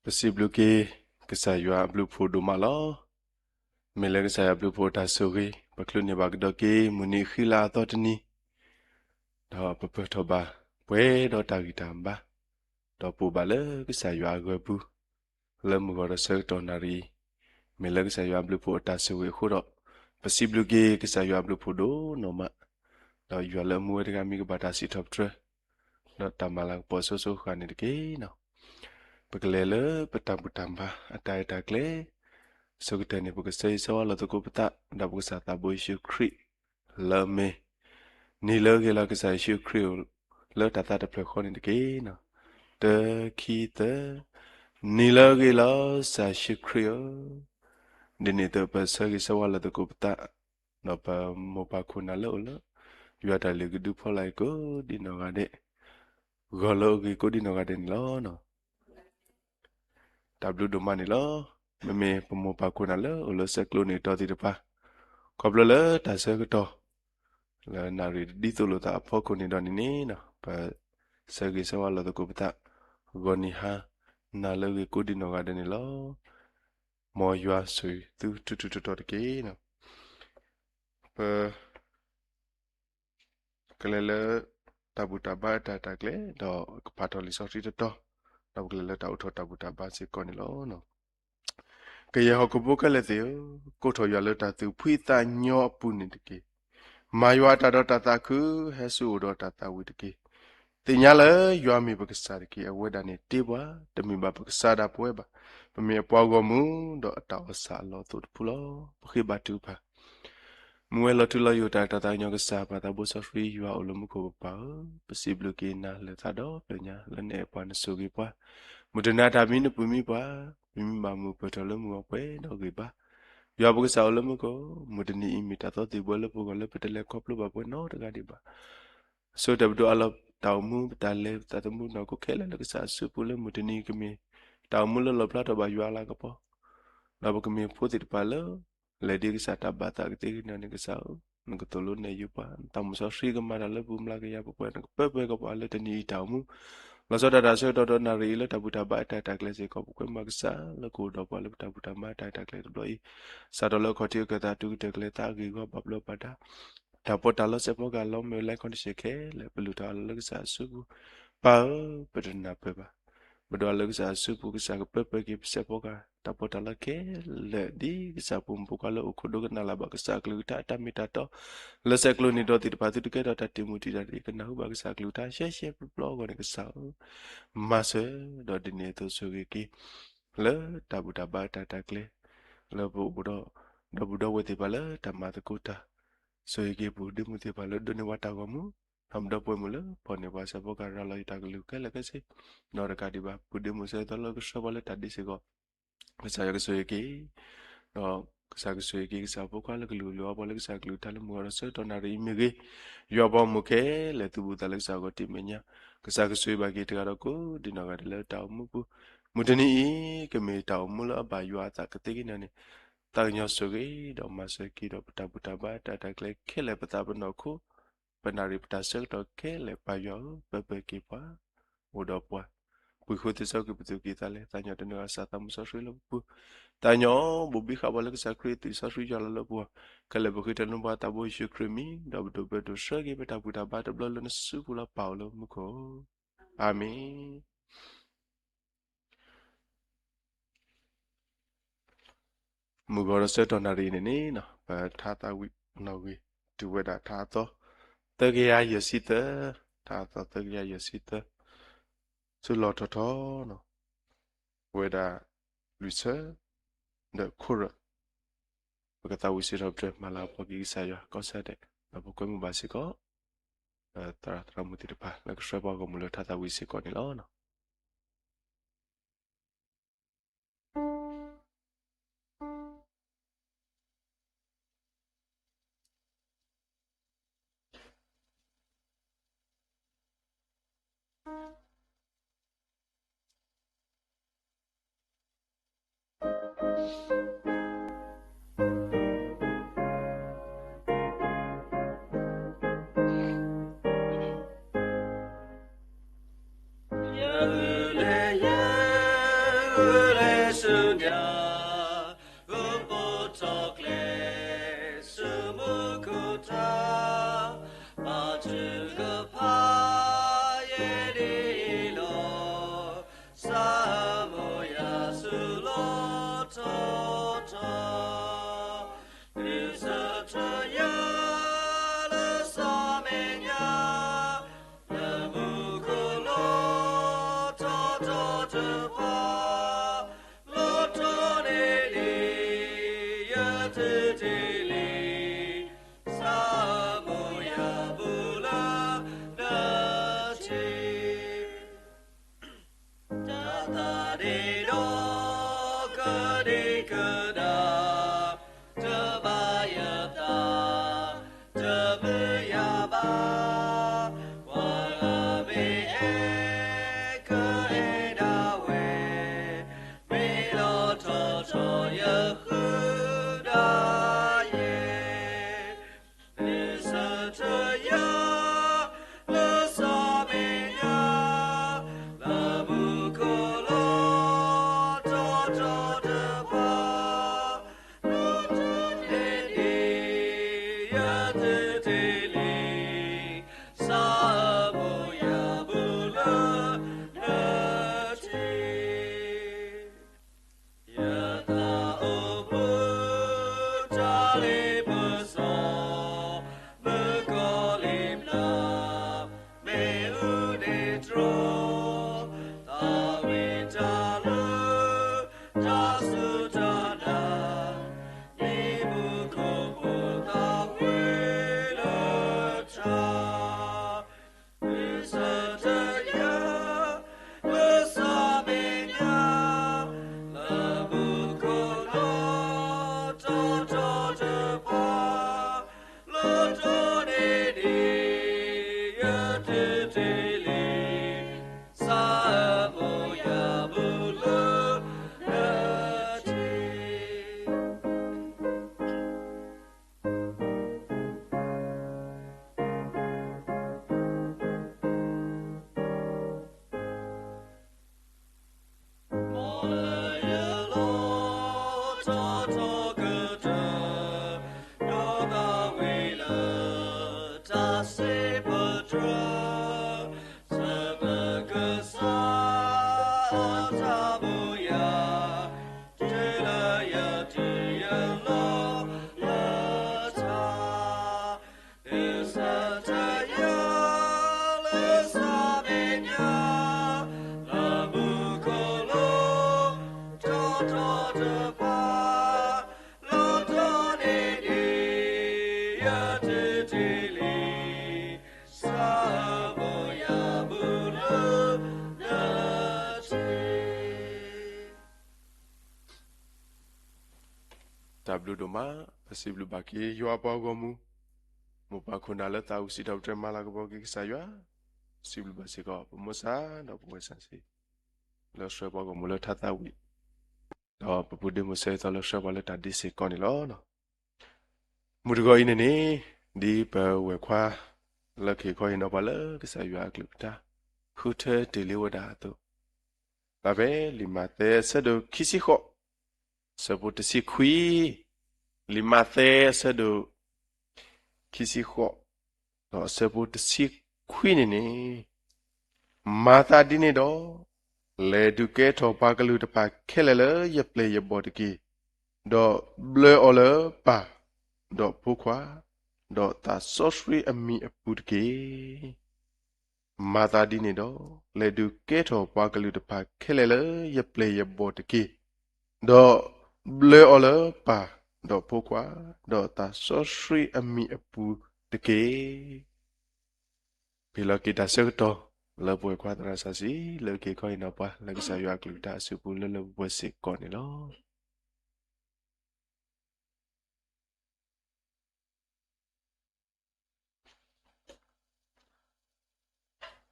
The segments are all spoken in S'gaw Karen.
ပစံးဘျုးက့ၤ ကစၢ်ယွၤအဘျုးဖှိၣ်ဒိၣ်မးလီၤ. မ့ၢ်လၢကစၢ်ယွၤအဘျုးဖှိၣ်အတၢ်ဆိၣ်ဂ့ၤ ပချုးန့ၢ်ဘၣ်ကဒီးက့ၤ မုၢ်နံၤဃံလၤအသီတနံၤ, ဒီးပပၢၢ်ထီၣ်ဘၣ် ပှဲၤဒီးတၢ်ဂံၢ်တၢ်ဘါ, ဒီးပအိၣ်ဘၣ်လၢကစၢ်ယွၤအဂၢၤပူၤ လၢမုၢ်ဂီၤဒီးဆၢကတီၢ်နၣ်ရံၣ်အံၤ, မ့ၢ်လၢကစၢ်ယွၤအဘျုးဖှိၣ်အတၢ်ဆိၣ်ဂ့ၤအဃိဒီး, ပစံးဘျုးက့ၤကစၢ်ယွၤအဘျုးဖှိၣ်ဒိၣ်နီၢ်မး, ဒီးယွၤလၢအမူဝဲတဂၤမံၤကဘၣ်တၢ်စံးထီၣ်ပတြၢၤ, ဒီးတၢ်မၤလၤကပီၤအစိၤစိၤအဃၣ်န့ၣ်တက့ၢ်. ပကလဲၤလၢပတၢ်ဘူၣ်တၢ်ဘါအတၢ်အဲၣ်တၢ်ကျဲ, အဆိကတၢၢ်န့ၣ် ပကဆၢဂ့ၤဆၢဝါလိာ်သကိးပသး ဒီးပကစၢ်သးဘိယ့ၣ်ၡူးခရံာ် လၢအမ့ၢ် နံၤလၢအဂ့ၤလီၤကစၢ်ယ့ၣ်ၡူးခရံာ်ဧၢ, လၢတၢ်သးတဖျၢၣ်ဃီန့ၣ်တက့ၢ်. တၢ ခံ သၢ, နံၤလၢအဂ့ၤလီၤကစၢ်ယ့ၣ်ၡူးခရံာ်ဧၢ, ဒ်န့ၣ်အသိးပဆၢဂ့ၤဆၢဝါလိာ်သကိးပသး, ဒီးပမိၢ်ပၢ်ခိၣ်နၢ်လၢအိၣ်လၢ ယွၤတၢ်လုၢ်ကဒုဖီလာ်အံၤကိးဒံနီၢ်ဂၤဒဲး, ဂီၤလၢအဂ့ၤကိးဒံနီၢ်ဂၤဒဲးန့ၣ်လီၤ. တၢ်ဘျုးဒိၣ်မးန့ၣ်လီၤ. မ့မ့ၢ်ပမိၢ်ပၢ်ခိၣ်နၢ်လၢအိၣ်လၢဆဲးကျိးန့ၣ်တီသ့ၣ်တဖၣ်, ခီဖျိလၢတၢ်ဆၢကတီၢ် လၢနၣ်ရံၣ်ဒ်သိးလိာ်သးအဖီခိၣ်န့ၣ်ဒီးန့ၣ်န့ၣ်, ပဆၢဂ့ၤဆၢဝါလိာ်သကိးပသး, ဂီၤနံၤဟါနၤလၢအဂ့ၤကိးဒံနီၢ်ဂၤဒဲးန့ၣ်လီၤ. မ်ယွၤဆိၣ်ဂ့ၤသုထူထူတီတီတက့ၢ်. ပ ကလဲၤလၢ တၢ်ဘူၣ်တၢ်ဘါအတၢ်အဲၣ်တၢ်ကျဲ, ဒီးကဖးထီၣ်လံာ်စီဆှံတတီၤ, ဒီးပကလဲၤလၢတၢ်အိးထီၣ်တၢ်ဘူၣ်တၢ်ဘါစ့ၢ်ကီးန့ၣ်လီၤ. ကယဲၢ်ဟီၣ်ခိၣ်ဖိခဲလၢာ်သ့ၣ်ဧၢ, ကိးထီၣ်ယွၤလၢတၢ်သူၣ်ဖှံသးညီအပူၤန့ၣ်တက့ၢ်. မၤယွၤအတၢ်ဒီးတၢ်သးခု, ဟဲဆူအအိၣ်ဒီးတၢ်သးဝံၣ်တက့ၢ်. သ့ၣ်ညါလၢယွၤမ့ၢ်ပကစၢ်တက့ၢ်. အဝဲဒၣ်န့ၣ်တ့ပှၤ, တမ့ၢ်ဘၣ်ပကစၢ်ဒၣ်ပဝဲဘၣ်. ပမ့ၢ်အပှၤဂီၢ်မုၢ်, ဒီးအတၢ်အီၣ်ဆၣ်အလီၢ်အသိးတဖုလီၤ. ပဃ့ဘါထုကဖၣ်. မူဝဲလီၤထူလီၤယိာ်တၢ်အဲၣ်တၢ်သးကညီၤကစၢ် ပၢ်သးဘိစီဆှံယွၤအိၣ်လၢမူခိၣ်ပပၢ်ဧၢ, ပစံးဘျုးက့ၤနၤလၢသးဒီဖျၢၣ်ညါ လၢနအဲၣ်ပှၤနဆိၣ်ဂ့ၤပှၤ, မုၢ်တနၤတၢ်မံနပူၤမံပှၤ, ပမံဘၣ်မုၢ်ပၢၢ်ထီၣ်လၢမုၢ်ဂီၤပှဲၤဒီးဂ့ၤဘၣ်. ယွၤပကစၢ်အိၣ်လၢမူခိၣ်, မုၢ်တနံၤအံၤမ့ၢ်တၢ်သီသ့ၣ်ဘှဲလၢပဂီၢ်လၢပတလဲၤခီဖျိဘၣ်ပှဲၤနီတဂၤဒံးဘၣ်. ဆိတၢ်ပဒိၣ်အလီၢ်တၢ်အိၣ်မူ ပတၢ်လဲၤပသးသမူနီၢ်ခိခဲလၢာ်လၢကစၢ်အစုပူၤလၢမုၢ်တနံၤကမ့ၢ် တၢ်အိၣ်မူလၢလီၣ်ဖျါထီၣ်ဘၣ်ယွၤအလၤကပီၤ, ဒီးပကမ့ၢ်ဖိသ့ၣ်တဖၣ်လၢ လဲၤဒ်ကစၢ်တၢ်ဘၣ်သးကသ့ကန့ၣ်န့ၣ်ကစၢ်ဧၢ, နကသိၣ်လိနဲၣ်ယုာ်ပှၤ, နသးမုၢ်စီဆှံကမၤတၢ်လၢပှၤမျးကယၤပှဲၤပှဲၤ, နကပၢပှဲၤကပှၤလၢတနံၤအံၤတၢ်အိၣ်မူ, လီၤဆီဒၣ်တၢ်ဆၢကတီၢ်ဒီးနၣ်ရံၣ်အံၤလၢတၢ်ဘူၣ်တၢ်ဘါအတၢ်အဲၣ်တၢ်ကျဲစ့ၢ်ကီး ပကွဲမုာ်ကစၢ်လၢကအိၣ်ဒီးပှၤလၢပတၢ်ဘူၣ်တၢ်ဘါအတၢ်အဲၣ်တၢ်ကျဲတဘျီအံၤ, စးထီၣ်လၢအခီၣ်ထံးအခၢၣ်သး တုၤကတၢၢ်ကျဲသးအဂ့ၢ်အဂီၢ်ဘၣ်ဘျီးဘၣ်ဒါ တၢ်ပီးတၢ်လီစဲးဖီကဟၣ်လီၤ မ့ၢ်ဝဲလၢ condition ခဲလၢာ် ပလူၤထီၣ်အလီၢ်လၢကစၢ်အစုပူၤ, ပၢ်ဧၢ, ပတနၢ်ပၢၢ်ဘၣ်, ပဒိးအလၢကစၢ်အစုပူၤ ကစၢ်ကပၢပှဲၤက့ၤပစဲးဖီကဟၣ် တၢ်ပီးတၢ်လီခဲလၢာ် ဒ်ကစၢ်ပူၤမူပူၤကွၢ်လၢအိၣ်ခိးဒိကနၣ်လၢ်ဘၣ်ကစၢ်အကလုၢ်ကထါအတၢ်မ့ၢ်တၢ်တီ, လၢဆဲးကျိးန့ၣ်ဒီးသ့ၣ်တဖၣ် သုတကဲထီၣ်တၢ်တံာ်မုၢ်တံာ်တာ် ဒ်ကနၢ်ဟူဘၣ်ကစၢ်အကလုၢ်ကထါ ရှဲရှဲပျီပျီအဂီၢ်န့ၣ်ကစၢ်ဧၢ, မၤစၢၤဒီးဒ်န့ၣ်အသိးဆိၣ်ဂ့ၤက့ၤ လၢတၢ်ဘူၣ်တၢ်ဘါအတၢ်အဲၣ်တၢ်ကျဲ လၢပအိၣ်ဒီး ဒီပုၢ်ဒီဝဲၢ်သ့ၣ်တဖၣ်လၢတၢ်မၤသကိးတၢ်, ဆိၣ်ဂ့ၤက့ၤပူၤဒ့မုၣ်သ့ၣ်တဖၣ်လၢဒိးန့ၢ်ဝဲတၢ်ဂီၤမူ, ဒီးပဒီပုၢ်ဝဲၢ်မုၣ်လၢဖီၣ်န့ၢ်ပှၤစဲးဖီကဟၣ်ရၤလီၤယတၢ်ကလုၢ်ခဲလၢာ်ခဲဆ့, ဒီးတကးဒံးဘၣ် ပူၤဒ့မုၣ်စဲးသီလၢကဆှၢပှၤလၢတၢ်ဒ့စ့ၢ်ကီး ကစၢ်ယွၤကဆိၣ်ဂ့ၤက့ၤ, ဒီးကစၢ်ကဆိၣ်ဂ့ၤက့ၤကစၢ်ဖိခွါလၢကလုၢ်လိၣ်အီပှၤလၢကစၢ်ကလုၢ်ကထါလၢမုၢ်ဂီၤဒီးဆၢကတီၢ်နၣ်ရံၣ်အံၤမ့ၢ်ဂ့ၤ, ယွၤပှၤဂီၢ်မုၢ်ခဲလၢာ်သူၣ်ဘူၣ်သးလၢကစၢ်ဂီၢ်တံၢ်မဲာ်ညါ, ကစၢ်ကဆိၣ်ဂ့ၤဘၣ်က့ၤတဂၤဒီးကိးဒံနီၢ်ဂၤဒဲးလၢတၢ်အိၣ်မူပူၤ, မုၢ်တနံၤအံၤ ကမ့ၢ်တၢ်အိၣ်မူလၢအဘၣ်ယွၤအသးကသ့က့ၤန့ၣ်န့ၣ်, သးကညီၤဆိၣ်ဂ့ၤဒီးမၤစၢၤက့ၤဒီးပတၢ်ဘူၣ်တၢ်ဘါတၢ်အဲၣ်တၢ်ကျဲခဲလၢာ် ပသးပနီၢ်ခိ ပနၣ်ရံၣ်ပတၢ်ဆၢကတီၢ်ခဲလၢာ် ပၢ်ယွၤဧၢ ပၢပှဲၤက့ၤပှၤ, အိၣ်ဒီးပှၤ, ပှ့ၤဃုာ်သ့စီကွံာ်ပသူၣ်ကံၢ်သးလဲ, သးကညီၤတနုာ်အသးသးမုၢ်စီဆှံလၢပပူၤ, သးကညီၤဘိၣ်ဘံဃာ်ပှၤလၢကစၢ်ခရံာ်အသွံၣ်စီဆှံယွၤလီၤလၢပဂီၢ်, ခဲလၢာ်ပဃ့တၢ်နုာ်ပှၤသးဘိယ့ၣ်ၡူးခရံာ်အမံၤ, ဒီးပဒိၣ်ပၢဒိၣ်ဆှၢက့ၤပတၢ်ဘူၣ်တၢ်ဘါတဘျီလၢနစုပူၤလၢပၢ်အိၣ်လၢမူခိၣ်, အၤမ့ၣ်. မုၢ်ဂီၤဒီးဆၢကတီၢ်နၣ်ရံၣ်အံၤန့ၣ်န့ၣ် ပထါသးဝံၣ်နီၣ်ဂံၢ် တုၤဝဲဒၣ်ထါအသီ သၢကယၤယဲၢ်ဆံသၢ, ထါအသီသၢကယၤယဲၢ်ဆံသၢ, ဆူလီၢ်ထီၣ်ထီ ပဝဲဒၣ် လွံၢ်ဆၢ ဒီးခိၣ်ရၢၢ်, ပကသးဝံၣ်စံးထီၣ်ပတြၢၤ မၤလၤကပီၤက့ၤကစၢ်ယွၤကီၢ်စဲၣ်ဒဲး, ဒီးပကွဲမုာ်ဘၣ်စ့ၢ်ကီး သရၣ်သရၣ်မုၣ်သ့ၣ်တဖၣ် လၢကဆှၢပှၤဂီၢ်မုၢ်လၢထါသးဝံၣ်စ့ၢ်ကီးန့ၣ်လီၤ. တ့တ့လံ, စးအမိၢ်ယၤဘူးလၢနထံ တၢ်သးဒ့ဒီးကဒံကဒါ, တဘၣ်ယသး, တမုာ်ယၤဘၣ်, ပှၤဂၤမ့ၢ်အဲၣ်ကအဲၣ်ဒၣ်ဝဲ, မ့ၢ်လီၤထီၣ်ထီၣ်ယဃုဒၣ်ယဲ နုဆၢထၢၣ်ယၤ လၢစီၤမဲာ်ညါ လၢမူခိၣ်လီၤထီၣ်ထီၣ်တဖၣ်, လၢတၢ်န့ၣ်ဒ် ယတ့တ့လံ, စးအမိၢ်ယၤဘူးလၢနထံ ယသးအိၣ်မူ တၢ်လ့ပစီ, မုၣ်ကီၤလံၢ်ဘျၢ, မ့ၣ်အူန့ၣ်တြီ, သးဝံၣ်တၢ်လၢ တၢ်စူၢ်တၢ်နာ်, မံမူခိၣ်ဖိသးဝံၣ်လၢထါ နုဆၢထၢၣ်ယၤ လၢစီၤမဲာ်ညါ လၢမူခိၣ်လီၤထီၣ်ထီၣ်တဖၣ်, လၢတၢ်န့ၣ်ဒ် ယတ့တ့လံ, စးအမိၢ်ယၤဘူးလၢနထံ မ်လၢယလီၤထီၣ်ထီၣ်ကတၢၢ် ဒီးသးဝံၣ်လၢ တၢ်စံးပတြၢၤ ဆၢမုၢ်ကစၢ် အတၢ်မူယၤ တုၤလၢယတုၤယလီၤလၢထါ နုဆၢထၢၣ်ယၤ လၢစီၤမဲာ်ညါ လၢမူခိၣ်လီၤထီၣ်ထီၣ်တဖၣ် လၢတၢ်န့ၣ်ဒ် ယတ့တ့လံ, စးအမိၢ်ယၤဘူးလၢနထံ တၢ်ဘျုးဒိၣ်မး, ပစံးဘျုးဘၣ်က့ၤယွၤပှၤဂီၢ်မုၢ်, မိၢ်ပၢ်ခိၣ်နၢ်လၢသးဝံၣ်စံးထီၣ်ပတြၢၤမၤလၤကပီၤက့ၤကစၢ်ယွၤ, ပစံးဘျုးဘၣ်စ့ၢ်ကီး ပမိၢ်ဆၣ်ဒီးပဝဲၢ်ဆၣ်စ့ၢ်, လၢဆှၢပှၤဂီၢ်မုၢ်လၢထါသးဝံၣ်, ဒီးပပုၢ်ဒ့ၣ်မုၣ်ဆၢဂ့ၤသီလၢဆှၢပှၤလၢတၢ်ဒ့စ့ၢ်ကီးန့ၣ်လီၤ. မုၢ်တဂီၤအံၤန့ၣ်န့ၣ်, ဒ်ပဝဲၢ်ခွါ လၢကဟ့ၣ်ခီဟ့ၣ်နီၤပှၤလၢကစၢ်ယွၤအကလုၢ်ကထါ ဃုထၢတ့ၢ်လံဝဲဒၣ်အသိး, ဖဲလံာ်မးသဲအဆၢဒိၣ်ခံဆံဃိး, အဆၢဖိတဆံခွံ, လံာ်မးသဲအဆၢဒိၣ်ခံဆံဃိး, ဒီးအဆၢဖိတဆံခွံန့ၣ်န့ၣ်, မၤသးဒ်န့ၣ်ဒီး, လဲၤဒုးကဲထီၣ်ပှၤကလုာ်တဖၣ်ခဲလၢာ်လၢယပျဲၢ်ယဘီၣ်တက့ၢ်. ဒီးဘျၢအီၤလၢပၢ်, ဒီးဖိခွါ, ဒီးသးစီဆှံအမံၤအပူၤတက့ၢ်. မၤသးဒ်န့ၣ်ဒီး, လဲၤဒုးကဲထီၣ်ပှၤကလုာ်တဖၣ်ခဲလၢာ်လၢယပျဲၢ်ယဘီၣ်တက့ၢ်. ဒီးဘျၢအီၤလၢပၢ်, ဒီးဖိခွါ, ဒီးသးစီဆှံအမံၤအပူၤတက့ၢ်. ပဟ့ၣ်လီၤက့ၤတၢ်ဆၢကတီၢ် လၢပဝဲၢ်ခွါသရၣ်စီဆှံ လၢကဟ့ၣ်ခီဟ့ၣ်နီၤပှၤ လၢကစၢ်ယွၤအကလုၢ်ကထါအစုပူၤလၢလၢပှဲၤပှဲၤစ့ၢ်ကီးန့ၣ်လီၤ.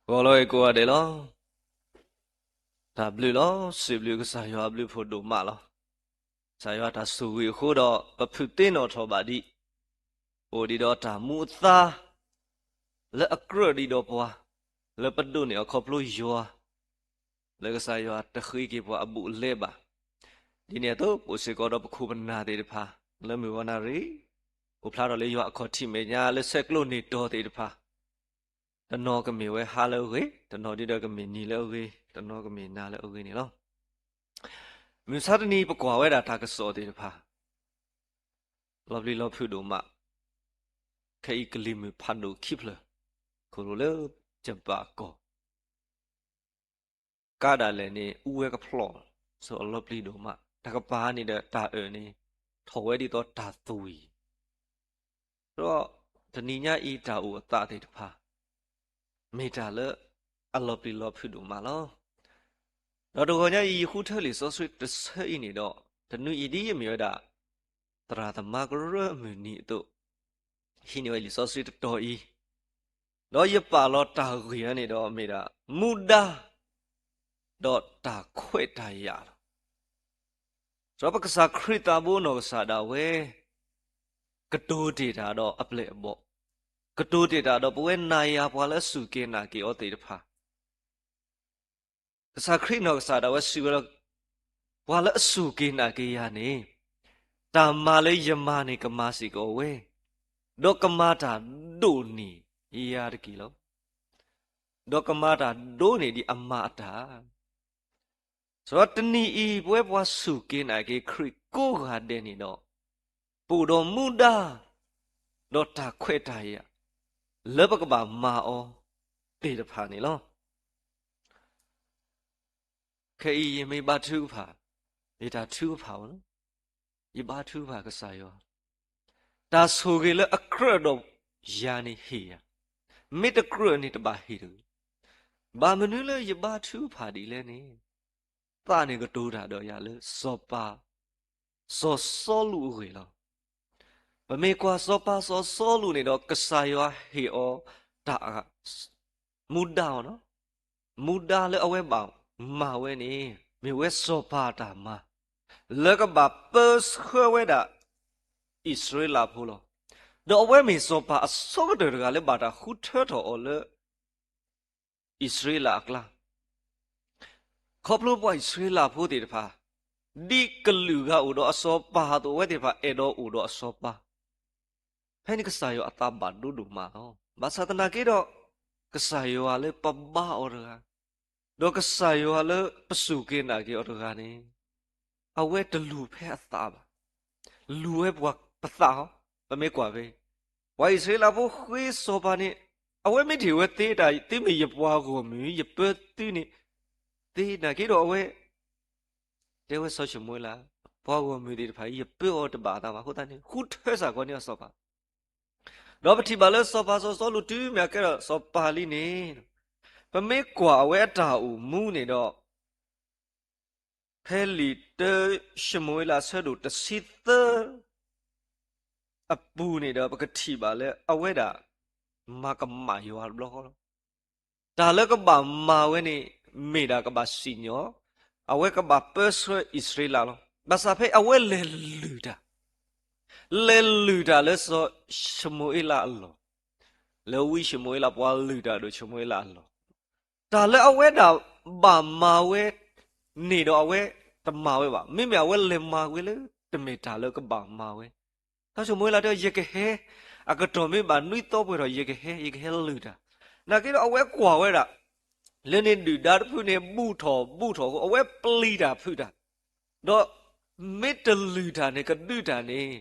ဂီၤလၢအံၤကိးဂၤဒဲးလီၤ. တၢ်ဘျုးလီၤ. စံးဘျုးကစၢ်ယွၤအဘျုးအဖှိၣ်ဒိၣ်မးလီၤ. ကစၢ်ယွၤတၢ်ဆိၣ်ဂ့ၤအဃိဒီး ပဖုးသ့ၣ်နီၣ်ထီၣ်ဘၣ်ဒံး, အိၣ်ဒံးဒီးတၢ်မူအသါ လၢအကြၢးဒံးဒီးပှၤ, လၢပဒိးန့ၢ်အခီဖျိယွၤ, လၢကစၢ်ယွၤတဃ့က့ၤပှၤအဘူးအလဲဘၣ်. ဒ်န့ၣ်အသိး ပအိၣ်စ့ၢ်ကီးဒီးပခိၣ်ပနၢ်သ့ၣ်တဖၣ် လၢမုၢ်ဝါနၣ်ရံၣ်, အိၣ်ဖျါထီၣ်လၢယွၤအခီၣ်ထံးမဲာ်ညါ လၢဆဲးကျိးန့ၢ်တီၤသ့ၣ်တဖၣ်, တနီၤကမ့ၢ်ဝဲဟါလၢအဂ့ၤ, တနီၤဒ်ဒီးကမ့ၢ်နံၤလၢအဂ့ၤ, တနီၤကမ့ၢ်နၤလၢအဂ့ၤန့ၣ်လီၤ. မုၢ်ဆါတနံၤပကွၢ်ဝဲဒၣ်တၢ်ကစီၣ်သ့ၣ်တဖၣ် လီၤပျံၤလီၤဖုးဒိၣ်မး, ခဲအံၤကလံၤမုၢ်ဖးဒိၣ်ခံဖျၢၣ်, ခီဖျိလၢယပၣ်ကီၢ် ကါဒၣ်လဲာ်န့ၣ် အူဝဲကဖျိး, ဆိးအလီၤပျံၤဒိၣ်မး, တၢ်ကပၤန့ၣ်ဒီးတၢ်အၢၣ်န့ၣ် ထီၣ်ဝဲဒ်သိးတၢ်သွံၣ်, ဒီးတနံၤညါအံၤတၢ်အိၣ်အသးသ့ၣ်တဖၣ် မ့ၢ်တၢ်လၢအလီၤပျံၤလီၤဖုးဒိၣ်မးလီၤ. ဒီးတဂီၤညါအံၤ ယဃုထၢလံာ်စီဆှံတဆၢအံၤန့ၣ်ဒီး, တနွံအံၤဒ်အမ့ၢ်ဝဲဒၣ် သရၣ်သမါကရၢမုၢ်နံၤအသိး, ဟံးန့ၢ်ဝဲလံာ်စီဆှံတတီၤအံၤ, ဒီးယပာ်လီၤတၢ်ဂ့ၢ်အံၤန့ၣ်ဒီး မ့ၢ်ဒၣ် မူဒါ ဒီးတၢ်ခွဲးတၢ်ယာ်လီၤ. ဒီးပကစၢ်ခရံာ်သးဘိနီၢ်ကစၢ်ဒၣ်ဝဲ ကတိၤတ့ၢ်တၢ်ဒီးအပျဲၢ်အဘီၣ်, ကတိၤတ့ၢ်တၢ်ဒီးပဝဲနၤယၤပှၤလၢအစူၢ်က့ၤနာ်က့ၤအီၤသ့ၣ်တဖၣ်, ကစၢ်ခရံာ်နီၢ်ကစၢ်ဒၣ်ဝဲစံးဝဲလၢ ပှၤလၢအစူၢ်က့ၤနာ်က့ၤယၤန့ၣ်, တၢ်မၤလၢယမၤန့ၣ်ကမၤစ့ၢ်ကီးဝဲ, ဒီးကမၤတၢ်ဒိၣ်န့ၢ်ယၤတက့ၢ်လီၤ. ဒီးကမၤတၢ်ဒိၣ်န့ၢ်ဒံးအမါအတၢ် စးထီၣ်တနံၤအံၤ ပဝဲပှၤစူၢ်က့ၤနာ်က့ၤခရံာ်ကိးဂၤဒဲးန့ၣ်ဒီး, ပအိၣ်ဒီးမူဒါ ဒီးတၢ်ခွဲးတၢ်ယာ် လၢပကဘၣ်မၤအီၤသ့ၣ်တဖၣ်န့ၣ်လီၤ. ခဲအံၤယမ့ၢ်ဘါထုကဖၣ်, ယတၢ်ထုကဖၣ်ဝဲလီၤ. ယဘါထုကဖၣ်ကစၢ်ယွၤ, တၢ်ဆိၣ်ဂ့ၤလၢအကြၢးဒီးယၤန့ၣ်ဟ့ၣ်ယၤ, မ့ၢ်တကြၢးန့ၣ်တဘၣ်ဟ့ၣ်တဂ့ၤ. ဘၣ်မနုၤလၢယဘါထုကဖၣ်ဒ်လဲၣ်န့ၣ်, သးန့ၣ်ကတိၤတၢ်ဒီးယၤလၢစီၤပၤ စီၤစီလူးအဂ့ၢ်လီၤ. ပမ့ၢ်ကွၢ်စီၤပၤစီၤစီလူးန့ၣ်ဒီး ကစၢ်ယွၤဟ့ၣ်အီၤတၢ် မူဒါအီၤလီၤ. မူဒါလၢအဝဲဘၣ်မၤဝဲန့ၣ် မ့ၢ်ဝဲစီၤပၤတၢ်မၤ လၢကဘၣ်ပၢဆှၢဝဲဒၣ် အံၣ်စရ့လးဖိလီၤ. ဒီးအဝဲမ့ၢ်စီၤပၤအဆိကတၢၢ်တဂၤလၢဘၣ်တၢ်ဃုထၢထီၣ်အီၤလၢ အံၣ်စရ့လးအကျါ ခီဖျိပှၤအံၣ်စရ့လးဖိသ့ၣ်တဖၣ် ဒ်ကလုာ်ဂၤအိၣ်ဒီးအစီၤပၤအသိး အဝဲသ့ၣ်တဖၣ်အဲၣ်ဒိးအိၣ်ဒီးအစီၤပၤ, ဖဲန့ၣ်ကစၢ်ယွၤအသးဘၣ်ဒိဒိၣ်မးလီၤ. ဘၣ်ဆၣ်သနာ်က့ဒီး ကစၢ်ယွၤလၢပဘါအီၤတဂၤ, ဒီးကစၢ်ယွၤလၢပစူၢ်က့ၤနာ်က့ၤအီၤတဂၤန့ၣ် အဝဲတလူၤဖဲအသးဘၣ်, လူၤဝဲပှၤပသးလီၤ. ပမ့ၢ်ကွၢ်ဖဲ ပှၤအံၣ်စရ့လးဖိဃ့စီၤပၤန့ၣ် အဝဲမ့ၢ်တဟ့ၣ်ဝဲသ့တၢ် သုမ့ၢ်ယပှၤဂီၢ်မုၢ် ယပၢသုန့ၣ်သ့, နာ်က့ဒီးအဝဲ တဲဝဲစီၤၡမူၤအ့လး, ပှၤဂီၢ်မုၢ်သ့ၣ်တဖၣ်အံၤ ယပၢအီၤတဘၣ်အသးဘၣ်အဃိသတးန့ၣ် ဃုထၢစ့ၢ်ကီးန့ၢ်အစီၤပၤ. ဒီးပထံၣ်ဘၣ်လၢစီၤပၤစီၤစီလူးတုၤမ့ၢ်အကဲထီၣ်စီၤပၤလံန့ၣ်, ပမ့ၢ်ကွၢ်အဝဲအတၢ်အိၣ်မူန့ၣ်ဒီး ဖဲလံာ်တၢၡမူၤအ့လးအဆၢဒိၣ်တဆံသၢ အပူၤန့ၣ်ဒီး ပကထံၣ်ဘၣ်လၢအဝဲဒၣ် မၤကမၣ်ယွၤတဘျီဃီလီၤ. တၢ်လၢကဘၣ်မၤဝဲန့ၣ် မ့ၢ်ဒၣ်ကဘၣ်စံၣ်ညီၣ်, အဝဲကဘၣ်ပၢဆှၢအံၣ်စရ့လးလီၤ. ဘၣ်ဆၣ်ဖဲအဝဲလဲၤလုၢ်တၢ်, လဲၤလုၢ်တၢ်လၢစီၤၡမူၤအ့လးအလီၢ်, လၢဝံၡမူၤအ့လး ပှၤလုၢ်တၢ်ဒီးၡမူၤအ့လးအလီၢ် တၢ်လၢအဝဲဒၣ်ဘၣ်မၤဝဲန့ၣ်ဒီးအဝဲတမၤဝဲဘၣ်. မ့မ့ၢ်အဝဲလဲၤမၤဝဲလၢတမ့ၢ်တၢ်လၢကဘၣ်မၤဝဲ. စီၤၡမူၤအ့လးတဲ ယကဟဲ, အကတီၢ်မ့ၢ်ဘၣ်နွံသီပှဲၤထီၣ် ယကဟဲ, ယကဟဲလုၢ်တၢ်. နာ်က့ဒီးအဝဲကွၢ်ဝဲဒၣ် လၢန့ၣ်ဒုၣ်ဒါတဖုန့ၣ် ဘူၣ်ထီၣ်ဘူၣ်ထီၣ်အဃိ အဝဲပျံၤတၢ်ဖုးတၢ်, ဒီးမ့ၢ်တလုၢ်တၢ်န့ၣ် ကဒုးတၢ်န့ၣ်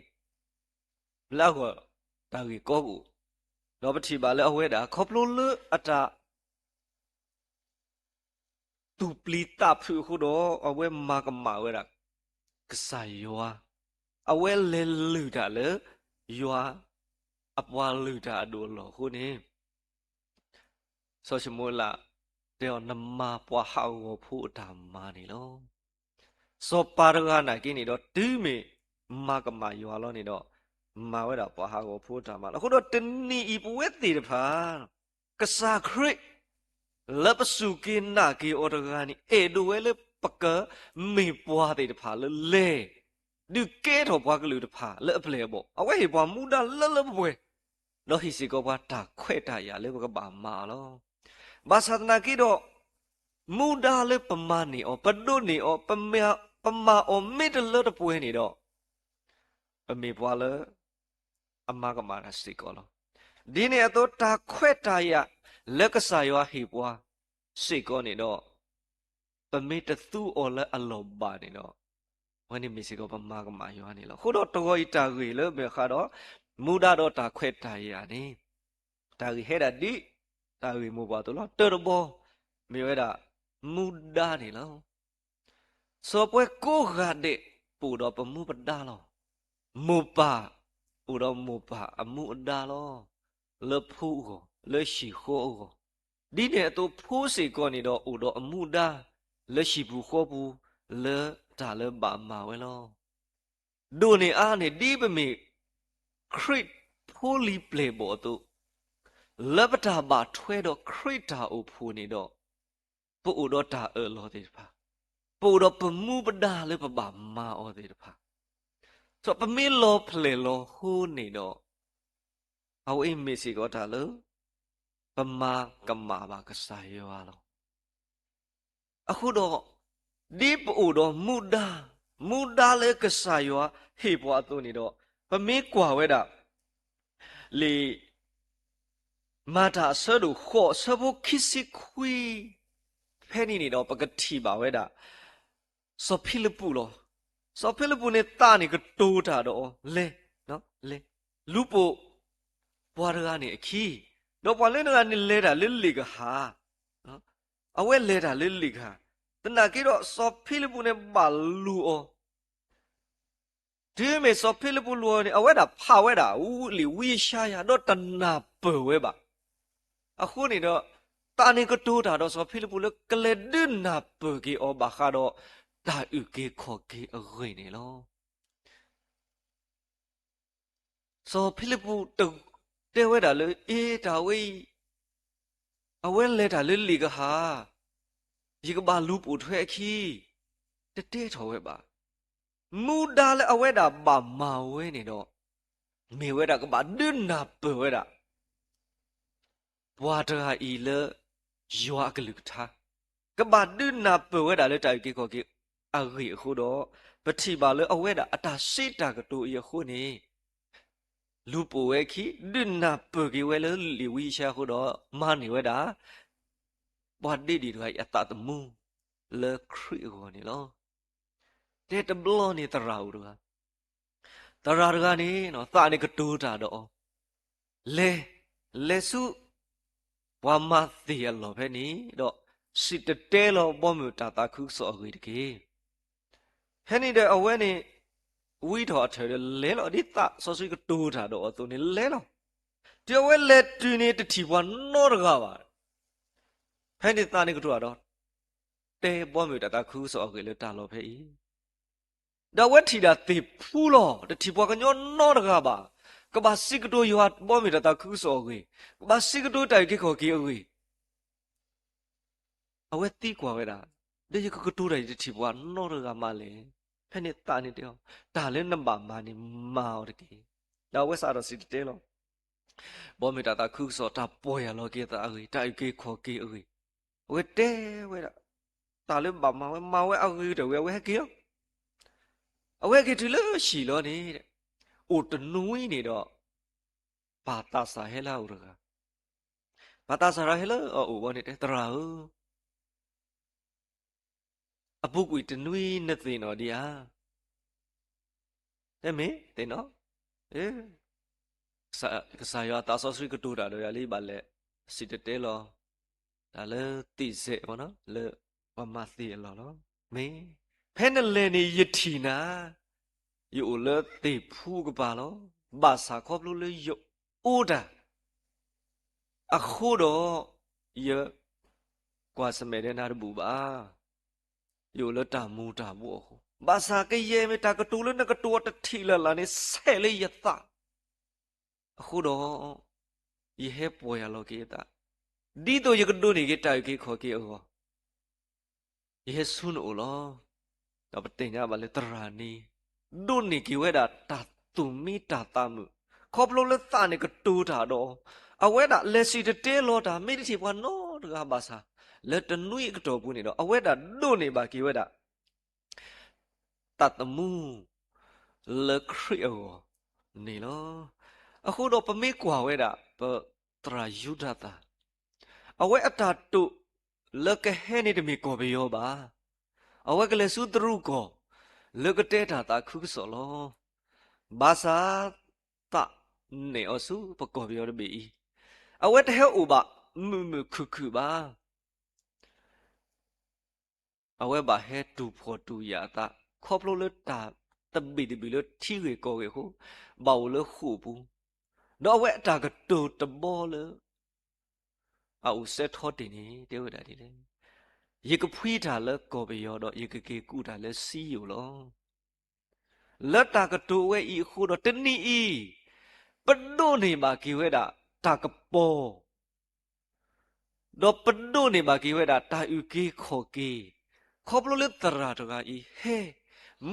လၢအဂီၢ်တၢ်ဂ့ၢ်ကီကအိၣ်, ဒီးပထံၣ်ဘၣ်လၢအဝဲဒၣ် ခီဖျိလၢအတၢ် သူၣ်ပျံၤသးဖုးအဃိဒီး အဝဲမၤကမၣ်ဝဲဒၣ် ကစၢ်ယွၤ, အဝဲလဲၤလုၢ်တၢ်လၢ ယွၤ အပှၤလုၢ်တၢ်အဒိၣ်အလီၢ်အဃိန့ၣ် စီၤၡမူၤအ့လး တဲအီၤ နမၤပှၤဟးဂီၤဖိအတၢ်မၤန့ၣ်လီၤ. စီၤပၤတဂၤနာ်က့န့ၣ်ဒီး တုၤမ့ၢ်မၤကမၣ်ယွၤလီၤန့ၣ်ဒီး မၤဝဲဒၣ်ပှၤဟးဂီၤဖိအတၢ်မၤလီၤ. အဃိဒီးတနံၤအံၤပဝဲသ့ၣ်တဖၣ် ကစၢ်ခရံာ် လၢပစူၢ်က့ၤနာ်က့ၤအီၤတဂၤန့ၣ် အဲၣ်ဒိးဝဲလၢပကမ့ၢ်ပှၤသ့ၣ်တဖၣ်လၢလဲၤ ဒုးကဲထီၣ်ပှၤကလုာ်တဖၣ်လၢအပျဲၢ်အဘီၣ်. အဝဲဟ့ၣ်ပှၤမူဒါလၢလၢပှဲၤပှဲၤ, ဒီးဟ့ၣ်စ့ၢ်ကီးပှၤတၢ်ခွဲးတၢ်ယာ်လၢပကဘၣ်မၤအီၤလီၤ. ဘၣ်ဆၣ်သနာ်က့ဒီး မူဒါလၢပမၤန့ၢ်အီၤ, ပဒိးန့ၢ်အီၤ, ပမၤအီၤမ့ၢ်တလၢတပှဲၤန့ၣ်ဒီး ပမ့ၢ်ပှၤလၢ အမၤကမၣ်တၢ်စ့ၢ်ကီးလီၤ. ဒ်န့ၣ်အသိး တၢ်ခွဲးတၢ်ယာ်လၢကစၢ်ယွၤဟ့ၣ်ပှၤစ့ၢ်ကီးန့ၣ်ဒီး ပမ့ၢ်တသူအီၤလၢအလီၢ်ဘၣ်န့ၣ်ဒီး အဝဲန့ၣ်မ့ၢ်စ့ၢ်ကီးပမၤကမၣ်ယွၤန့ၣ်လီၤ. အဃိဒီးတဂီၤအံၤတၢ်ဂ့ၢ်လၢမ့ၢ်ဃးဒီး မူဒါဒီးတၢ်ခွဲးတၢ်ယာ်န့ၣ် တၢ်ဂ့ၢ်ဟဲဒၣ်ဒ် တၢ်ဂ့ၢ်မိၢ်ပှၢ်အသိးလီၤ. တၢတဘီ မ့ၢ်ဝဲဒၣ် မူဒါန့ၣ်လီၤ. စီၤပှၤကိးဂၤဒဲး ပအိၣ်ဒီးပမူပဒါလီၤ. မိၢ်ပၢ် အိၣ်ဒီးမိၢ်ပၢ်အမူအဒါလီၤ. လၢဖိအဂီၢ်, လၢဟံၣ်ဃီအဂီၢ်, ဒ်န့ၣ်အသိးဖိစ့ၢ်ကီးန့ၣ်ဒီး အိၣ်ဒီးအမူအဒါ လၢဟံၣ်ပူၤဃီပူၤ လၢတၢ်လၢဘၣ်မၤဝဲလီၤ. ဒိၣ်န့ၢ်အါန့ၢ် ဒ်ပမ့ၢ်ခရံာ်ဖိလံၤပျဲၢ်ဘီၣ်အသိး, လၢပတၢ်ဘၣ်ထွဲဒီးခရံာ်တၢ်အိၣ်ဖှိၣ်န့ၣ်ဒီး ပအိၣ်ဒီးတၢ်အၢၣ်လီၤသ့ၣ်တဖၣ်, ပအိၣ်ဒီးပမူပဒါလၢပဘၣ်မၤအီၤသ့ၣ်တဖၣ်, ဒီးပမ့ၢ်လီၤဖျဲၣ်လီၤဟိန့ၣ်ဒီး အဝဲအံၤမ့ၢ်စ့ၢ်ကီးတၢ်လၢ ပမၤကမၣ်ဘၣ်ကစၢ်ယွၤလီၤ. အဃိဒီး ဒ်ပအိၣ်ဒီးမူဒါ, မူဒါလၢကစၢ်ယွၤဟ့ၣ်ပှၤအသိးန့ၣ်ဒီး ပမ့ၢ်ကွၢ်ဝဲဒၣ် လံာ် မၤတၢ်အဆၢဒိၣ်ဃိး အဆၢဖိခံဆံခွံ ဖဲန့ၣ်န့ၣ်ဒီး ပကထံၣ်ဘၣ်ဝဲဒၣ် စီၤဖံလပူးလီၤ. စီၤဖံလပူးန့ၣ် သးန့ၣ်ကတိၤတၢ်ဒီး လဲၤ, လဲၤ, လူၤပိာ်ပှၤတဂၤန့ၣ်အခံ, ဒီးပှၤလၢတဂၤန့ၣ်လဲၤတၢ်လၢလ့ၣ်ကဟၣ်, အဝဲလဲၤတၢ်လၢလ့ၣ်ကဟၣ်, သနာ်က့ဒီး စီၤဖံလပူးန့ၣ်ဘၣ်လူၤအီၤ တုၤမ့ၢ်စီၤဖံလပူးလူၤအီၤန့ၣ် အဝဲဒၣ်ဖးဝဲဒၣ် လံာ်ဝံယၡါယၤ ဒီးတနၢ်ပၢၢ်ဝဲဘၣ်. အဃိန့ၣ်ဒီး သးန့ၣ်ကတိၤတၢ်ဒီးစီၤဖံလပူးလၢကလဲၤဒုးနၢ်ပၢၢ်က့ၤအီၤဘၣ်ဃးဒီး တၢ်အုၣ်က့ၤခီၣ်က့ၤအဂ့ၢ်န့ၣ်လီၤ. စီၤဖံလပူးတတဲဝဲဒၣ်လၢ အ့ တၢ်ဝဲအံၤ အဝဲလဲၤတၢ်လၢလ့ၣ်ကဟၣ်, ယကဘၣ်လူၤပိာ်ထွဲအခံ, တတဲထီၣ်ဝဲဘၣ်. မူဒါလၢအဝဲဒၣ်ဘၣ်မၤဝဲန့ၣ်ဒီး မ့ၢ်ဝဲဒၣ်ကဘၣ်ဒုးနၢ်ပၢၢ်ဝဲဒၣ် ပှၤတဂၤအံၤလၢ ယွၤအကလုၢ်ကထါ, ကဘၣ်ဒုးနၢ်ပၢၢ်ဝဲဒၣ်လၢတၢ်အုၣ်က့ၤခီၣ်က့ၤအဂ့ၢ်အဃိဒီး, ပထံၣ်ဘၣ်လၢအဝဲဒၣ်အတၢ်စံးတၢ်ကတိၤအံၤအဃိန့ၣ်, လူၤပိာ်ဝဲအခံ, ဒုးနၢ်ပၢၢ်က့ၤဝဲလၢလံာ်ဝံယၡါယၤအဃိဒီး မၤန့ၢ်ဝဲဒၣ် ပှၤဒ့ဒံၣ်တဂၤအံၤအသးသမူ လၢခရံာ်အဂီၢ်န့ၣ်လီၤ. တဲတဘျီန့ၣ်သရၣ်အိၣ်တဂၤ, သရၣ်တဂၤန့ၣ် သးန့ၣ်ကတိၤတၢ်ဒီးအီၤ, လဲၤ, လဲၤဆူ ပှၤမၤသ့ၣ်အလီၢ်ဖဲန့ၣ်ဒီး စံၣ်တဲၤတဲလီၤဘီမုၢ်တၢ်သးခုကစီၣ်အဂ့ၢ်တက့ၢ်. ဖဲန့ၣ်ဒီးအဝဲန့ၣ် ဝံထီၣ်အထၢၣ်ဒီးလဲၤလီၤ, ဒ်သးစီဆှံကတိၤတၢ်ဒီးအီၤအသိးန့ၣ်လဲၤလီၤ. တုၤအဝဲလဲၤတုၤန့ၣ် တထံၣ်ပှၤနီတဂၤဘၣ်. ဖဲန့ၣ်သးန့ၣ်ကတိၤတၢ်ဒီး တဲဘီမုၢ်တၢ်သးခုကစီၣ်အဂ့ၢ်လၢတၢ်လီၢ်ဖဲအံၤ, ဒီးအဝဲထံၣ်ဒၣ်သ့ၣ်ဖူလီၤ. တထံၣ်ပှၤကညီနီတဂၤဘၣ်. ကဘၣ်စံးကတိၤယွၤဘီမုၢ်တၢ်သးခုကစီၣ်အဂ့ၢ်, ကဘၣ်စံးကတိၤတၢ်အုၣ်က့ၤခီၣ်က့ၤအဂ့ၢ်. အဝဲသံကွၢ်ဝဲဒၣ်, ဒီးယကကတိၤတၢ်ယတထံၣ်ပှၤနီတဂၤမးလဲၣ်. ဖဲန့ၣ်သးန့ၣ်တဲအီၤ, တၢ်လၢနဘၣ်မၤန့ၣ်မၤအီၤတက့ၢ်. ဒီးအဝဲစးထီၣ်စံၣ်တဲၤတဲလီၤ ဘီမုၢ်တၢ်သးခုကစီၣ် တၢ်ပီၢ်ယၢ်လီၤက့ၤသးအဂ့ၢ်, တၢ်အုၣ်က့ၤခီၣ်က့ၤအဂ့ၢ်. အဝဲတဲဝဲဒၣ်, တၢ်လၢဘၣ်မၤဝဲ, မၤဝဲအဂ့ၤကတၢၢ်ဝံၤ အဝဲဟဲက့ၤလီၤ. အဝဲဟဲက့ၤတုၤလၢဟံၣ်လီၤန့ၣ်, အိၣ်တနွံန့ၣ်ဒီး ပၢ်သးစၢ်ဟဲလၢအအိၣ်တဂၤ. ပၢ်သးစၢ်ဒီးဟဲလၢအအိၣ်ဘီန့ၣ်တဲ, သရၣ်ဧၢ, အပူၤကွံာ်တနွံနသ့ၣ်နီၣ်ဒံးဧါ. တဲမ့ၢ်သ့ၣ်နီၣ်, ကစၢ်ယွၤအသးစီဆှံကတိၤတၢ်ဒီးယၤလံ ဘၣ်လဲၤစံၣ်တဲၤတဲလီၤ တၢ်လၢသ့ၣ်စဲး လၢပှၤမၤသ့ၣ်အလီၢ်လီၤ. မ့ၢ် ဖဲနလဲၤန့ၣ်ယထံၣ်နၤ, ယအိၣ်လၢသ့ၣ်ဖူကပၤလီၤ. ဘၣ်ဆၣ်ခီဖျိလၢယအိၣ်တၢ် အဃိဒီး ယကွၢ်ဆၢၣ်မဲာ်ဒီးနၤတဘူၣ်ဘၣ်. ယအိၣ်လၢတၢ်မူၤတၢ်ဘှီးအဃိ, ဘၣ်ဆၣ်ကယဲၢ်မ့ၢ်တၢ်ကတိၤလၢနကတိၤအီၤတထံၣ်လၢ်လၢ်န့ၣ် ဆဲးလၢယသး အဃိဒီး ယဟဲပီၢ်ယၢ်လီၤက့ၤယသး, ဒ်သိးယကဒိးန့ၢ်က့ၤတၢ်အုၣ်က့ၤခီၣ်က့ၤအဂီၢ် ယဟဲဆူနအိၣ်လီၤ. ဒီးပသ့ၣ်ညါဘၣ်လၢသရၣ်န့ၣ် ဒိးန့ၢ်က့ၤဝဲဒၣ်တၢ်သူၣ်မံတၢ်သးမုာ်, ခီဖျိလၢသးန့ၣ်ကတိၤတၢ်ဒီး အဝဲဒၣ်လဲၤစံၣ်တဲၤတဲလီၤတၢ် မ့ၢ်တထံၣ်ပှၤနီတဂၤဘၣ်ဆၣ်, လၢတနွံအကတီၢ်ပူၤန့ၣ်ဒီး အဝဲဒၣ်ဒိးန့ၢ်ဘၣ်က့ၤဝဲဒၣ် သးသမူ လၢခရံာ်အဂီၢ်န့ၣ်လီၤ. အဃိဒီးပမ့ၢ်ကွၢ်ဝဲဒၣ် ပသရၣ်ယူဒၤသၢ်, အဝဲအတၢ်တိာ်လၢကဟဲန့ၣ်တမ့ၢ်ကီၢ်ပယီၤဘၣ်. အဝဲကလဲၤဆူတရူးကီၢ် လၢကတဲတၢ်သးခုကစီၣ်လီၤ. ဘၣ်ဆၣ်သးနဲၣ်အီၤဆူပကီၢ်ပယီၤတဘ့ၣ်အံၤ, အဝဲတဟဲအိၣ်ဘၣ်မုာ်မုာ်ခုၣ်ခုၣ်ဘၣ်. အဝဲဘၣ်ဟဲတူၢ်ဖှီၣ်တူၢ်ယာ်အသး ခီဖျိလၢတၢ် တဘ့ၣ်တဘ့ၣ်လၢထံဂ့ၢ်ကီၢ်ဂ့ၢ်အဃိ, ဘၣ်အိၣ်လၢဃိာ်ပူၤ, ဒီးအဝဲအတၢ်ကတိၤတဘီလၢ အအိၣ်ဆၢထီတ့ၢ်န့ၣ် တဲဝဲဒၣ်ဒ်လဲၣ်, ယကဖှံတၢ်လၢကီၢ်ပယီၤဒီး ယကက့ၤကူးတၢ်လၢစံယိၣ်လီၤ. လၢတၢ်ကတိၤဝဲအံၤအဃိဒီး တနံၤအံၤ ပဒိးန့ၢ်ဘၣ်က့ၤဝဲဒၣ်တၢ်ကပီၤ ဒီးပဒိးန့ၢ်ဘၣ်က့ၤဝဲဒၣ်တၢ်အုၣ်က့ၤခီၣ်က့ၤ, ခီဖျိလၢသရၣ်တဂၤအံၤ ဟဲ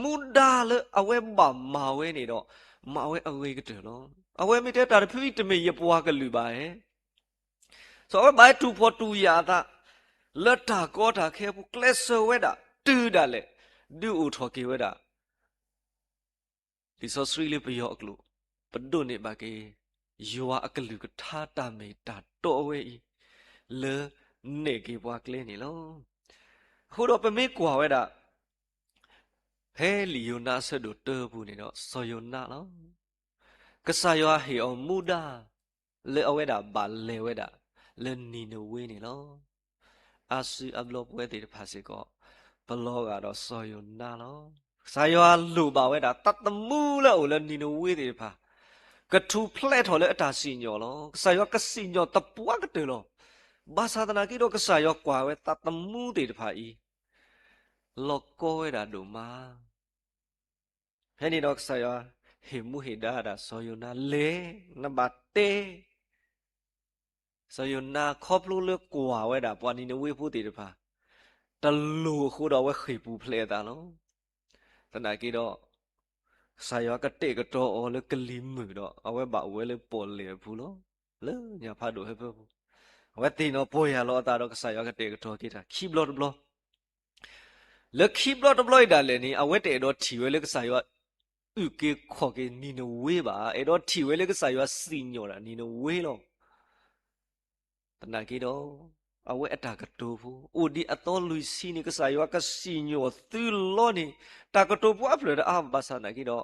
မူဒါလၢအဝဲဘၣ်မၤဝဲန့ၣ်ဒီး မၤဝဲအဂ့ၤကတၢၢ်လီၤ. အဝဲမ့ၢ်တဲတၢ်တဖုအံၤတမ့ၢ်ယပှၤကလုာ်ဘၣ်ဧါ. စီၤအဝဲဘၣ်ဟဲတူၢ်ဖှီၣ်တူၢ်ယာ်အသး လၢတၢ်ကီတၢ်ခဲအပူၤ ကျဲးစၢးဝဲဒၣ် တုၤဒၣ်လဲာ် ဒုးအိၣ်ထီၣ်က့ၤဝဲဒၣ် လံာ်စီဆှံလၢပယီၤအကျိာ်, ပဒိးန့ၢ်ဘၣ်က့ၤ ယွၤအကလုၢ်ကထါတၢ်မ့ၢ်တၢ်တီအဝဲအံၤ လၢနဲၣ်က့ၤပှၤကျဲန့ၣ်လီၤ. အဃိဒီးပမ့ၢ်ကွၢ်ဝဲဒၣ် ဖဲလံာ်ယိၤနါအဆၢဒိၣ်တၢအပူၤန့ၣ်ဒီး စီၤယိၤနါလီၤ. ကစၢ်ယွၤဟ့ၣ်အီၤမူဒါ လၢအဝဲဒၣ်ဘၣ်လဲၤဝဲဒၣ် လၢနံၤနဝ့န့ၣ်လီၤ. အါစုအါဘျီပဝဲသ့ၣ်တဖၣ်စ့ၢ်ကီး ပလီၤဂာ်ဒီးစီၤယိၤနါလီၤ. ကစၢ်ယွၤလိၣ်ဘၣ်ဝဲဒၣ် သးသမူလၢအအိၣ်လၢနံၤနဝ့သ့ၣ်တဖၣ် ကထူၣ်ဖျဲးထီၣ်လၢအတၢ်စံၣ်ညီၣ်လီၤ. ကစၢ်ယွၤကစံၣ်ညီၣ်သပှၢ်ကတၢၢ်လီၤ. ဘၣ်ဆၣ်သနာ်က့ဒီး ကစၢ်ယွၤကွၢ်ဝဲသးသမူသ့ၣ်တဖၣ်အံၤ လီၤကီဝဲဒၣ်ဒိၣ်မး. ဖဲန့ၣ်ဒီးကစၢ်ယွၤဟ့ၣ်မူဟ့ၣ်ဒါဒၣ်စီၤယိၤနါလဲၤ, နဘၣ်တဲ စီၤယိၤနါ ခီဖျိလၢကွၢ်ဝဲဒၣ်ပှၤနံၤနဝ့ဖိသ့ၣ်တဖၣ် တလိၤအဃိဒီးအဝဲဃ့ၢ်ပူၤဖျဲးအသးလီၤ. သနာ်က့ဒီး ကစၢ်ယွၤကတဲာ်ကတီၤအီၤလၢကလံၤမုၢ်ဒီး အဝဲဘၣ်အိၣ်ဝဲလၢပီၣ်လဲၣ်အပူၤလီၤ. လၢညၣ်ဖးဒိၣ်ဟၢဖၢပူၤ အဝဲသ့ၣ်နီၣ်ပီၢ်ယၢ်လီၤအသးဒီးကစၢ်ယွၤကတဲာ်ကတီၤက့ၤတၢ်ခံဘျီတဘျီ လၢခံဘျီတဘျီအံၤဒၣ်လဲာ်န့ၣ် အဝဲတအဲၣ်ဒိးထံၣ်ဝဲလၢကစၢ်ယွၤ အုၣ်က့ၤခီၣ်က့ၤနံၤနဝ့ဘၣ်, အဲၣ်ဒိးထံၣ်ဝဲလၢကစၢ်ယွၤစံၣ်ညီၣ်ဒၣ်နံၤနဝ့လီၤ. သနာ်က့ဒီး အဝဲအတၢ်ကတိၤဖိ အိၣ်ဒံးအသီလွံၢ်ဆံန့ၣ် ကစၢ်ယွၤကစံၣ်ညီၣ်သုလီၤန့ၣ် တၢ်ကတိၤဖိအဖျၢၣ်တအါဘၣ်ဆၣ်သနာ်က့ဒီး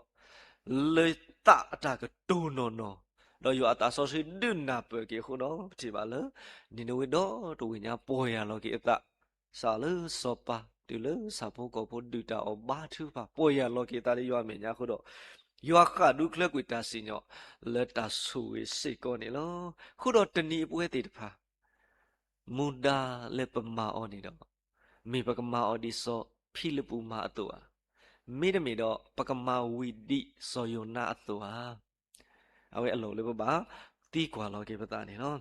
လၢသးအတၢ်ကတိၤနီၢ်နီၢ်, ဒီးယွၤအသးစီဆှံဒုးနၢ်ပၢၢ်က့ၤအဃိဒီး ပထံၣ်ဘၣ်လၢ နံၤနဝ့ဒီတဝ့ၢ်ညါပီၢ်ယၢ်လီၤက့ၤအသး စးလၢစီၤပၤ တုၤလၢဆၣ်ဖိကီၢ်ဖိ ဒုၣ်တၢ်အီၣ်ဘါထုကဖၣ် ပီၢ်ယၢ်လီၤက့ၤအသးလၢယွၤအမဲာ်ညါအဃိဒီး ယွၤဃၣ်ဒူချၢကွံာ်တၢ်စံၣ်ညီၣ် လၢတၢ်ဆိၣ်ဂ့ၤစ့ၢ်ကီးန့ၣ်လီၤ. အဃိဒီးတနံၤအံၤပဝဲသ့ၣ်တဖၣ် မူဒါလၢပမၤအီၤန့ၣ်ဒီး မ့ၢ်ပကမၤအီၤဒ်စီၤဖံလံးပူးမၤအသိးဧါ, မ့တမ့ၢ်ဒီး ပကမၤဝံၤဒ်စီၤယိၤနါအသိးဧါ. အဝဲအလီၢ်လၢပဘၣ်သံကွၢ်လီၤက့ၤပသးန့ၣ်လီၤ.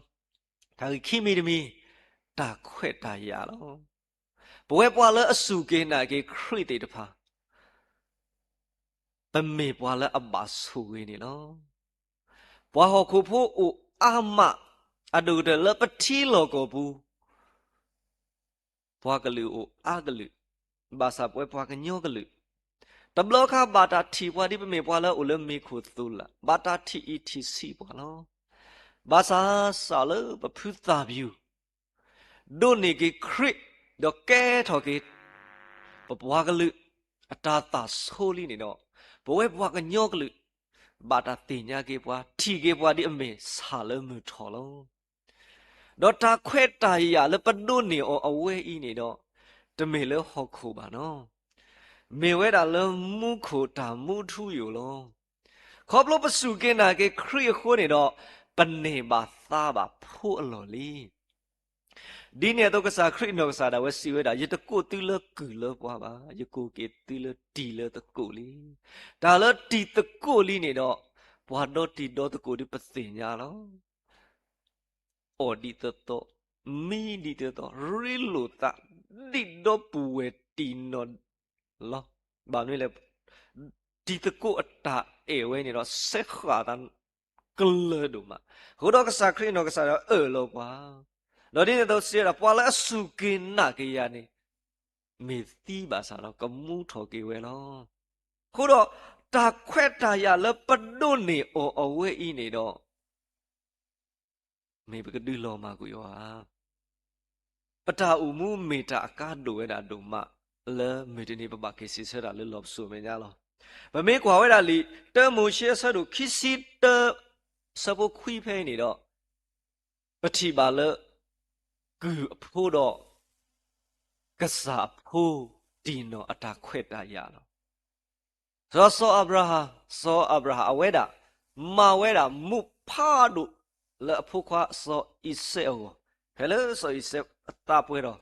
တၢ်ဂ့ၢ်ခံမံၤတမံၤ, တၢ်ခွဲးတၢ်ယာ်လီၤ. ပဝဲပှၤလၢအစူၢ်က့ၤနာ်က့ၤခရံာ်သ့ၣ်တဖၣ် ပမ့ၢ်ပှၤလၢအဘၣ်ဆိၣ်ဂ့ၤန့ၣ်လီၤ. ပှၤဟီၣ်ခိၣ်ဖိအိၣ်အါမး, အဒိၣ်ကတၢၢ်လၢပထံလီၢ်ကီၢ်ပူၤ, ပှၤကလုာ်အိၣ်အါကလုာ်, ဘၣ်ဆၣ်ပဝဲပှၤကညီကလုာ်, တဘျီခါဘၣ်တၢ်ထံၣ်ပှၤဒ်ပမ့ၢ်ပှၤလၢအအိၣ်လၢမ့ၤခိၣ်သိလး, ဘၣ်တၢ်ထံၣ်အံၤထံၣ်ဆံးပှၤလီၤ. ဘၣ်ဆၣ်စးလၢပဖုသၣ်ပျူၤ ဒိးန့ၢ်က့ၤခရံာ်, ဒီးကဲထီၣ်က့ၤ ပပှၤကလုာ် အတၢ်သးဆိလံန့ၣ်ဒီး, ပဝဲပှၤကညီကလုာ် ဘၣ်တၢ်သ့ၣ်ညါက့ၤပှၤ, ထံၣ်က့ၤပှၤဒ်အမ့ၢ်ဆၣ်လၢမုၢ်ထီၣ်လီၤ. ဒီးတၢ်ခွဲးတၢ်ယာ်လၢပဒိးန့ၢ်အီၤအဝဲအံၤန့ၣ်ဒီး, တမ့ၢ်လၢဟီၣ်ခိၣ်ဘၣ်နီၤ, မ့ၢ်ဝဲဒၣ်လၢမူခိၣ်တၢ်မူထူယိာ်လီၤ. ခီဖျိပစူၢ်က့ၤနာ်က့ၤခရံာ်အဃိန့ၣ်ဒီး, ပန့ၢ်ဘၣ်သါဘၣ်ဖိအလီၢ်လံ. ဒ်န့ၣ်အသိးကစၢ်ခရံာ်နီၢ်ကစၢ်ဒၣ်ဝဲစံးဝဲဒၣ်, ယတကိးသုလၢကုၢ်လၢပှၤဘၣ်, ယကိးက့ၤသုလၢတံၤလၢသကိးလံ. တၢ်လၢတံၤသကိးလံန့ၣ်ဒီး, ပှၤဒီတံၤဒီသကိးဒ်ပသ့ၣ်ညါလီၤ. အီၣ်ဒ်သိးသိး, မံဒ်သိးသိး, ရ့လိာ်သး, ဒ်ဒီပုၢ်ဝဲၢ်တံၢ်နီၢ်လီၤ. ဘၣ်မနုၤလဲၣ်, တံၤသကိးအတၢ်အဲၣ်ဝဲန့ၣ်ဒီး စဲဃာ်သးကလၢၤဒိၣ်မး. အဃိဒီးကစၢ်ခရံာ်နီၢ်ကစၢ်ဒၣ်ဝဲအၢၣ်လီၤပှၤ, ဒီးဒ်န့ၣ်အသိးစံးဝဲဒၣ်, ပှၤလၢအစူၢ်က့ၤနာ်က့ၤယၤန့ၣ် မ့ၢ်သံဘၣ်ဆၣ်ဒီးကမူထီၣ်က့ၤဝဲလီၤ. အဃိဒီးတၢ်ခွဲးတၢ်ယာ်လၢပဒိးန့ၢ်အီၤအဝဲအံၤန့ၣ်ဒီး မ့ၢ်ပကဒုးလီၤမၢ်ကွံာ်အီၤဧါ. ပတၢ်အိၣ်မူမ့ၢ်တၢ်အကါဒိၣ်ဝဲဒၣ်ဒိၣ်မး လၢမုၢ်တနံၤပဘၣ်က့ၤစံးဆၢတၢ်လၢလီၢ်ပစိာ်မဲာ်ညါလီၤ. ပမ့ၢ်ကွၢ်ဝဲဒၣ်လံာ်တၢမိၤၡ့အဆၢဒိၣ်ခံဆံတၢ ဆၢဖိခွံဖဲအံၤန့ၣ်ဒီး, ပထံၣ်ဘၣ်လၢ ကုၢ်အဖိဒီး ကစၢ်အဖိတံၢ်နီၢ်အတၢ်ခွဲးတၢ်ယာ်လီၤ. စီၤအၤဘြၤဟၣ်, စီၤအၤဘြၤဟၣ်အဝဲဒၣ် မၤဝဲဒၣ်မူးဖးဒိၣ်လၢအဖိခွါစီၤအံၤစဲးအဂီၢ်, ဖဲလၢစီၤအံၤစဲးအသးပှဲၤဒီး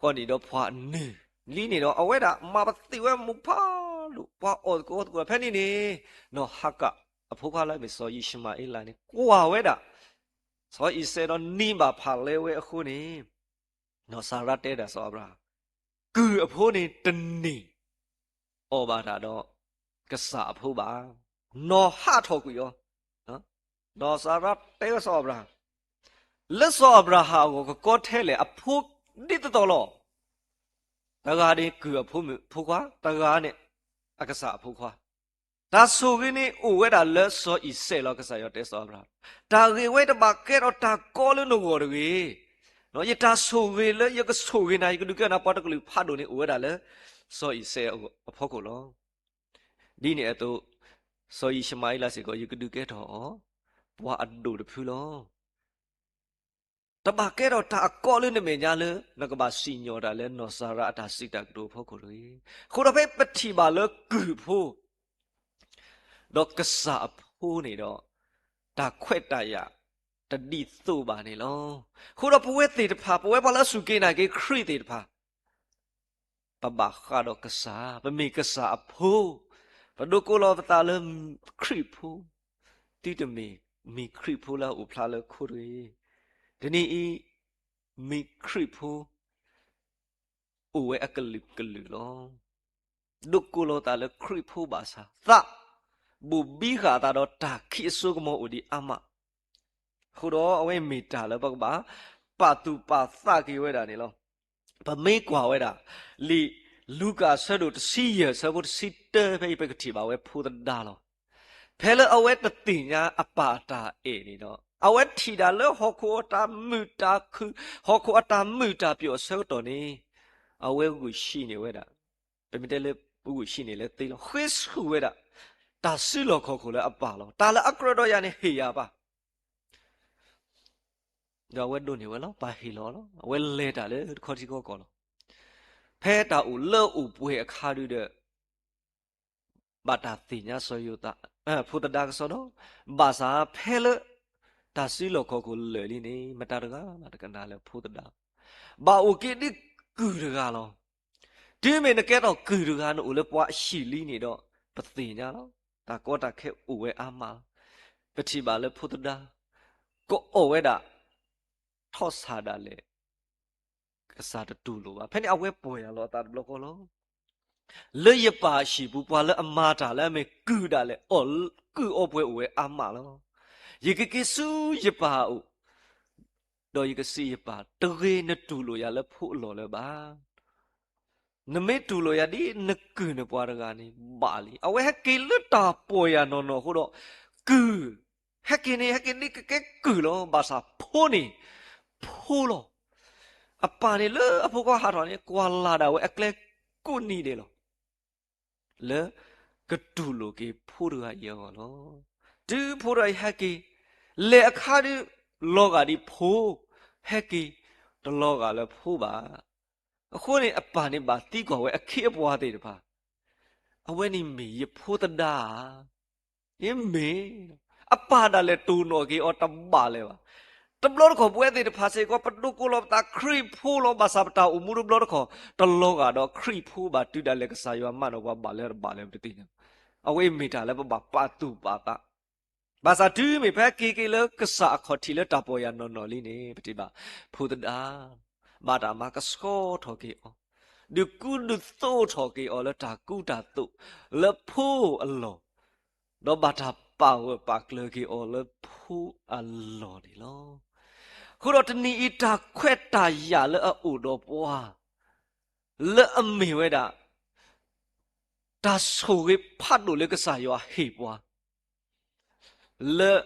ဃီနံၣ်ဒီးဖှၤနုာ်လံန့ၣ်ဒီး အဝဲဒၣ်မၤပသံၣ်ဝဲမူးဖးဒိၣ် ပှၤအီၣ်သကိးသကိး ဖဲန့ၣ်န့ၣ်, နီၢ်ဟၤကၣ်အဖိခွါလၢအမ့ၢ်စီၤယံၡမၤအ့လးန့ၣ် ကွၢ်ဝဲဒၣ် စီၤအံၤစဲးဒီးနံၤဘၣ်ဖးလဲဝဲအဃိန့ၣ်, နီၢ်စၤရါတဲဒၣ်စီၤအၤဘြၤဟၣ်, ကုၢ်အဖိန့ၣ်တန့ၢ် အီၣ်ဘၣ်တၢ်ဒီး ကစၢ်အဖိဘၣ်. နီၢ်ဟးထီၣ်ကွံာ်အီၤ, နီၢ်စၤရါတဲဝဲစီၤအၤဘြၤဟၣ်, လၢစီၤအၤဘြၤဟၣ်အဂီၢ်ကကီထဲလဲၣ် အဖိဒ်သိးသိးလီၤ. တဂၤန့ၣ်ကုၢ်အဖိခွါ, တဂၤန့ၣ် အကစၢ်အဖိခွါ. တၢ်ဆိၣ်ဂ့ၤန့ၣ်အိၣ်ဝဲဒၣ်လၢစီၤအံၤစဲးလီၤ. ကစၢ်ယွၤတဲစီၤအၤဘြၤဟၣ်, တၢ်ဂ့ၢ်ဝဲတဘၣ်ကဲထီၣ်တၢ်ကီလၢနဂီၢ်တဂ့ၤ. ယတၢ်ဆိၣ်ဂ့ၤလၢယကဆိၣ်ဂ့ၤနၤ ယကဒုးကဲထီၣ်နၤပှၤတကလုာ်ဖးဒိၣ်န့ၣ် အိၣ်ဝဲဒၣ်လၢ စီၤအံၤစဲးအဖီခိၣ်လီၤ. ဒ်န့ၣ်အသိး စီၤယံၡမၤအ့လးစ့ၢ်ကီး ယကဒုးကဲထီၣ်အီၤ ပှၤအဒိၣ်တဖုလီၤ. တဘၣ်ကဲထီၣ်တၢ်အကီလၢနမဲာ်ညါလၢ နကဘၣ်စံၣ်ညီၣ်တၢ်လၢနီၢ်စၤရါအတၢ်စံးတၢ်ကတိၤအဖီခိၣ်တဂ့ၤ. အဃိဒီးဖဲပထံၣ်ဘၣ်လၢကုၢ်ဖိ ဒီးကစၢ်အဖိန့ၣ်ဒီး တၢ်ခွဲးတၢ်ယာ်တဒ်သိးဘၣ်န့ၣ်လီၤ. အဃိဒီးပဝဲသ့ၣ်တဖၣ် ပဝဲပှၤလၢအစူၢ်က့ၤနာ်က့ၤခရံာ်သ့ၣ်တဖၣ် ပဘၣ်ဃးဒီးကစၢ်, ပမ့ၢ်ကစၢ်အဖိ, ပဒိးကိးလီၤပသးလၢခရံာ်ဖိ, သုတမ့ၢ်မ့ၢ်ခရံာ်ဖိလၢအအိၣ်ဖျါလၢခိတဂ့ၤ. တနံၤအံၤ မ့ၢ်ခရံာ်ဖိ အိၣ်ဝဲအကလုာ်ကလုာ်လီၤ. ဒိးကိးလီၤသးလၢခရံာ်ဖိဘၣ်ဆၣ် သးဘူးဘံဃာ်အသးဒီးတၢ်ခံးအစိကမီၤအိၣ်ဒံးအါမး. အဃိဒီးအဝဲမ့ၢ်တၢ်လၢပကဘၣ်ပာ်သူၣ်ပာ်သးက့ၤဝဲဒၣ်န့ၣ်လီၤ. ပမ့ၢ်ကွၢ်ဝဲဒၣ် လံာ်လူၤကၣ်အဆၢဒိၣ်တဆံယဲၢ် အဆၢဖိတဆံတၢ ဖဲအံၤပကထံၣ်ဘၣ်ဝဲဖိသဒါလီၤ. ဖဲလၢအဝဲတသ့ၣ်ညါအပၢ်အတၢ်အဲၣ်န့ၣ်ဒီး အဝဲထံၣ်ဒၣ်လၢဟီၣ်ခိၣ်အတၢ်မုာ်တၢ်ခုၣ်, ဟီၣ်ခိၣ်အတၢ်မုာ်တၢ်ပျိာ်အဆၢကတီၢ်န့ၣ် အဝဲဂုာ်ဆံးန့ၢ်ဝဲဒၣ်, ပမ့ၢ်တဲလၢဂုာ်ဆံးန့ၢ်လၢသ့လီၤ, ဃ့ဆူၣ်ဝဲဒၣ် တၢ်စုလီၢ်ခီၣ်ခိၣ်လၢအပၢ်လီၤ. တၢ်လၢအကြၢးဒီးယၤန့ၣ်ဟ့ၣ်ယၤပၢ် ဒီးအဝဲဒိးန့ၢ်ဝဲလီၤ, ပၢ်ဟ့ၣ်လီၤလီၤ. အဝဲလဲၤတၢ်လၢတခီထံကီကီၢ်လီၤ. ဖဲတၢ်အိၣ်လၢအိၣ်ပှဲၤအခါဒုဒီး ဘၣ်တၢ်သ့ၣ်ညါစီၤယိၤသး, ဖိသဒါကစီဒီ, ဘၣ်ဆၣ်ဖဲလၢ တၢ်စုလီၢ်ခီၣ်ခိၣ်လၢာ်လံန့ၣ် မတၤတဂၤဘၣ်တကနၣ်လၢဖိသဒါ, ဘၣ်အိၣ်က့ၤဒ်ကုၢ်တဂၤလီၤ. တုၤမ့ၢ်နကဲထီၣ်ကုၢ်တဂၤ နအိၣ်လၢပှၤအဟံၣ်လံန့ၣ်ဒီး ပသ့ၣ်ညါလီၤ. တၢ်ကီတၢ်ခဲအိၣ်ဝဲအါမးလီၤ. ပထံၣ်ဘၣ်လၢဖိသဒါ ကအီၣ်ဝဲဒၣ် ထီၣ်ဆၣ်ဒၣ်လဲာ် ကစၢ်တတူၢ်လိာ်ဘၣ်. ဖဲန့ၣ်အဝဲပီၢ်ယၢ်လီၤအသးတဘျီဃီလီၤ. လၢယပၢ်အဟံၣ်ပူၤ ပှၤလၢအမၤတၢ်လၢအမ့ၢ်ကုၢ်ဒၣ်လဲာ် အီၣ်ကုၢ်အီပှဲၤအိၣ်ဝဲအါမးလီၤ. ယကက့ၤဆူယပၢ်အအိၣ် ဒီးယကစံးယပၢ်, တဂ့ၤနတူၢ်လိာ်ယၤလၢဖိအလီၢ်လၢၤဘၣ်. နမ့ၢ်တူၢ်လိာ်ယၤဒ်နကုၢ်နပှၤတဂၤန့ၣ် ဘၣ်လံ. အဝဲဟဲက့ၤလၢတၢ်ပီၢ်ယၢ်နီၢ်နီၢ်အဃိဒီး ကုၢ် ဟဲက့ၤန့ၣ် ဟဲက့ၤဒ်ကကဲကုၢ်လီၤ. ဘၣ်ဆၣ်ဖိန့ၣ် ဖိလီၤ. အပၢ်န့ၣ်လၢအဖိခွါဟးထီၣ်န့ၣ် ကွၢ်လၢ်ဒၣ်ဝဲအကျဲကိးနံၤဒဲးလီၤ. လၢကတူၢ်လိာ်က့ၤဖိတဂၤအံၤအဂီၢ်လီၤ. တုၤဖိတဂၤအံၤဟဲက့ၤ လဲၤအခါဒုး လီၤဂာ်ဒ်ဖိ, ဟဲက့ၤ တလီၤဂာ်လၢဖိဘၣ်. အဃိန့ၣ် အပၢ်န့ၣ်ဘၣ်သံကွၢ်ဝဲအခ့အပှၤသ့ၣ်တဖၣ်, အဝဲန့ၣ်မ့ၢ်ယဖိသဒါဧါ. ယမ့ၢ်, အပၢ်ဒၣ်လဲာ်တိၢ်နီၣ်က့ၤအီၤတဘၣ်လၢၤဘၣ်. တဘျီတခီၣ်ပဝဲသ့ၣ်တဖၣ်စ့ၢ်ကီး ပဒိးကိးလီၤပသးခရံာ်ဖိလီၤ. ဘၣ်ဆၣ်ပတၢ်အိၣ်မူတဘျီတခီၣ် တလီၤဂာ်ဒီးခရံာ်ဖိဘၣ်. တုၤဒၣ်လဲာ်ကစၢ်ယွၤမၤနၢၤပှၤဘၣ်လၢတဘၣ်လၢၤပတသ့ၣ်ညါ. အဝဲအံၤမ့ၢ်တၢ်လၢပဘၣ်ပာ်သူၣ်ပာ်သး ဘၣ်ဆၣ်တုၤမ့ၢ်ဖဲက့ၤက့ၤလၢကစၢ်အခီၣ်ထံးလၢတၢ်ပီၢ်ယၢ်နီၢ်နီၢ်လံန့ၣ် ပထံၣ်ဘၣ် ဖိသဒါ ဘၣ်တၢ်မၤကဆှီထီၣ်က့ၤအီၤ, ဒုးကူဒုးသိးထီၣ်က့ၤအီၤလၢတၢ်ကူတၢ်သိးလၢဖိအလီၢ်, ဒီးဘၣ်တၢ်ပာ်ဂၢၢ်ပာ်ကျၢၤက့ၤအီၤလၢဖိအလီၢ်န့ၣ်လီၤ. အဃိဒီးတနံၤအံၤတၢ်ခွဲးတၢ်ယာ်လၢအအိၣ်ဒီးပှၤ လၢအမ့ၢ်ဝဲဒၣ် တၢ်ဆိၣ်ဂ့ၤဖးဒိၣ်လၢကစၢ်ယွၤဟ့ၣ်ပှၤ လၢ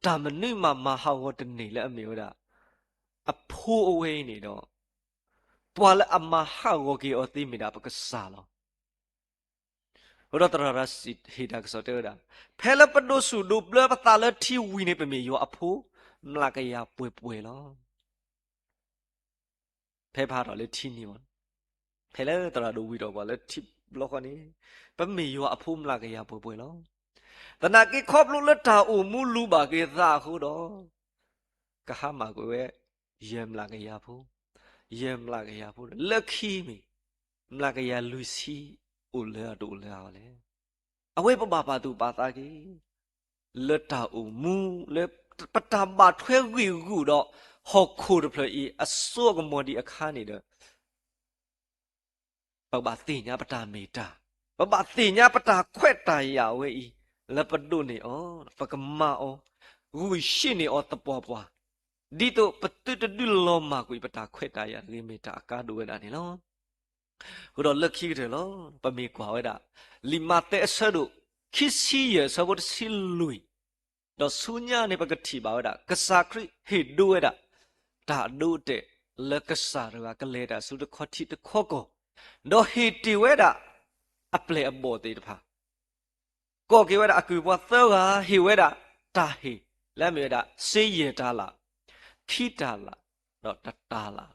တၢ်မနုၤမးမၤဟးဂီၤတန့ၢ်လၢအမ့ၢ်ဝဲဒၣ် အဖိအဝဲအံၤန့ၣ်ဒီး ပှၤလၢအမၤဟးဂီၤက့ၤအီၤသ့မ့ၢ်ဒၣ်ပကစၢ်လီၤ. အဃိဒီးသရၣ်ဒၤစံးဟ့ၣ်တၢ်ကစီၣ်တဲဝဲဒၣ်, ဖဲလၢပဒိးဆူၣ်ဒိးဘျၢပသးလၢထံဝံၤန့ၣ် ပမ့ၢ်ယွၤအဖိ မျးကယၤပှဲၤပှဲၤလီၤ. ဖဲဖးထီၣ်လၢထံန့ၣ်ဘၣ်, ဖဲလၢသရၣ်ဒိးဝံၤထီၣ်ပှၤလၢထံ ဘျီဃီန့ၣ် ပမ့ၢ်ယွၤအဖိမျးကယၤပှဲၤပှဲၤလီၤ. သနာ်က့ခီဖျိလၢတၢ်အိၣ်မူလူၤဘၣ်က့ၤသးအဃိဒီး ကဟါမၢ်ကွံာ်ဝဲ ယဲၢ်မျးကယၤဖိ, ယဲၢ်မျးကယၤဖိ လၢခံမ့ၢ် မျးကယၤလွံၢ်ဆံ အိၣ်လၢအတအိၣ်လၢအီၤလဲၣ်. အဝဲပဘၣ်ပာ်သူၣ်ပာ်သးက့ၤ လၢတၢ်အိၣ်မူ လၢပတၢ်ဘၣ်ထွဲဂံၢ်ဂူာ်ဒီး ဟီၣ်ခိၣ်တဖျၢၣ်အံၤ အစိအကမီၤဒံးအခါန့ၣ်ဒီး ပဘၣ်သ့ၣ်ညါပတၢ်မ့ၢ်တၢ်, ပဘၣ်သ့ၣ်ညါပတၢ်ခွဲးတၢ်ယာ်ဝဲအံၤ လၢပဒိးန့ၢ်အီၤ, ပကမၤအီၤ, ဂုာ်ဆံးန့ၢ်အီၤသပှၢ်ပှၢ်, ဒ်သိးပသုတဒုးလီၤမၢ်ကွံာ်ပတၢ်ခွဲးတၢ်ယာ်တဂ့ၤ မ့ၢ်တၢ်အကါဒိၣ်ဝဲဒၣ်န့ၣ်လီၤ. အဃိဒီးလၢခံကတၢၢ်လီၤ, ပမ့ၢ်ကွၢ်ဝဲဒၣ် လံာ်မးသဲအဆၢဒိၣ် ခံဆံယဲၢ်အဆၢဖိတဆံလွံၢ် ဒီးဆူညါန့ၣ် ပကထံၣ်ဘၣ်ဝဲဒၣ် ကစၢ်ခရံာ်ဟ့ၣ်ဒိဝဲဒၣ် တၢ်အဒိအတဲာ် လၢကစၢ်တဂၤကလဲၤတၢ်ဆူတခီထံးတခီကီၢ်, ဒီးဟ့ၣ်တ့ၢ်ဝဲဒၣ် အပျဲၢ်အဘီၣ်သ့ၣ်တဖၣ်, ကိးက့ၤဝဲဒၣ်အကုၢ်ပှၤသၢဂၤ ဟ့ၣ်ဝဲဒၣ်တၢ်ဟ့ၣ် လၢအမ့ၢ်ဝဲဒၣ် စ့ယဲၢ်တၤလၣ်, ခံတၤလၣ်, ဒီးတတၤလၣ်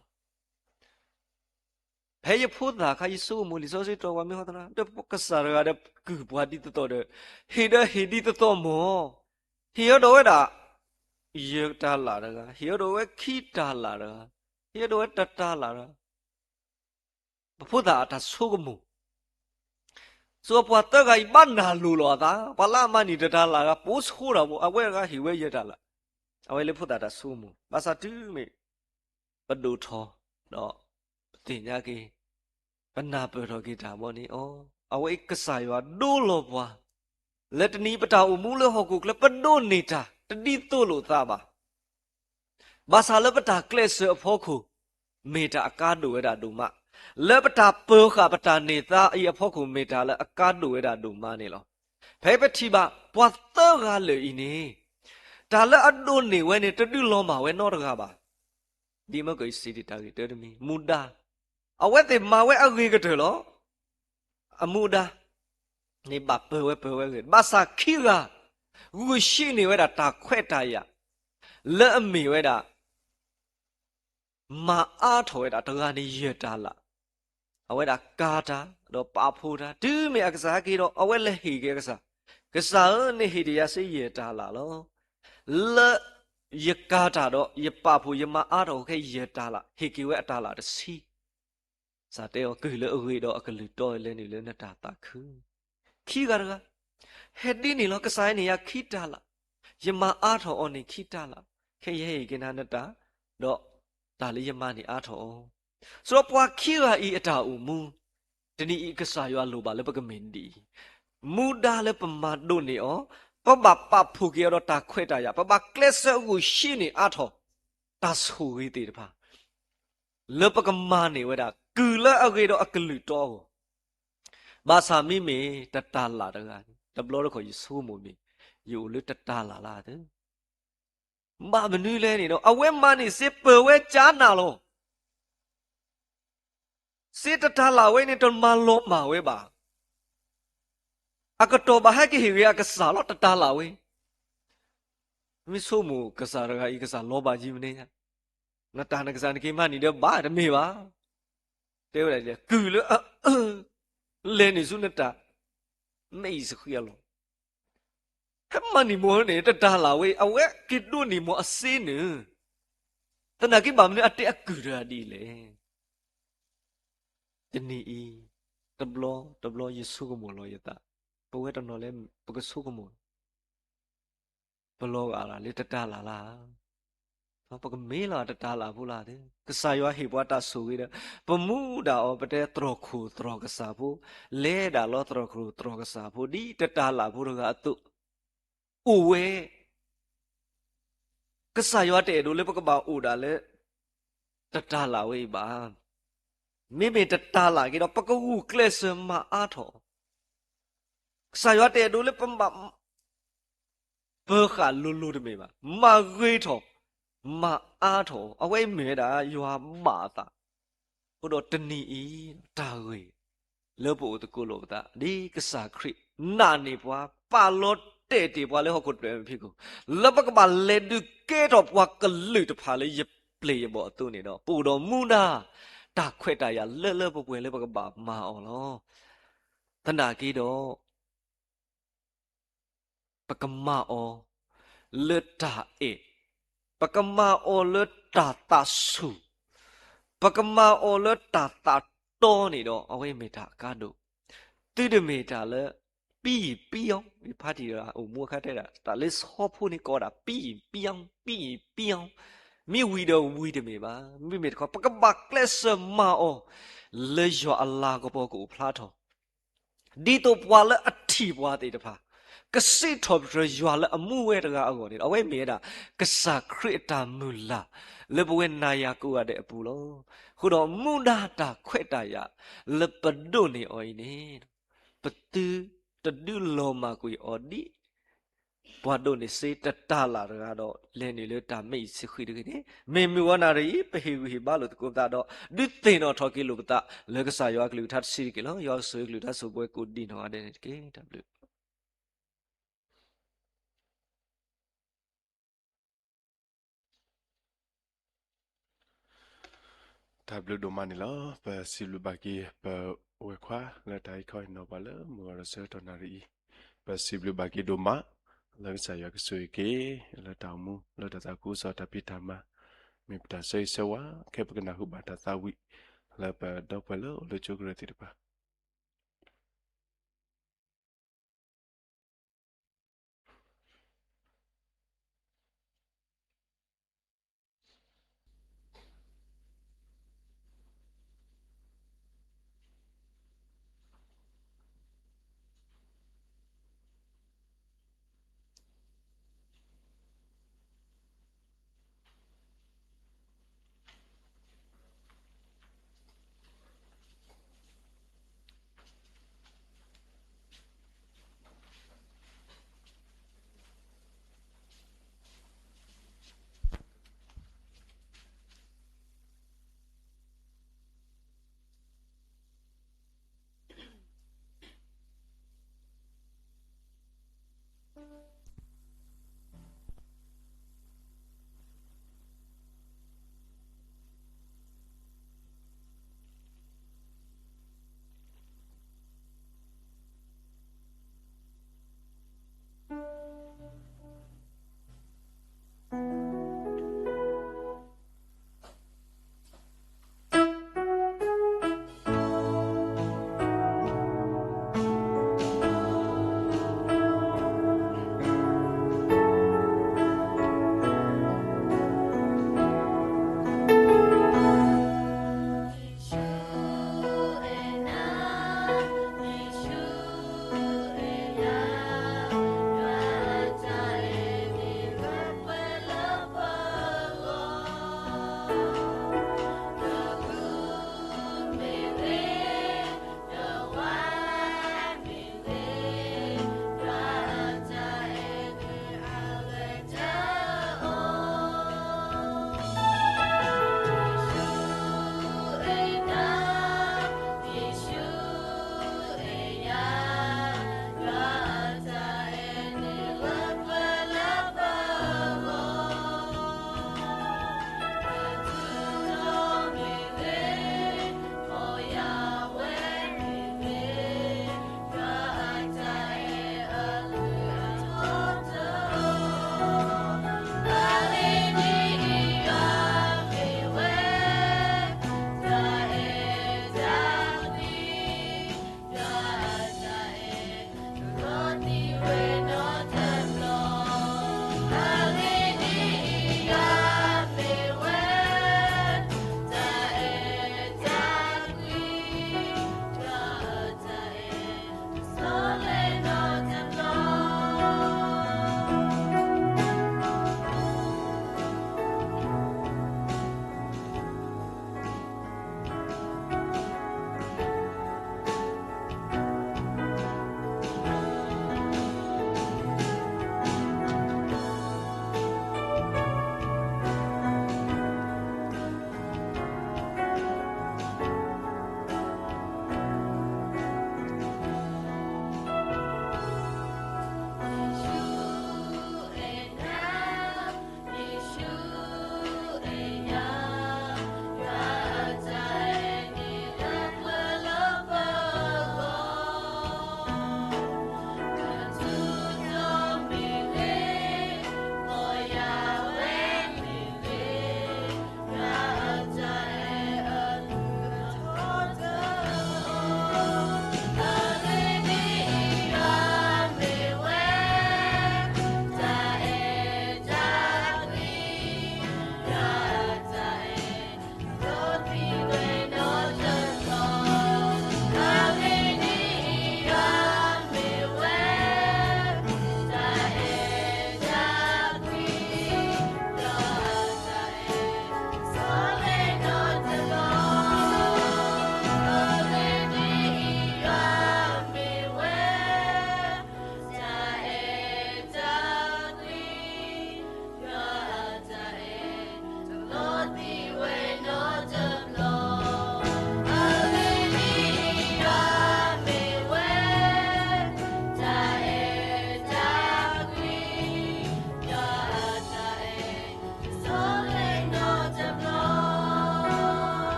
ဖဲယဖိသၣ်အခါ ယဆိကမိၣ်လံာ်စီဆှံတတီၤ ပှၤမ့ၢ်ဟီသရၣ် ဒီးကစၢ်တဂၤဒီးကုၢ်ပှၤဒ်သိးသိးဒီး ဟ့ၣ်ဒီးဟ့ၣ်ဒ်သိးသိးမၢ်, ဟ့ၣ်အီၤဒီးဝဲဒၣ် ယဲၢ်တၤလၣ်တဂၤ, ဟ့ၣ်အီၤဒီးဝဲခံတၤလၣ်တဂၤ, ဟ့ၣ်အီၤဒီးဝဲတတၤလၣ်တဂၤ, ပဖိသၣ်အတၢ်ဆိကမိၣ် ဆိပှၤသၢဂၤအံၤဘၣ်နၢ်လိၤလီၤအသး, ပှၤလၢအမၤန့ၢ်တတၤလၣ်တဂၤ ပိာ်ဆိဒၣ်ဘိ အဝဲတဂၤဟ့ၣ်ဝဲယဲၢ်တၤလၣ်, အဝဲလၢဖိသၣ်တၢ်ဆိကမိၣ်, ဘၣ်ဆၣ်တုၤမ့ၢ် ပဒိၣ်ထီၣ် ဒီးပသ့ၣ်ညါက့ၤ ပနၢ်ပၢၢ်ထီၣ်က့ၤတၢ်ဘီန့ၣ် အိ အဝဲအံၤကစၢ်ယွၤဒိလီၤပှၤ လၢတနံၤပတၢ်အိၣ်မူလၢဟီၣ်ခိၣ်ချၢ ပဒိးန့ၢ်တၢ်တဒ်သိးလိာ်သးဘၣ် ဘၣ်ဆၣ်လၢပတၢ်ကျဲးစၢးအဖီခိၣ် မ့ၢ်တၢ်အကါဒိၣ်ဝဲဒၣ်ဒိၣ်မး, လၢပတၢ်ပၢၤဃာ်ပတၢ်န့ၢ်သါအံၤအဖီခိၣ် မ့ၢ်တၢ်လၢအကါဒိၣ်ဝဲဒၣ်ဒိၣ်မးန့ၣ်လီၤ. ဖဲပထံၣ်ဘၣ်ပှၤသၢဂၤလၢာ်အံၤန့ၣ် တၢ်လၢအဒိးန့ၢ်ဝဲန့ၣ် တဒုးလီၤမၢ်ဝဲနီတဂၤဘၣ်. ဒ်မၢကီးစံးတၢ်ဂ့ၢ်တၢတမံၤ မူဒါ, အဝဲသ့ၣ်မၤဝဲအဂ့ၤကတၢၢ်လီၤ. အမူဒါ န့ၣ်ဘၣ်ပၢၤဝဲပၢၤဝဲဂ့ၤ, ဘၣ်ဆၣ်ခံဂၤ ဂုာ်ဆံးန့ၢ်ဝဲဒၣ်တၢ်ခွဲးတၢ်ယာ် လၢအမ့ၢ်ဝဲဒၣ် မၤအါထီၣ်ဝဲဒၣ်တဂၤန့ၣ်ယဲၢ်တၤလၣ်, အဝဲဒၣ်ကၤတၢ် ဒီးပာ်ဖှိၣ်တၢ် တုၤမ့ၢ်အကစၢ်ဟဲက့ၤဒီး အဝဲလဲၤဟ့ၣ်က့ၤအကစၢ်, ကစၢ်ဧၢ နဟ့ၣ်တ့ၢ်ယၤစ့ယဲၢ်တၤလၣ်လီၤ. လၢယကၤတၢ်ဒီးယပာ်ဖှိၣ် ယမၤအါထီၣ်ခဲယဲၢ်တၤလၣ် ဟ့ၣ်က့ၤဝဲအတၤလၣ်တဆံ ကစၢ်တဲအီၤ ကုၢ်လၢအဂ့ၤဒီးအကလုၢ်တီလဲၤနုာ်လၢနတၢ်သးခု. ခံဂၤတဂၤ ဟဲဒ်န့ၣ်လီၤ, ကစၢ်ဟဲန့ၢ်ယၤ ခံတၤလၣ်, ယမၤအါထီၣ်အီၤန့ၣ် ခံတၤလၣ်, ခဲယဟဲဟ့ၣ်က့ၤနၤနတၢ်, ဒီးတၢ်လၢယမၤန့ၣ်အါထီၣ်အီၤ. ဆိပှၤခံဂၤအံၤအတၢ်အိၣ်မူ တနံၤအံၤကစၢ်ယွၤလိၣ်ဘၣ်လၢပကမ့ၢ်ဒ်အံၤ, မူဒါလၢပမၤဒိးန့ၢ်အီၤ, ပဘၣ်ပာ်ဖှိၣ်က့ၤအီၤဒီးတၢ်ခွဲးတၢ်ယာ်, ပဘၣ်ကျဲးစၢးဂုာ်ဆံးန့ၢ်အါထီၣ် တၢ်ဆိၣ်ဂ့ၤသ့ၣ်တဖၣ် လၢပကမၤန့ၢ်ဝဲဒၣ် ကုၢ်လၢအဂ့ၤဒီးအကလုၢ်တီအဂီၢ်, ဘၣ်ဆၣ်မ့မ့ၢ်တတၤလၣ်တဂၤန့ၣ် တဘျီတခီၣ်ယဆိကမိၣ်မ့ၢ် ယအိၣ်လၢတတၤလၣ်လၢသ့ ဘၣ်မနုၤလဲၣ်န့ၣ်ဒီး အဝဲမၤန့ၢ်စ့ပၢၤဝဲကၠါနၤလီၤ. စ့တတၤလၣ်ဝဲန့ၣ် တမၤလီၤမၢ်ဝဲဘၣ်. အကတီၢ်ဘၣ်ဟဲက့ၤဟ့ၣ်ဂ့ၤအကစၢ်လီၤ တတၤလၣ်ဝဲ. မ့ၢ်ဆိကမိၣ်ကစၢ်တဂၤအံၤ ကစၢ်လီၤဘၣ်ယံၤမနုၤညါ, နတၢ်နကစၢ်နက့ၤမၤန့ၢ်ဒီးဘၣ်တမ့ၢ်ဘၣ်. တဲဝဲဒၣ် ကုၢ်လၢ လဲၤနုာ်ဆူနတၢ် မ့ၢ်အံၤစဃံအလီၢ် ဟဲမၤန့ၢ်မ့ၢ်န့ၣ် တတၤလၣ်ဝဲ အဝဲက့ၤဒိးန့ၢ်မ့ၢ်အစ့န့ၣ်, သနာ်က့ဘၣ်မနုၤအတဲအကုၢ်တဂၤဒ်လဲၣ်. တနံၤအံၤ တဘျီတဘျီယဆိကမိၣ်လီၤယသး, ပဝဲတနီၤလၢပကဆိကမိၣ် ပလီၤဂာ်လၢတတၤလၣ်လၢ ပကမ့ၢ်လီၤတတၤလၣ်ဖိလၢသ့, ကစၢ်ယွၤဟ့ၣ်ပှၤတၢ်ဆိၣ်ဂ့ၤဒီး ပမူဒၣ်အီၤ ပတဲသရိာ်ခိၣ်သရိာ်ကစၢ်ဖိ, လဲၤဒၣ်လီၤသရိာ်ခိၣ်သရိာ်ကစၢ်ဖိ ဒ်တတၤလၣ်ဖိတဂၤအသိး, အိၣ်ဝဲ ကစၢ်ယွၤတအဲၣ်ဒိးလၢပကဘၣ်အိၣ်ဒၣ်လၢ တတၤလၣ်ဝဲအံၤဘၣ်. မ့မ့ၢ်တတၤလၣ်က့ၤဒီး ပကဂုာ်ကျဲးစၢးမၤအါထီၣ် ကစၢ်ယွၤတအဲၣ်ဒိးလၢပမၤ ပၢၤဃာ်လိၤလိၤတမ့ၢ်ဘၣ်, မၤဂ့ၤထီၣ် မၤအါထီၣ်, အဝဲအံၤမ့ၢ်ဝဲဒၣ် ယွၤဘၣ်အသး, အဃိဒီးတနံၤအံၤ တၢ်ဂ့ၢ် လၢပအိၣ်သကိးလိာ်ပသး ဒ်ကစၢ်ခရံာ်နာ်န့ၢ်ပှၤ ပာ်လီၤတဲာ်တ့ၢ်ပှၤလၢဟီၣ်ခိၣ်တဖျၢၣ်အဖီခိၣ်, လၢပကဘၣ်လဲၤဒုးကဲထီၣ်ပှၤကလုာ်တဖၣ်လၢယပျဲၢ်ယဘီၣ်အသိးန့ၣ်ဒီး ပအိၣ်ဒီးမူဒါ တၢ်ခွဲးတၢ်ယာ်လၢလၢပှဲၤပှဲၤလၢပကဘၣ်မၤအီၤလီၤ. သနာ်က့ဒီး ပကမၤအီၤလၢတၢ်အဲၣ်, ပကမၤအီၤလၢတၢ်သးဆူၣ်, ပကမၤအီၤလၢတၢ်သးတီန့ၣ်ဒီး အဝဲမ့ၢ်တၢ်အကါဒိၣ်. သုတမ့ၢ်တၢ်လၢ ပံယံာ်ပံယီၤ, ဖါတံၢ်တဂၤအိၣ်မူအခါတဲဒၣ် တၢ်လၢဆီဖိန့ၣ်ကိးဒၣ် ပံယံာ်ပံယီၤ, ပံယံာ်ပံယီၤ, မ့ၢ်ဝံၤဒီးဝံၤတမ့ၢ်ဘၣ်. မ့မ့ၢ်တခီ ပကဘၣ်ကျဲးစၢးမၤအီၤ လၢယွၤအလၤကပီၤကအိၣ်ဖျါထီၣ် ဒ်သိးပှၤလၢအထံၣ်ပှၤသ့ၣ်တဖၣ် ကစံးထီၣ်ပတြၢၤယွၤလၢအမူဝဲတဂၤအဂီၢ်န့ၣ် အဝဲမ့ၢ်ဝဲဒၣ် ကစၢ်ခရံာ်အတၢ်မုၢ်လၢ် လၢပဝဲနၤယၤကိးဂၤဒဲးအပူၤလီၤ. အဃိဒီးမူဒါတၢ်ခွဲးတၢ်ယာ်လၢပဒိးန့ၢ်အီၤအံၤန့ၣ် ပသုတဒုးလီၤမၢ်ကွံာ်အီၤဒ် ပှၤဒိးန့ၢ်စ့တတၤလၣ်တဂၤဒီး လဲၤနုာ်လၢတၢ်မဲအံၤဆံဃံတဂ့ၤန့ၣ် မ့ၢ်မုၢ်ဝီနၣ်ရံၣ်အံၤ ပဟ့ၣ်ဂံၢ်ဟ့ၣ်ဘါလိာ်သကိးပသးဒီး ဒုးသ့ၣ်နီၣ်ထီၣ်က့ၤလိာ်ပသး လၢကစၢ်ယွၤအကလုၢ်ကထါတဆံးတက့ၢ်လီၤ. ယွၤကဆိၣ်ဂ့ၤကလုၢ်ကထါဆိၣ်ပှဲၤကိးဒံၣ်နီၢ်ဂၤဒဲးန့ၣ်တက့ၢ်. တၢ်ဘျုး တၢ်ဘျုးဒိၣ်မးန့ၣ်လီၤ. ပစံးဘျုးဘၣ်က့ၤ ပဝဲၢ်ခွါလၢတၢ်ဟ့ၣ်ခီဟ့ၣ်နီၤပှၤလၢမုၢ်ဂီၤဒီးဆၢကတီၢ်နၣ်ရံၣ်အံၤ, ပစံးဘျုးဘၣ်က့ၤဒိၣ်မး လၢကစၢ်ယွၤကဆိၣ်ဂ့ၤက့ၤ လၢတၢ်အိၣ်မူ လၢတၢ်သးခုကစီၣ်တၢ်ဖံးတၢ်မၤ မ့ၢ်ပတၢ်ဆၢဂ့ၤဆၢဝါ ခဲပကနၢ်ဟူဘၣ်တၢ်သးဝံၣ် လၢပဒီပုၢ်ဝဲၢ်လၢအိၣ်လၢကၠိကရၢသ့ၣ်တဖၣ်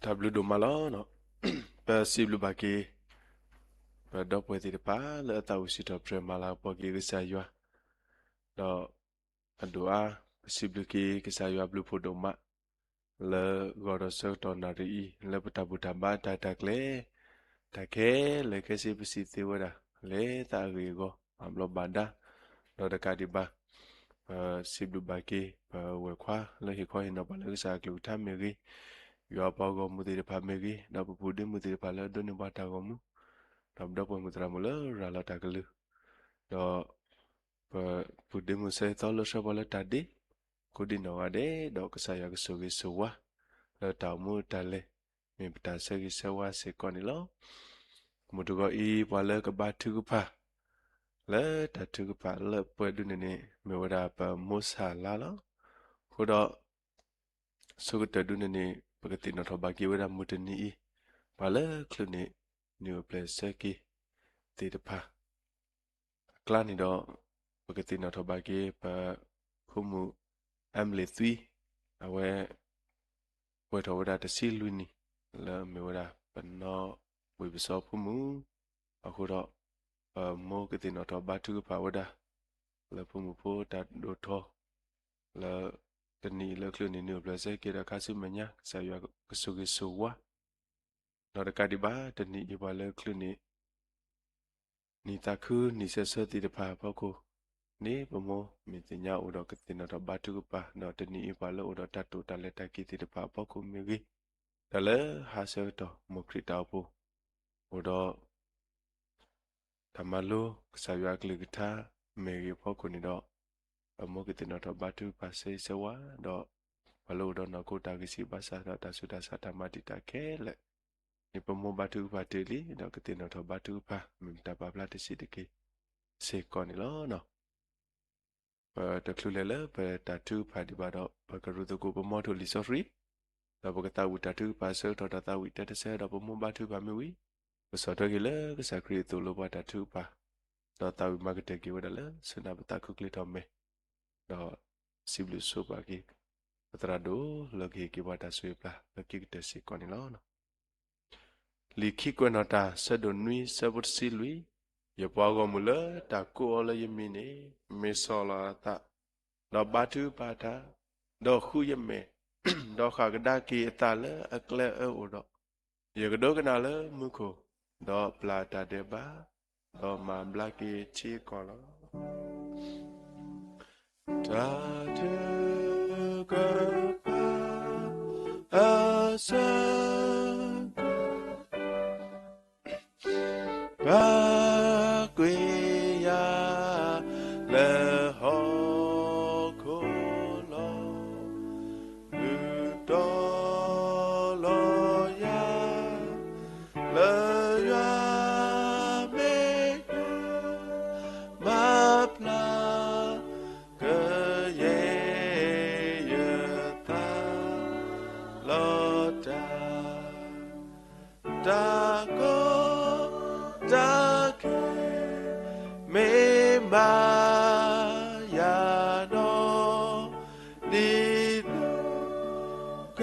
တၢ်ဘျုးဒိၣ်မးလီၤ. ပစံးဘျုးဘၣ်က့ၤ ပဒီပုၢ်ဝဲၢ်သ့ၣ်တဖၣ်လၢအသးဝံၣ်စံးထီၣ်ပတြၢၤမၤလၤကပီၤက့ၤကစၢ်ယွၤ, ဒီးအဒိၣ်အါ ပစံးဘျုးက့ၤကစၢ်ယွၤဘျုးဖှိၣ်ဒိၣ်မး လၢဂီၤဒီးဆၢကတီၢ်နၣ်ရံၣ်အံၤ လၢပတၢ်ဘူၣ်တၢ်ဘါတၢ်တၢ်ကျဲၤ တၢ်ခဲလၢာ်ခဲဆ့ပစံးသ့ဝဲဒၣ် လဲၤသးအဂ့ၢ်အဂီၢ် မၤဘျီးဘၣ်ဒါ, ဒီးတကးဒံးဘၣ် ပစံးဘျုးဘၣ်က့ၤ ပဝဲၢ်ခွါလၢဟ့ၣ်ခီဟ့ၣ်နီၤပှၤလၢကစၢ်အကလုၢ်ကထါမ့ၢ်ဂ့ၤ, ယွၤပှၤဂီၢ်မုၢ်သ့ၣ်တဖၣ်မ့ၢ်ဂ့ၤ, ဒီးပပုၢ်ဒ့မုၢ်သ့ၣ်တဖၣ်လၢအဒိးန့ၢ်ပှၤတၢ်ဂီၤမူ, ဒီးပဒီပုၢ်ဝဲၢ်မုၢ်သရၣ်မုၣ်လၢရၤလီၤတၢ်ကလုၢ်, ဒီး ပပုၢ်ဒ့မုၢ်ဆၢဟ့ၣ်သီလၢဆၢပှၤလၢတၢ်ဒ့ ကိးဒံနီၢ်ဂၤဒဲး, ဒီးကစၢ်ယွၤကဆိၣ်ဂ့ၤဆိၣ်ဝါ လၢတၢ်အိၣ်မူတၢ်လဲၤ မ့ၢ်ပတၢ်ဆၢဂ့ၤဆၢဝါစ့ၢ်ကီးန့ၣ်လီၤ. မုၢ်တဂီၤအံၤ ပှၤလၢကဘါထုကဖၣ် လၢတၢ်ထုကဖၣ်လၢပှဲၤဒုန့ၣ်န့ၣ် မ့ၢ်ဝဲဒၣ်ပမိၢ်ဆၣ်လါလီၤ. အဃိဒီး ဆိကတၢၢ်ဒုန့ၣ်န့ၣ် ပကသ့ၣ်နီၣ်ထီၣ်ဘၣ်က့ၤဝဲဒၣ်မုၢ်တနံၤအံၤ ပှၤလၢချုးန့ၣ် နုာ်အိၣ်ဖျဲၣ်ဆၢက့ၤသ့ၣ်တဖၣ် အကျါန့ၣ်ဒီး ပကသ့ၣ်နီၣ်ထီၣ်ဘၣ်က့ၤ ပဖိမုၣ် Emily Thuy, အဝဲ ပှဲၤထီၣ်ဝဲဒၣ်တဆံလွံၢ်နံၣ် လၢမ့ၢ်ဝဲဒၣ်ပနီၣ်ဝ့ၢ်ပစီၤဖိမုၣ်, အဃိဒီး ပမိၢ်ကသ့ၣ်နီၣ်ထီၣ်ဘါထုကဖၣ်ဝဲဒၣ် လၢဖိမုၣ်ဖိတၢ်ဒိၣ်ထီၣ် လၢတနံၤအံၤလၢချုးန့ၣ် နုာ်အိၣ်ဖျဲၣ်ဆၢက့ၤဒီးခါဆူမဲာ်ညါ ကစၢ်ယွၤကဆိၣ်ဂ့ၤဆိၣ်ဝါ ဒီးတကးဒံးဘၣ် တနံၤအံၤပှၤလၢချုးန့ၣ် နံၣ်သးခုနံၣ်ဆဲးဆၢသ့ၣ်တဖၣ်အဖီခိၣ်န့ၣ် ပမိၢ်မ့ၢ်သ့ၣ်ညါအိၣ်ဒီးကသ့ၣ်နီၣ်ထီၣ်ဘါထုကဖၣ် ဒီးတနံၤအံၤပှၤလၢအိၣ်ဒီးတၢ်တိာ်တၢ်လဲၤတၢ်က့ၤသ့ၣ်တဖၣ်အဖီခိၣ်မ့ၢ်ဂ့ၤ, တၢ်လၢဟးဆၢကတီၢ် မ်ခရံာ်တၢ်အိၣ်ဖှိၣ် အိၣ်ဒီး တၢ်မၤလိကစၢ်ယွၤအကလုၢ်ကထါမ့ၢ်ဂ့ၤအဖီခိၣ်န့ၣ်ဒီး ပမိၢ်ကသ့ၣ်နီၣ်ထီၣ်ဘါထုကဖၣ်ဆၢဂ့ၤဆၢဝါ ဒီး ပှၤလၢအိၣ်ဒီးနီၢ်ခိတၢ်ဂံၢ်ဆံးဘါစၢ်ဒီးတၢ်ဆူးတၢ်ဆါတၢ်မၤတံာ်တာ်ခဲလၢာ်န့ၣ် ပမိၢ်ဘါထုကဖၣ်တ့ၢ်လံ ဒီးကသ့ၣ်နီၣ်ထီၣ်ဘါထုကဖၣ် မ့ၢ်ပတၢ်ပာ်ဖျါတဆံးတက့ၢ်စ့ၢ်ကီးန့ၣ်လီၤ. ပတချုးလဲၤလၢပတၢ်ထုကဖၣ်ဒံးဘၣ်ဒီး ပကရူၢ်သကိးပမီထိၣ်လံာ်စီဆှံ, ဒီးပကသးဝံၣ်တၢ်ထုကဖၣ်ဆၢကတီၢ်ဒီးသးဝံၣ်တဲတဆၢ ဒီးပမိၢ်ဘါထုကဖၣ်မ့ၢ်ဝံၤ, ပဆီၣ်ထွဲက့ၤလၢကစၢ်ခရံာ်အသိၣ်လိပှၤတၢ်ထုကဖၣ်, ဒီးသးဝံၣ်မၤကတၢၢ်က့ၤဝဲဒၣ်လၢဆူနၢ်ပသးခုချ့ထီၣ်မဲာ်, ဒီးစံးဘျုးဆိပာ်က့ၤ ပသရၣ်ဒိၣ်လၢကဟ့ၣ်က့ၤပှၤတၢ်ဆိၣ်ဂ့ၤပျၢ်လၢခံကတၢၢ်စ့ၢ်ကီးန့ၣ်လီၤ. လံာ်ခံကွဲးနီၣ်တၢ် ဆၢဒိၣ်နွံ ဆၢဖိတဆံလွံၢ်, ယပှၤဂီၢ်မုၢ်လၢတၢ်ကိးအီၤလၢယမံၤန့ၣ် မ့ၢ်ဆီၣ်လီၤအသး, ဒီးဘါထုကဖၣ်တၢ်, ဒီးဃုယမဲာ်, ဒီးဃၣ်ကဒါက့ၤအသးလၢအကျဲအၢအိၣ်ဒီး, ယကဒိကနၣ်လၢမူခိၣ်, ဒီးပျၢ်တၢ်ဒဲးဘး, ဒီးမၤဘျါက့ၤထံကီၢ်လီၤ. တၢ်ထုကဖၣ်အဆၢ ပၢ်ကွံာ်ယၤလၢဟီၣ်ခိၣ်လီၤ, မုၢ်တီလီၤယၤ လၢယွၤမ့ၢ်ယွၤ မၤပျၢ်ကယဲၢ်ယသးလီၤတၢ် တၢ်ကီတၢ်ခဲ မ့ၢ်မၤယၤနီၢ် ဒ်သိးက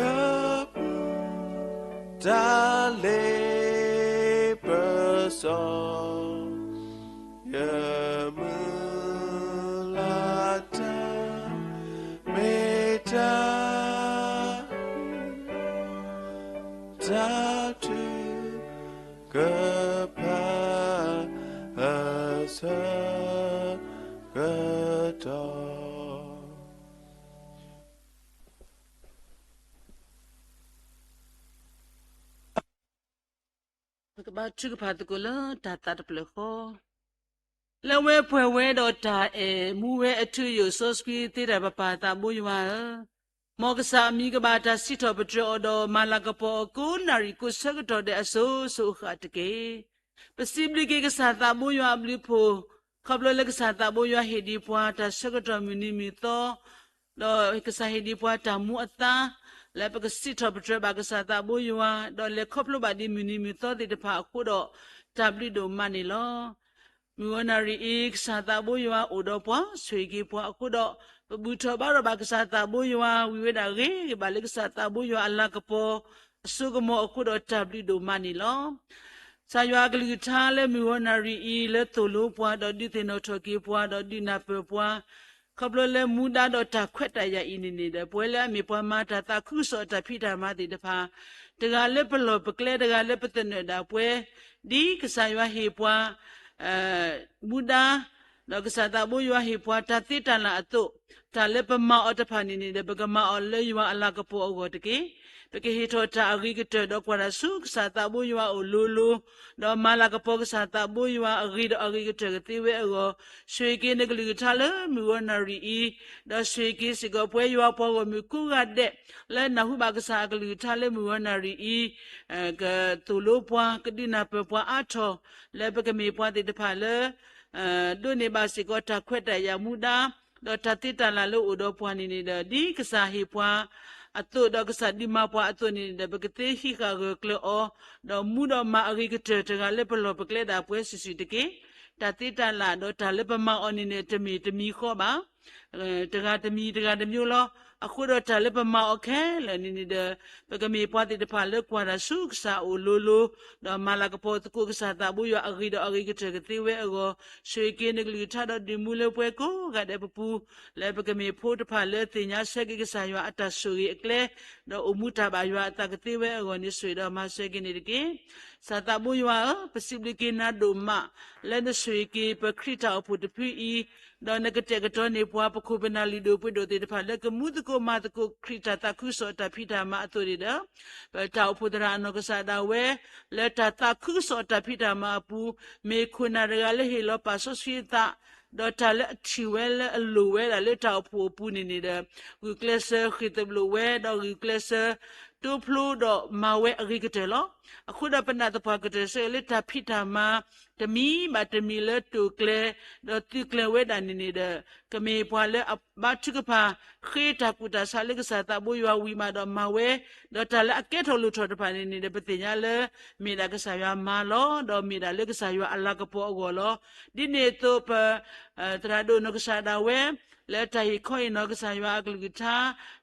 ပူၤ တၢ်လ့ပစီ ယမုၢ်လၢ်တၢ် မ့ၢ်တၢ် တၢ်ထုကဖၣ်အဆၢကတီၢ် ပကဘါထုကဖၣ်သကိးလၢတၢ်သးတဖျၢၣ်ဃီ, လၢအဝဲပှဲၤဝဲဒီးတၢ်အဲၣ်မူဝဲအထူအယိာ်စီဆှံသ့တၢ်ပပၢ်သးဘိယွၤဧၢ, မ်ကစၢ်အမံၤကဘၣ်တၢ်စံးထီၣ်ပတြၢၤအီၤဒီးမၤလၤကပီၤအီၤကိးနၣ်ရံၣ်ကိးဆၢကတီၢ်ဒဲးအစိၤစိၤအဃၣ်တက့ၢ်. ပစံးဘျုးက့ၤကစၢ်သးဘိယွၤအဘျုးအဖှိၣ်, ခီဖျိလၢကစၢ်သးဘိယွၤဟ့ၣ်ဒံးပှၤတၢ်ဆၢကတီၢ်မုၢ်နံၤမုၢ်သီ ဒီးကစၢ်ဟ့ၣ်ဒံးပှၤတၢ်မူအသါ လၢပကစံးထီၣ်ပတြၢၤဘၣ်ကစၢ်သးဘိယွၤ ဒီးလဲၤခီဖျိဘၣ်ဒံးမုၢ်နံၤမုၢ်သီသ့ၣ်တဖၣ်အဃိဒီး တၢ်ဘျုးဒိၣ်မးန့ၣ်လီၤ. မုၢ်ဂီၤနၣ်ရံၣ်အံၤ ကစၢ်သးဘိယွၤအိၣ်ဒီးပှၤ ဆိၣ်ဂ့ၤက့ၤပှၤအဃိဒီး ပဘူၣ်ထီၣ်ဘါထီၣ်ဘၣ်ကစၢ်သးဘိယွၤ ဝံၤဝဲဒၣ်ဂ့ၤဂ့ၤဘၣ်လၢကစၢ်သးဘိယွၤအလၤကပီၤ အစိကမီၤအဃိဒီးတၢ်ဘျုးဒိၣ်မးန့ၣ်လီၤ. ကစၢ်ယွၤအကလုၢ်ကထါလၢမုၢ်ဂီၤနၣ်ရံၣ်အံၤ လၢသိၣ်လိပှၤ ဒီးဒုးသ့ၣ်နီၣ်ထီၣ်က့ၤပှၤ ဒီးဒုးနၢ်ပၢၢ်ပှၤ ခီဖျိလၢမူဒါဒီးတၢ်ခွဲးတၢ်ယာ်အံၤန့ၣ်န့ၣ်ဒီး ပဝဲလၢအမ့ၢ်ပှၤမၤတၢ်သးခုကစီၣ်အတၢ်ဖံးတၢ်မၤသ့ၣ်တဖၣ် တဂၤလၢပလီၢ်ပကျဲ တဂၤလၢပသနၢၣ်ဒၣ်ပှဲၤ ဒ်ကစၢ်ယွၤဟ့ၣ်ပှၤ မူဒါ ဒီးကစၢ်သးဘိယွၤဟ့ၣ်ပှၤတၢ်သ့တၢ်လၢ်အသိး, တၢ်လၢပမၤအီၤတဖၣ်န့ၣ်န့ၣ်ဒီး ပကမၤအီၤလၢယွၤအလၤကပီၤအဂီၢ်တက့ၢ်. ပကဟ့ၣ်ထီၣ်တၢ်အဂ့ၤကတၢၢ်ဒီးကွၢ်တၢ်ဆူကစၢ်သးဘိယွၤအအိၣ်လိၤလိၤ, ဒီးမၤလၤကပီၤကစၢ်သးဘိယွၤအဂ့ၤဒီးအဂ့ၤကတၢၢ်ကသ့ဝဲအဂီၢ်, ဆိၣ်ဂ့ၤက့ၤနကလုၢ်ကထါလၢမုၢ်ဂီၤနၣ်ရံၣ်အံၤ, ဒီးဆိၣ်ဂ့ၤက့ၤစ့ၢ်ကီးပဝဲယွၤပှၤဂီၢ်မုၢ်ကိးဂၤဒဲး လၢနၢ်ဟူဘၣ်ကစၢ်အကလုၢ်ကထါလၢမုၢ်ဂီၤနၣ်ရံၣ်အံၤ ကသိၣ်လိပှၤ ကဒုးနၢ်ပၢၢ်ပှၤအါထီၣ် လၢပကမ့ၢ်ပှၤသ့ၣ်တဖၣ်လၢ ဒိးန့ၢ်ဘၣ်စ့ၢ်ကီးတၢ်ခွဲးတၢ်ယာ်မူဒါ ဒီးတၢ်သ့တၢ်လၢ်လၢအိၣ်ဒီးပှၤန့ၣ်န့ၣ်ဒီး ဒ်ကစၢ်ဟ့ၣ်ပှၤအသိး ဒီးကစၢ်ဒုးမၤပှၤအသိးန့ၣ်န့ၣ်ဒီး ပကသ့ဟံးဃာ်ဂၢၢ်ကျၢၤအီၤ, ဒီးမူဒီးမၤအဂ့ၤကတၢၢ်တဂၤလၢပလီၢ်ပကျဲဒၣ်ပှဲၤစုာ်စုာ်တက့ၢ်. တၢ်သ့တၢ်လၢ်ဒီးတၢ်လၢပမၤအီၤန့ၣ်န့ၣ် တမ့ၢ်တမံၤဃီဘၣ်. တဂၤတမံၤ တဂၤတမျိုးလီၤ. အဃိဒီးတၢ်လၢပမၤအီၤခဲလၢာ်န့ၣ်န့ၣ်ဒီး ပကမ့ၢ်ပှၤသ့ၣ်တဖၣ်လၢကွၢ်တၢ်ဆူကစၢ်အအိၣ်လိၤလိၤ, ဒီးမၤလၤကပီၤသကိးကစၢ်သးဘိယွၤအဂ့ၤဒီးအဂ့ၤကတၢၢ်ကသ့ဝဲအဂီၢ်, ဆိၣ်ဂ့ၤက့ၤနကလုၢ်ကထါဒီးဒုးမူလၢပှဲၤကိးဂၤဒဲးပပူၤ, လၢပကမ့ၢ်ဖိတဖၣ်လၢသ့ၣ်ညါဆၢက့ၤကစၢ်ယွၤအတၢ်ဆိၣ်ဂ့ၤအကျဲ, ဒီးအိၣ်မူတၢ်ဘၣ်ယွၤအသးကသ့ဝဲအဂီၢ်န့ၣ် ဆိၣ်ဂ့ၤဒီးမၤစၢၤက့ၤန့ၣ်တက့ၢ်. ကစၢ်သးဘိယွၤဧၢ, ပစံးဘျုးက့ၤနၤဒိၣ်မး လၢနဆိၣ်ဂ့ၤက့ၤပခရံာ်တၢ်အိၣ်ဖှိၣ်တဖုအံၤ, ဒီးနကတဲာ်ကတီၤန့ၢ်ပှၤ ပခိၣ်ပနၢ်လုၢ်ဒိၣ်ပှ့ၤဒိၣ်သ့ၣ်တဖၣ် လၢကမူသကိးမၤသကိးခရံာ်တၢ်သးခုကစီၣ်အတၢ်ဖံးတၢ်မၤအသိးန့ၣ်ဒီး, ပတၢ်အိၣ်ဖှိၣ်သရၣ်အနီၢ်ကစၢ်ဒၣ်ဝဲ လၢတၢ်သးခုကစီၣ်အတၢ်ဖံးတၢ်မၤအပူၤ, မ့ၢ်ခိၣ်နၢ်တဂၤလၢဟ့ၣ်လီၤပာ်စီဆှံအသး, ဒီးတၢ်လၢအထံၣ်ဝဲလၢအလိၣ်ဝဲဒၣ်လၢတၢ်အိၣ်ဖှိၣ်အပူၤန့ၣ်န့ၣ်ဒီး, ဂုာ်ကျဲးစၢးဃ့ၢ်သဘျိးဝဲ ဒီးဂုာ်ကျဲးစၢး တိဖျိဒီးမၤဝဲအဂ့ၤကတၢၢ်လီၤ. အဃိဒီးပနာ်သပှၢ်ကတၢၢ်စ့ၢ်ကီးလၢတၢ်ဖံးတၢ်မၤ တမံၤဘၣ်တမံၤလၢတိာ်ကျဲၤ ဒီးသုးကျဲၤဝဲဒၣ်န့ၣ်န့ၣ်ဒီး, ကမ့ၢ်ပှၤလၢအဘါထုကဖၣ် ဃ့တၢ်ကူၣ်တၢ်ဆးလၢကစၢ်သးဘိယွၤဝံၤမးဒီးမၤဝဲ, ဒီးတၢ်လၢအကဲထီၣ်လိၣ်ထီၣ်တဖၣ်န့ၣ်န့ၣ်ဒီး ပသ့ၣ်ညါလၢ မ့ၢ်ဒၣ်ကစၢ်ယွၤမၤလီၤ, ဒီးမ့ၢ်ဒၣ်လၢကစၢ်ယွၤအလၤကပီၤအဂီၢ်လီၤ. ဒ်န့ၣ်အသိးပ သရၣ်ဒိၣ်နီၢ်ကစၢ်ဒၣ်ဝဲ လၢတၢ်ဟ့ၣ်ခီဟ့ၣ်နီၤကစၢ်ယွၤအကလုၢ်ကထါ,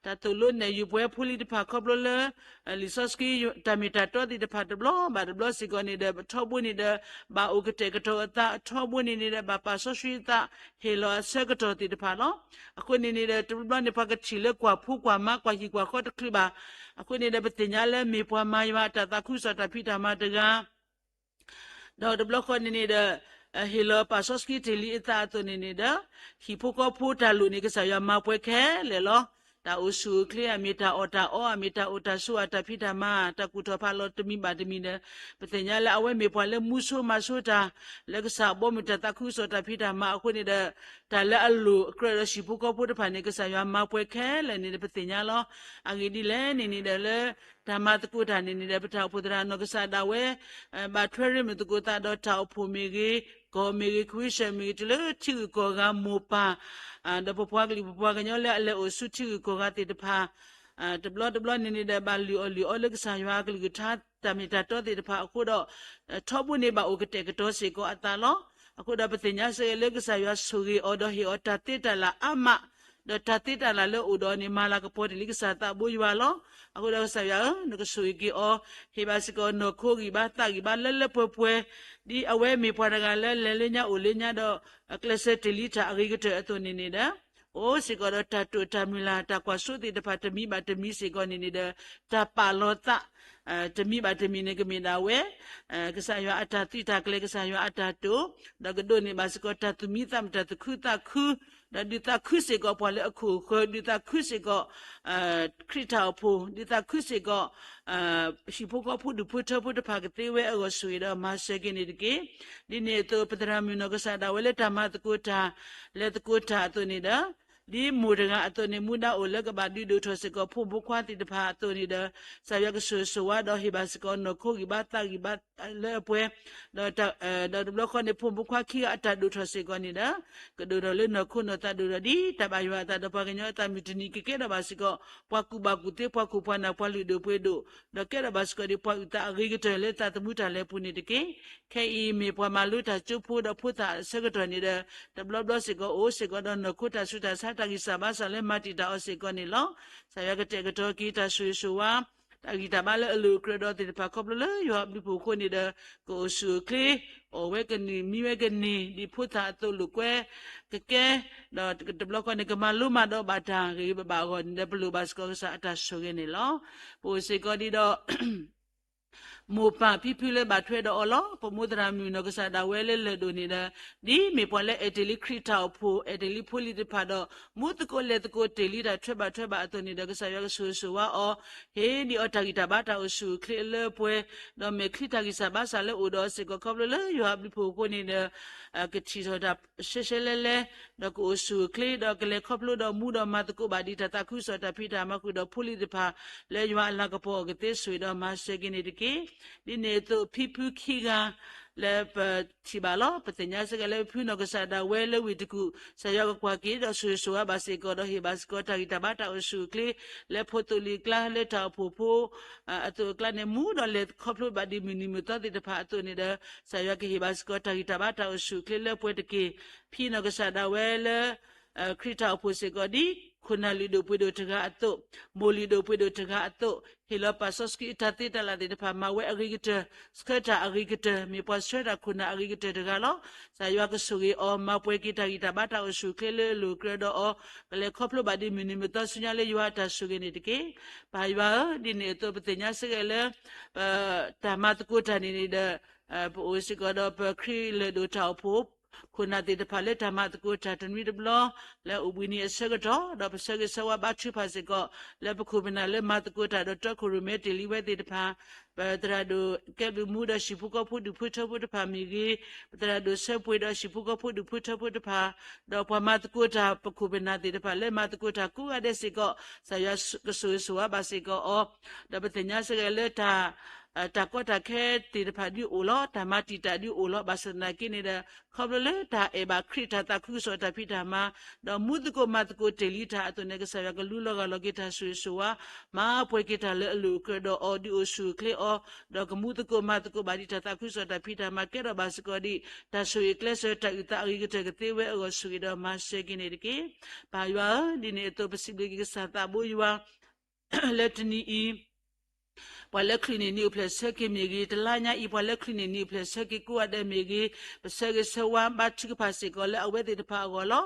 တၢ်သိၣ်လိနဲၣ်ယုာ်ပဝဲဖိလံၤတဖၣ်ခီဖျိလၢ လံာ်စီဆှံတၢ်မ့ၢ်တၢ်တီသ့ၣ်တဖၣ်တဘျီဘၣ်တဘျီစ့ၢ်ကီးန့ၣ်ဒီး ထီဘိန့ၣ်ဒီး ဘၣ်အိၣ်ကတဲာ်ကတီၤအသး, ထီဘိန့ၣ်န့ၣ်ဒီး ဘၣ်ပာ်စီဆှံအသး, ဟ့ၣ်လီၤအဆၢကတီၢ်သ့ၣ်တဖၣ်လီၤ. အဃိန့ၣ်န့ၣ်ဒီး တဘျီဘျီန့ၣ် ပှၤကထံၣ်လၢကွၢ်ဖိကွၢ်မါ ကွၢ်ဟံၣ်ကွၢ်ဃီတချုးဘၣ်. အဃိန့ၣ်ဒီး ပသ့ၣ်ညါလၢမ့ၢ်ပှၤမၤယွၤအတၢ်သးခုကစီၣ်တၢ်ဖံးတၢ်မၤတဂၤ ဒီးတဘျီဃီန့ၣ်န့ၣ်ဒီး ဟ့ၣ်လီၤပာ်စီဆှံတ့ၢ်လံအသးအသိးန့ၣ်န့ၣ်ဒီး ဟံၣ်ဖိဃီဖိတၢ်လိၣ်န့ၣ် ကစၢ်ယွၤမၤပှဲၤခဲလၢာ်လီၤ. တၢ်အိၣ်ဆူၣ်အိၣ်ချ့ အမ့ၢ်တၢ်အီၣ်တၢ်အီ အမ့ၢ်တၢ်အိၣ်တၢ်ဆိး အတၢ်ဖံးတၢ်မၤ တၢ်ကူၣ်ထီၣ်ဖးလီၤတမံၤဘၣ်တမံၤဒီး ပသ့ၣ်ညါလၢအဝဲမ့ၢ်ပှၤလၢမူဆိမၤဆိတၢ် လၢကစၢ်အဘီအမုၢ်တၢ်သးခုကစီၣ်တၢ်ဖံးတၢ်မၤအဃိန့ၣ်ဒီး တၢ်လၢအလိၣ်အကြၢးဒီးဟံၣ်ဖိဃီဖိတဖၣ်န့ၣ် ကစၢ်ယွၤမၤပှဲၤခဲလၢာ်န့ၣ်ဒီး ပသ့ၣ်ညါလီၤ. အဂ့ၢ်ဒ်လဲၣ်န့ၣ်န့ၣ်ဒီး လၢတၢ်မၤသကိးတၢ်န့ၣ်န့ၣ်ဒီး ပတၢ်အိၣ်ဖှိၣ်သရၣ်နီၢ်ကစၢ်ဒၣ်ဝဲ ဘၣ်ထွဲရ့မုၢ်သကိးသးဒီးတၢ်အိၣ်ဖှိၣ်မ့ၢ်ဂ့ၤ, ကီၢ်မ့ၢ်ဂ့ၤ, ခဝ့ၡၢၣ်မ့ၢ်ဂ့ၤ, တုၤလၢထံဂုၤကီၢ်ဂၤမိၢ်ပၢ် ဒီးပပှၤကလုာ်ပပှၤကညီလၢအလဲၤအိၣ်ဆူထံဂုၤကီၢ်ဂၤသ့ၣ်တဖၣ် တဘျီတဘျီန့ၣ်န့ၣ်ဒီး ဘၣ်လုၢ်အီၣ်လုၢ်အီလၢကစၢ်ယွၤအကလုၢ်ကထါ တၢ်မ့ၢ်တၢ်တီသ့ၣ်တဖၣ်အဃိဒီး ထီဘိန့ၣ်ဘၣ်အိၣ်ကတဲာ်ကတီၤစ့ၢ်ကီးအသးလီၤ. အဃိဒီးပသ့ၣ်ညါစ့ၢ်ကီးလၢကစၢ်ယွၤဆိၣ်ဂ့ၤအီၤဒီးဟ့ၣ်အီၤတၢ်သ့တၢ်လၢ်အါမး, ဒီးတၢ်သ့တၢ်လၢ်လၢအအိၣ်ဒီးန့ၣ် မၤလၤကပီၤတ့ၢ်လံကစၢ်သးဘိယွၤလီၤ. အဃိဒီးကစၢ်ယွၤဧၢ, နကဆိၣ်ဂ့ၤက့ၤအီၤ, ဟ့ၣ်ဘၣ်စ့ၢ်ကီးနီၢ်ခိဂံၢ်ဘါသးဂံၢ်ဘါလၢလၢပှဲၤပှဲၤ, ဒ်အဝဲမ့ၢ်ပှၤတဂၤလၢလဲၤလၢညါအိၣ်လၢညါဒီး ကျဲးစၢးတ့ၢ်လံတၢ်အဂ့ၤကတၢၢ်အသိးန့ၣ်န့ၣ်ဒီး အိၣ်စ့ၢ်ကီးဒီးတၢ်တိာ်တၢ်မုၢ်လၢ် တၢ်ကွၢ်စိသ့ၣ်တဖၣ်တမံၤဘၣ်တမံၤစ့ၢ်ကီးန့ၣ်န့ၣ်ဒီး တၢ်ပာ်လီၤသး တမံၤဘၣ်တမံၤန့ၣ် ကမ့ၢ်ဒၣ်ဝဲ ကစၢ်ယွၤအတၢ်သုးတၢ်ကျဲၤ ကစၢ်ယွၤအတၢ်တိာ်, ဒီးကဒိးန့ၢ်ဘၣ်စ့ၢ်ကီးတၢ်သူၣ်မံသးမုာ် တၢ်သူၣ်ခုသးခု, ဒီးဒုးသးခုစ့ၢ်ကီးပှၤလၢအခိၣ်အဃၢၤ, ဒုးသးခုစ့ၢ်ကီး ခရံာ်တၢ်အိၣ်ဖှိၣ်, ဒုးသးခုစ့ၢ်ကီး ဟံၣ်ဖိဃီဖိဒူၣ်ဖိထၢဖိတဖၣ်ကသ့ဝဲအဂီၢ် ဆိၣ်ဂ့ၤဒီးမၤစၢၤက့ၤန့ၣ်တက့ၢ်. ဒ်န့ၣ်အသိး ပသရၣ်မုၣ်နီၢ်ကစၢ်ဒၣ်ဝဲလၢတၢ်မၤသကိးတၢ် လဲၤသကိးတၢ်အသိးန့ၣ်ဒီး ဒ်မိၢ်တဂၤအသိးန့ၣ် မူဒါအိၣ်လၢကဘၣ်ဒုးဒိၣ်ထီၣ်စ့ၢ်ကီးဖိမုၣ်ဖိခွါသ့ၣ်တဖၣ်အသိးန့ၣ်ဒီး ကစၢ်ယွၤကဆိၣ်ဂ့ၤဆိၣ်ဝါဒီးဟ့ၣ်ဘၣ်စ့ၢ်ကီးနီၢ်ခိဂံၢ်ဘါသးဂံၢ်ဘါလၢအပှဲၤ, ဒီးတဘျီဃီန့ၣ် ဖိမုၣ်ဖိခွါခံဂၤအတၢ်ဒိၣ်ထီၣ်စ့ၢ်ကီးန့ၣ်ဒီး ကဒိၣ်ထီၣ်လၢနီၢ်ခိနီၢ်သးဒိၣ်ထီၣ်ဒ်တၢ်ဘၣ်ယွၤအသးဒီးပှၤကညီအသးမုၢ်တနံၤ ကကဲထီၣ်ဘၣ်စ့ၢ်ကီး ပှၤကူၣ်ဘၣ်ကူၣ်သ့ ပှၤခိၣ်ပှၤနၢ် ပှၤလုၢ်ဒိၣ်ပှ့ၤဒိၣ်, ဒီးကဲထီၣ်ဘၣ်စ့ၢ်ကီးဒ်ပှၤအုၣ်သးအဂ့ၤကတၢၢ်လၢသးသမူတၢ်လဲၤပူၤန့ၣ်တက့ၢ်. ခဲအံၤမ့ၢ်ပှၤမၤလိတၢ်ကၠိဖိဒီးဖိသၣ်အဆၢကတီၢ်န့ၣ်ဒီး တဘျီဘျီစ့ၢ်ကီးအိၣ်စ့ၢ်ကီးဒီးနီၢ်ခိတၢ်ဆူးတၢ်ဆါ တၢ်ဂံၢ်စၢ်ဘါစၢ်လၢမၤတံာ်တာ်အီၤစ့ၢ်ကီးန့ၣ်လီၤ. ကစၢ်ယွၤကတဲာ်ကတီၤက့ၤတၢ်ဆိၣ်ဂ့ၤဆိၣ်ဝါ တၢ်ဂံၢ်တၢ်ဘါလၢအလိၤအကြၢးဒီးသ့ၣ်တဖၣ် ခီဖျိလၢယွၤအဘျုးအဖှိၣ်အဃိန့ၣ်ဒီး ကအိၣ်ဆူၣ်အိၣ်ချ့, အီၣ်ဝဲကနံၣ်မံဝဲကနံၣ် ဒ်ဖိသၣ်အသိးလိာ်ကွဲကကဲ, ဒီးတဘျီဃီန့ၣ် ကမၤလိမၤဒိးဘၣ်တၢ်ဂ့ၤဂ့ၤဘၣ်ဘၣ်အဂီၢ်န့ၣ်ဒီး ပလိၣ်ဘၣ်စ့ၢ်ကီးကစၢ်အတၢ်ဆိၣ်ဂ့ၤန့ၣ်လီၤ. ပအိၣ်စ့ၢ်ကီးဒ်ဒီး မိၢ်ပၢ်ဖံဖုလၢဘၣ်ထွဲဒီးအီၤလီၤ. ပမိၢ်သရၣ်မုၣ်နီၢ်ကစၢ်ဒၣ်ဝဲလၢလၢၢ်ဒိၣ်န့ၣ်ဒီး ဒ်မ့ၢ်ပှၤလၢအဲၣ်တ့ၢ်လံခရံာ်တၢ်အိၣ်ဖှိၣ် အဲၣ်တ့ၢ်လံဖိလံၤတဖၣ်ဒီး မူသကိးလဲၤသကိးတ့ၢ်လံတၢ်ထွဲဘၣ်ထွဲဘၣ်အသိးန့ၣ်ဒီး ကစၢ်ယွၤကဆိၣ်ဂ့ၤဆိၣ်ဝါအီၤ, ဟ့ၣ်ဒံးအီၤတၢ်ဂံၢ်တၢ်ဘါတၢ်အိၣ်ဆူၣ်အိၣ်ချ့အလၢအပှဲၤ, ဒီးမဲာ်ချံတၢ်ဂံၢ်စၢ်ဘါစၢ်လၢအိၣ်ဒီးအီၤစ့ၢ်ကီး ခီဖျိလၢယွၤအဘျုးအဖှိၣ်အဃိန့ၣ်ဒီး ကထံၣ်ထီၣ်တၢ်ရှဲရှဲလဲၣ်လဲၣ်, ဒီးကအိၣ်ဆူၣ်အိၣ်ချ့ ဒီးကလဲၤခီဖျိဒီးမူဒီးမၤသကိးဘၣ်ဒံးတၢ်သးခုကစီၣ်တၢ်ဖံးတၢ်မၤဃုာ်ဒီးဖိလံၤတဖၣ် လၢယွၤအလၤကပီၤအဂီၢ်ကသ့ဆိၣ်ဂ့ၤဒီးမၤစၢၤက့ၤန့ၣ်တက့ၢ်. ဒ်န့ၣ်အသိးဖံဖုခံဂၤ လၢပထံၣ်ဘၣ်လီၤ. ပသ့ၣ်ညါစ့ၢ်ကီးလၢဖံဖုနီၢ်ကစၢ်ဒၣ်ဝဲလၢဝ့ၢ်တကူၣ် ကစၢ်ယွၤကကွၢ်က့ၤဒီးဆိၣ်ဂ့ၤဆိၣ်ဝါဘၣ်စ့ၢ်ကီး ဒီးဟ့ၣ်ဘၣ်စ့ၢ်ကီးတၢ်ဂံၢ်တၢ်ဘါတၢ်အိၣ်ဆူၣ်အိၣ်ချ့ လၢဖိသိၣ်လံၤကျါ လၢတၢ်အိၣ်ဖှိၣ်ဖိ အသိးအကျါန့ၣ် မူဒီးလဲၤခီဖျိဘၣ်ဒံးမုၢ်နံၤမုၢ်သီသ့ၣ်တဖၣ်အသိးန့ၣ်ဒီး ကစၢ်ယွၤကဟ့ၣ်ဘၣ်စ့ၢ်ကီးတၢ်ဂံၢ်တၢ်ဘါတၢ်အိၣ်ဆူၣ်အိၣ်ချ့လၢပှဲၤတက့ၢ်. ဖံနီၢ်ကစၢ်ဒၣ်ဝဲလၢ ခရံာ်တၢ်အိၣ်ဖှိၣ်စ့ၢ်ကီးဒ် ခိၣ်နၢ်လုၢ်ဒိၣ်ပှ့ၤဒိၣ်တဂၤအသိး, မိၢ်လုၢ်ဒိၣ်ပှ့ၤဒိၣ်တဂၤအသိး, ဟ့ၣ်လီၤပာ်စီဆှံအတၢ်သ့တၢ်လၢ်သ့ၣ်တဖၣ် မၤဝဲအဂ့ၤကတၢၢ်, ဆှၢတၢ်အဂ့ၤကတၢၢ်, မ့ၢ်ပှၤဆှၢတၢ်ခိၣ်နၢ်အဂ့ၤကတၢၢ်တဂၤလီၤ. ကစၢ်ယွၤကဆိၣ်ဂ့ၤအီၤ မၤပှဲၤက့ၤတၢ်ဂံၢ်တၢ်ဘါတၢ်အိၣ်ဆူၣ်အိၣ်ချ့လၢအလိၤအကြၢးဒီးအီၤ, ကလဲၤခီဖျိဘၣ်ဒံးမုၢ်နံၤမုၢ်သီဆူညါလၢယွၤအတၢ်ဆိၣ်ဂ့ၤန့ၣ်တက့ၢ်. ပၢ်ယွၤဧၢ, ဒ်န့ၣ်အသိးပသ့ၣ်ညါစ့ၢ်ကီးလၢ ပတၢ်မၤသကိးတၢ်န့ၣ်န့ၣ်ဒီး ပအိၣ်စ့ၢ်ကီးဒီးပခရံာ်လၢၢ်ဒိၣ်တၢ်အိၣ်ဖှိၣ် ခိၣ်နၢ်သ့ၣ်တဖၣ်လၢတၢ်မၤသကိးတၢ်တနွံတဘျီ လၢအိၣ်ဘှံးနံၤအဆၢကတီၢ် ဒီးပဆၢဂ့ၤဆၢဝါဘါထုကဖၣ်စ့ၢ်ကီး လၢပခိၣ်ပနၢ်လၢမၤသကိးတၢ်ဒီးတီခိၣ်ရိၣ်မဲတ့ၢ်လံဝဲသ့ၣ်တဖၣ်, ပသရၣ်ဒိၣ်ကဲဘျုးမူဒီးဟံၣ်ဖိဃီဖိဒူၣ်ဖိထၢဖိတဖၣ်မ့ၢ်ဂ့ၤ, ပသရၣ်ဒိၣ်ဆၢပှ့ၤဒီးဟံၣ်ဖိဃီဖိဒူၣ်ဖိထၢဖိတဖၣ်, ဒီးပှၤမၤသကိးတၢ်ပခိၣ်ပနၢ်သ့ၣ်တဖၣ်လၢမၤသကိးတၢ်ကိးဂၤဒဲးစ့ၢ်ကီး ကစၢ်ယွၤကဆိၣ်ဂ့ၤဆိၣ်ဝါဘၣ်စ့ၢ်ကီးအီၤ, ဒီးပသ့ၣ်ညါစ့ၢ်ကီးလၢတၢ် တၢ်ကီတၢ်ခဲသ့ၣ်တဖၣ်ဒုးအိၣ်လီၤ, တၢ်မၤတံာ်တာ်ဒုးအိၣ်လီၤ. ဘၣ်ဆၣ်သနာ်က့န့ၣ်ဒီး ခီဖျိလၢတၢ်အဲၣ်ဘၣ်ခရံာ်တၢ်သးခုကစီၣ်တၢ်ဖံးတၢ်မၤ, ဒီးမူသကိးမၤသကိးတ့ၢ်လံတၢ်အသိးန့ၣ် ကစၢ်ယွၤကလူလီၤဂာ်လီၤက့ၤတၢ်ဆိၣ်ဂ့ၤဆိၣ်ဝါ, မၤပှဲၤက့ၤတၢ်လၢအလိၤအကြၢးဒီးအီၤ ဒုးအိၣ်ဆူၣ်အိၣ်ချ့အီၤ, ဒီးကမူသကိးမၤသကိးဘၣ်ဒံးတၢ်သးခုကစီၣ်တၢ်ဖံးတၢ်မၤ ကဲထီၣ်ဘၣ်စ့ၢ်ကီးဒံး တၢ်ဆိၣ်ဂ့ၤကျဲးစၢးတၢ်အုၣ်သးအဂ့ၤကတၢၢ်ကသ့ဝဲအဂီၢ် ဆိၣ်ဂ့ၤဒီးမၤစၢၤက့ၤန့ၣ်တက့ၢ်. ပၢ်ယွၤဧၢ, ဒ်န့ၣ်အသိးပစံးဘျုးက့ၤကစၢ်သးဘိယွၤ လၢတနံၤအံၤ ပှၤလၢချုးန့ၢ်နံၤအိၣ်ဖျဲၣ်ဆၢက့ၤမ့ၢ်ဂ့ၤ, တလါညါအံၤ ပှၤလၢချုးန့ၢ်နံၤအိၣ်ဖျဲၣ်ဆၢက့ၤကိးဂၤဒဲးမ့ၢ်ဂ့ၤ, ပဆၢဂ့ၤဆၢဝါဘါထုကဖၣ်စ့ၢ်ကီးလၢအဝဲသ့ၣ်တဖၣ်အဂီၢ်လီၤ.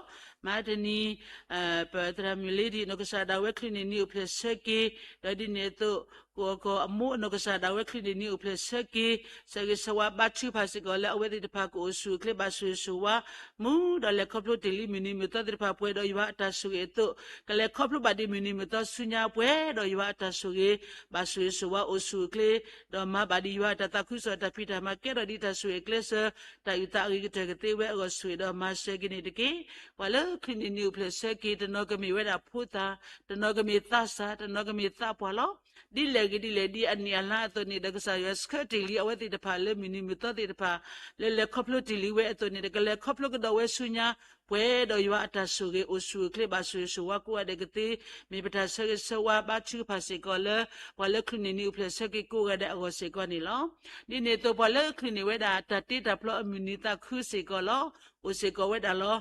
မၤတနံၤ ပသရၣ်မုၣ်လ့ဒံၣ်နီၢ်ကစၢ်ဒၣ်ဝဲချုးန့ၢ်နံၤအိၣ်ဖျဲၣ်ဆၢက့ၤ, ဒီးဒ်န့ၣ်အသိး ကိးကီၢ်အမိၢ်နီၢ်ကစၢ်ဒၣ်ဝဲချုးန့ၢ်နံၤအိၣ်ဖျဲၣ်ဆၢက့ၤ, ဆၢဂ့ၤဆၢဝါဘါထုကဖၣ်စ့ၢ်ကီးလၢအဝဲသ့ၣ်တဖၣ်ကအိၣ်ဆူၣ်အိၣ်ချ့ဘၣ်ဆိၣ်ဂ့ၤဆိၣ်ဝါ မူဒီးလဲၤခီဖျိတ့ၢ်လံမုၢ်နံၤမုၢ်သီသ့ၣ်တဖၣ်ပှဲၤဒီးယွၤအတၢ်ဆိၣ်ဂ့ၤအသိး, ကလဲၤခီဖျိဘၣ်ဒံးမုၢ်နံၤမုၢ်သီဆူညါပှဲၤဒီးယွၤအတၢ်ဆိၣ်ဂ့ၤ, ဘၣ်ဆိၣ်ဂ့ၤဆိၣ်ဝါအိၣ်ဆူၣ်အိၣ်ချ့, ဒီးမၤဘၣ်ဒံးယွၤအတၢ်သးခုကစီၣ်တၢ်ဖံးတၢ်မၤကဲထီၣ်ဒံးတၢ်ဆိၣ်ဂ့ၤကျဲးစၢး, တၢ်အုၣ်သးအဂ့ၤကတၢၢ်ကသ့ဝဲအဂီၢ် ဆိၣ်ဂ့ၤဒီးမၤစၢၤက့ၤန့ၣ်တက့ၢ်. ပှၤလၢချုးန့ၢ်နံၤအိၣ်ဖျဲၣ်ဆၢက့ၤ တနီၤကမ့ၢ်ဝဲဒၣ်ဖိသၣ်, တနီၤကမ့ၢ်သးစၢ်, တနီၤကမ့ၢ်သးပှၢ်လီၤ. ဒ်လဲၣ်ဂ့ၤဒ်လဲၣ်ဒ်အနံၣ်အလါအသိးန့ၣ်ဒီး ကစၢ်ယွၤဆှၢတ့ၢ်လံအဝဲသ့ၣ်တဖၣ်လၢမုၢ်နံၤမုၢ်သီသ့ၣ်တဖၣ် လၢလဲၤခီဖျိတ့ၢ်လံဝဲအသိးန့ၣ်ဒီး ကလဲၤခီဖျိကဒီးဝဲဆူညါ ပှဲၤဒီးယွၤအတၢ်ဆိၣ်ဂ့ၤအိၣ်ဆူၣ်အိၣ်ချ့ဘၣ်ဆိၣ်ဂ့ၤဆိၣ်ဝါကိးဂၤဒဲးကသ့, မ့ၢ်ပတၢ်ဆၢဂ့ၤဆၢဝါဘါထုကဖၣ်စ့ၢ်ကီးလၢ ပှၤလၢချုးန့ၢ်နံၤအိၣ်ဖျဲၣ်ဆၢက့ၤကိးဂၤဒဲးအဂီၢ်စ့ၢ်ကီးန့ၣ်လီၤ. ဒ်န့ၣ်အသိးပှၤလၢချုးန့ၢ်ဝဲဒၣ်တၢ်တ့တၢ်ဖျီအမုၢ်နံၤသးခုစ့ၢ်ကီးလီၤ. အိၣ်စ့ၢ်ကီးဝဲဒၣ်လီၤ.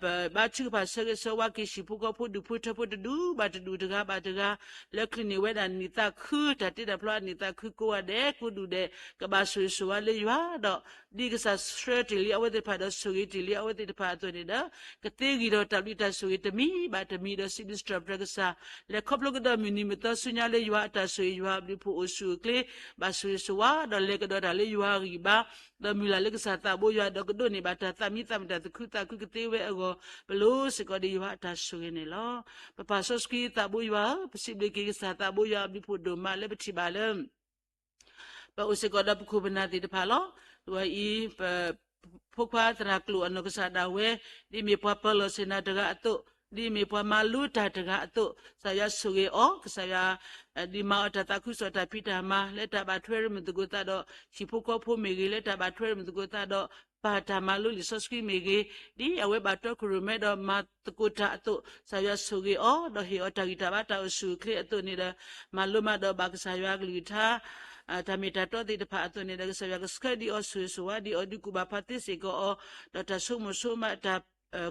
ပဘါထုကဖၣ်ဆၢဂ့ၤဆၢဝါက့ၤဟံၣ်ဖိဃီဖိဒူၣ်ဖိထၢဖိတဒူၣ်ဘၣ်တဒူၣ်တဂၤဘၣ်တဂၤ လၢချုးန့ၢ်ဝဲဒၣ်နံၤသးခု တၢ်တ့တၢ်ဖျီအနံၤသးခုကိးဂၤဒဲးကိးဒူၣ်ဒဲး ကဘၣ်ဆိၣ်ဂ့ၤဆိၣ်ဝါလၢယွၤဒီး ဒ်ကစၢ်ဆှၢတ့ၢ်လံအဝဲသ့ၣ်တဖၣ်ဒီးဆိၣ်ဂ့ၤတ့ၢ်လံအဝဲသ့ၣ်တဖၣ်အသိးန့ၣ်ဒီး ကသ့ဂံၢ်ထီၣ်တၢ်ဘျုးတၢ်ဆိၣ်ဂ့ၤတမံၤဘၣ်တမံၤဒီးစံးဘျုးစံးထီၣ်ပတြၢၤကစၢ် လဲၤခီဖျိကဒီးမုၢ်နံၤမုၢ်သီဆူညါလၢယွၤအတၢ်ဆိၣ်ဂ့ၤယွၤအဘျုးဖှိၣ်အိၣ်ဆူၣ်အိၣ်ချ့ ဘၣ်ဆိၣ်ဂ့ၤဆိၣ်ဝါဒီးလဲၤကဒီးတၢ်လၢယွၤအဂံၢ်အဘါ ဒီးမုၢ်လၢ်လၢကစၢ်သးဘိယွၤဒီးကဒိးန့ၢ်ဘၣ်တၢ်သးမံသးမုာ်တၢ်သူၣ်ခုသးခုကသ့ဝဲအဂီၢ် ပလိၤစ့ၢ်ကီးဒီးယွၤအတၢ်ဆိၣ်ဂ့ၤန့ၣ်လီၤ. ပပၢ်စီဆှံသးဘိယွၤဧၢ, ပစံးဘျုးက့ၤကစၢ်သးဘိယွၤအဘျုးဖှိၣ်ဒိၣ်မးလၢပထံၣ်ဘၣ်လၢ ပအိၣ်စ့ၢ်ကီးဒီးပခိၣ်ပနၢ်သ့ၣ်တဖၣ်လီၤ. အဝဲအံၤ ပဖိခွါသရၣ်ကျိာ်အနီၢ်ကစၢ်ဒၣ်ဝဲ ဒ်မ့ၢ်ပှၤပၢၤလီၢ်ဆ့ၣ်နီၤတဂၤအသိး, ဒ်မ့ၢ်ပှၤမၤလိတၢ်တဂၤအသိး, ကစၢ်ယွၤဆိၣ်ဂ့ၤအီၤ, ကစၢ်ယွၤ ဒုးမၤအီၤတၢ်သးခုကစီၣ်တၢ်ဖံးတၢ်မၤ လၢတၢ်ဘၣ်ထွဲရမုာ်သကိးသးဒီး ဟံၣ်ဖိဃီဖိမ့ၢ်ဂ့ၤ, လၢတၢ်ဘၣ်ထွဲရမုာ်သကိးသးဒီး ပၢ်တၢ်မၤလိလံာ်စီဆှံမ့ၢ်ဂ့ၤ, ဒ်အဝဲဘၣ်တီခိၣ်ရိၣ်မဲဒီးမၤသကိးတၢ်အသိး, ကစၢ်ယွၤဆိၣ်ဂ့ၤအီၤ, ဒီးဟ့ၣ်အီၤတၢ်ဂံၢ်တၢ်ဘါတၢ်အိၣ်ဆူၣ်အိၣ်ချ့အသိးန့ၣ်ဒီး, မၤလိမၤဒိးဘၣ်ကစၢ်ယွၤအကလုၢ်ကထါ တၢ်မ့ၢ်တၢ်တီသ့ၣ်တဖၣ်အသိးန့ၣ်ဒီး ကစၢ်ယွၤကဆှၢဒံးအီၤ ဆိၣ်ဂ့ၤဆိၣ်ဝါဒံးအီၤ ဒုးကူၣ်ဘၣ်ဖးသ့စ့ၢ်ကီးအီၤ, ဒီးတၢ်ဆိကမိၣ်ဆိကမးတၢ်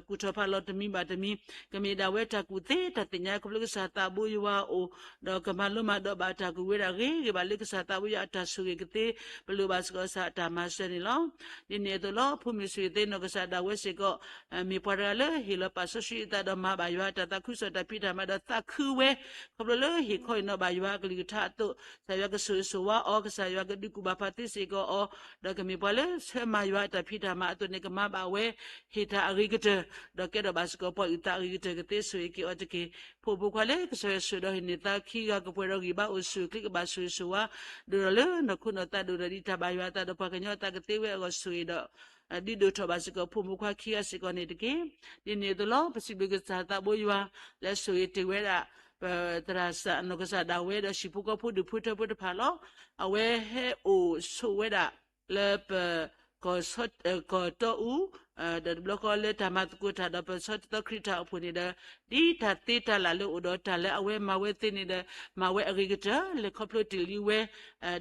ကူၣ်ထီၣ်ဖးလီၤတမံၤဘၣ်တမံၤ, ကမ့ၢ်ဒၣ်ဝဲတၢ်ကူၣ်သ့တၢ်သ့ၣ်ညါခီဖျိကစၢ်သးဘိယွၤအအိၣ်, ဒီးကမၤလိမၤဒိးဘၣ်တၢ်ကွံာ်ဝဲဒၣ်ဂ့ၤဂ့ၤဘၣ်လၢကစၢ်သးဘိယွၤအတၢ်ဆိၣ်ဂ့ၤကသ့, ပလိၣ်ဘၣ်စ့ၢ်ကီးကစၢ်အတၢ်မၤစၢၤန့ၣ်လီၤ. ဒ်န့ၣ်အသိးလီၤ ဖိမုၣ်ဆံးသ့နီၢ်ကစၢ်ဒၣ်ဝဲစ့ၢ်ကီး မ့ၢ်ပှၤတဂၤလၢဟ့ၣ်လီၤပာ်စီဆှံအသးဒီးမၤဘၣ်ယွၤအတၢ်သးခုကစီၣ်တၢ်ဖံးတၢ်မၤဒီးသးခုဝဲ, ခီဖျိလၢဟ့ၣ်ခီဟ့ၣ်နီၤဘၣ်ယွၤအကလုၢ်ကထါအသိး, ကစၢ်ယွၤကဆိၣ်ဂ့ၤဆိၣ်ဝါအီၤ, ကစၢ်ယွၤကဒုးကူၣ်ဘၣ်ဖးသ့စ့ၢ်ကီးအီၤ, ဒီးကမ့ၢ်ပှၤလၢဆၢမၤယွၤအတၢ်ဖံးတၢ်မၤအသိးန့ၣ် ကမၤဘၣ်ဝဲ ဟ့ၣ်တၢ်အဂ့ၤကတၢၢ်, ဒီးကဲထီၣ်ဘၣ်စ့ၢ်ကီးပှၤအုၣ်သးအဂ့ၤကတၢၢ်ကသ့ဆိၣ်ဂ့ၤက့ၤအီၤတက့ၢ်. ဖိမုၣ်ဖိခွါလၢကစၢ်ယွၤဆိၣ်ဒီးဟ့ၣ်န့ၢ်သါခံဂၤကပှဲၤဒီးဂံၢ်ဘါအိၣ်ဆူၣ်အိၣ်ချ့ကဘၣ်ဆိၣ်ဂ့ၤဆိၣ်ဝါ, ဒိၣ်ထီၣ်လၢနီၢ်ခိနီၢ်သးဒိၣ်ထီၣ်ဒ်တၢ်ဘၣ်ယွၤအသးဒီးပှၤကညီအသးကသ့ဝဲအဂီၢ်ဆိၣ်ဂ့ၤဒီး ဒုးဒိၣ်ထီၣ်ဘၣ်စ့ၢ်ကီးဖိမုၣ်ဖိခွါခံဂၤစ့ၢ်ကီးန့ၣ်တက့ၢ်. ဒ်န့ၣ်အသိးလီၤ ပစံးဘျုးကစၢ်သးဘိယွၤ လၢဆိၣ်ဂ့ၤတ့ၢ်ဝဲဒၣ် ပသရၣ်စၢ်နီၢ်ကစၢ်ဒၣ်ဝဲဒီးဟံၣ်ဖိဃီဖိဒူၣ်ဖိထၢဖိတဖၣ်လီၤ. အဝဲဟဲအိၣ်ဆိးဝဲဒၣ် လၢပ ကီၢ်တီအူ, ဒီးတဘျီဃီလၢတၢ်မၤသကိးတၢ်ဒီးပဆီတသီခရံာ်တၢ်အိၣ်ဖှိၣ်န့ၣ်ဒီး ဒ်တၢ်သ့တၢ်လၢ်လၢအိၣ်ဒီးတၢ်လၢအဝဲမၤဝဲသ့န့ၣ်ဒီး မၤဝဲအဂ့ၤကတၢၢ် လဲၤခီဖျိတ့ၢ်လံဝဲ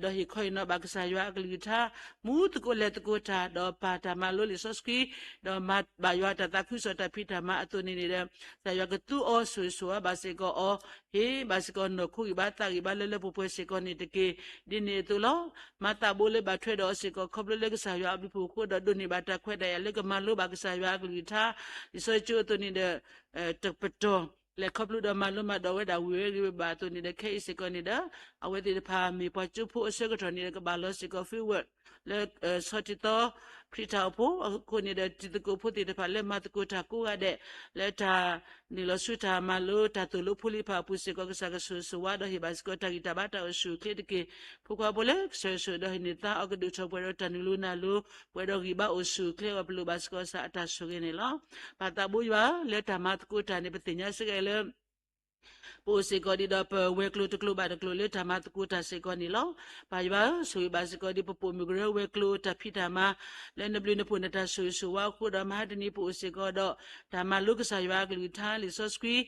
ဒီးဟ့ၣ်ခီဟ့ၣ်နီၤဘၣ်ကစၢ်ယွၤအကလုၢ်ကထါ, မူသကိးလဲၤသကိးတၢ် ဒီးပာ်တၢ်မၤလိလံာ်စီဆှံ, ဒီးမၤဘၣ်ယွၤတၢ်သးခုကစီၣ်တၢ်ဖံးတၢ်မၤအသိးန့ၣ်န့ၣ်ဒီး ကစၢ်ယွၤကသူအီၤဆိၣ်ဂ့ၤဆိၣ်ဝါဘၣ်စ့ၢ်ကီးအီၤ, ဟ့ၣ်ဘၣ်စ့ၢ်ကီးနီၢ်ခိဂံၢ်ဘါသးဂံၢ်ဘါလၢလၢပှဲၤပှဲၤစ့ၢ်ကီးန့ၣ်တက့ၢ်. ဒ်န့ၣ်အသိးလီၤ. မၤသးဘိလၢဘၣ်ထွဲဒီးအီၤစ့ၢ်ကီး ခီဖျိလၢကစၢ်ယွၤအဘျုးအဖှိၣ်အဃိဒီး ဒိးန့ၢ်ဘၣ်တၢ်ခွဲးတၢ်ယာ်လၢကမၤလိဘၣ်ကစၢ်ယွၤအကလုၢ်ကထါ, လံာ်စီဆှံကၠိအသိးန့ၣ်ဒီး တပတီၢ် လဲၤခီဖျိဒီးမၤလိမၤဒိးဝဲဒၣ်ဝံၤဝဲဂ့ၤဝဲဘၣ်အသိးန့ၣ်ဒီး ခဲအံၤစ့ၢ်ကီးန့ၣ်ဒီး အဝဲသ့ၣ်တဖၣ်မ့ၢ်ပှၤကၠိဖိအဆၢကတီၢ်န့ၣ်ဒီး ကဘၣ်လီၤစ့ၢ်ကီး field work လၢ ဆီတံသီ ခရံာ်တၢ်အိၣ်ဖှိၣ်အဃိန့ၣ်ဒီး တံၤသကိးဖိသ့ၣ်တဖၣ်လၢမၤသကိးတၢ်ကိးဂၤဒဲး လၢတၢ်နုာ်လီၤဆူတၢ်မၤလိတၢ်သိၣ်လိဖိလံၤတဖၣ်အပူၤစ့ၢ်ကီး ကစၢ်ကဆိၣ်ဂ့ၤဆိၣ်ဝါဒီးဟ့ၣ်ဘၣ်စ့ၢ်ကီးတၢ်ဂံၢ်တၢ်ဘါတၢ်အိၣ်ဆူၣ်အိၣ်ချ့တက့ၢ်. ဖိခွါဖိလၢကစၢ်ယွၤဆိၣ်ဒီးဟ့ၣ်န့ၢ်သါအီၤကဒိၣ်ထီၣ်ပှဲၤဒီးတၢ်နုာ်လိၤနၢ်လိၤ ပှဲၤဒီးဂံၢ်ဘါအိၣ်ဆူၣ်အိၣ်ချ့အဂီၢ် ပလိၣ်ဘၣ်စ့ၢ်ကီးကစၢ်အတၢ်ဆိၣ်ဂ့ၤန့ၣ်လီၤ. ပၢ်သးဘိယွၤဧၢ, လၢတၢ်မၤသကိးတၢ်န့ၣ် ပသ့ၣ်ညါစ့ၢ်ကီးလၢ ပအိၣ်စ့ၢ်ကီးဒ်ဒီးပဝဲၤကျိၤတကျိၤဘၣ်တကျိၤလၢတၢ်မၤသကိးတၢ်စ့ၢ်ကီးန့ၣ်လီၤ. ပၢ်ယွၤဧၢ, ဆိၣ်ဂ့ၤဘၣ်စ့ၢ်ကီးဒ်ပပိာ်မုၣ်ကရၢဝဲၤကျိၤတၢ်ဖံးတၢ်မၤ လၢနဘျုးနဖှိၣ်နတၢ်ဆိၣ်ဂ့ၤဆိၣ်ဝါအဃိဒီး မဟါတနံၤပအိၣ်စ့ၢ်ကီးဒီး တၢ်မၤလိကစၢ်ယွၤအကလုၢ်ကထါလံာ်စီဆှံ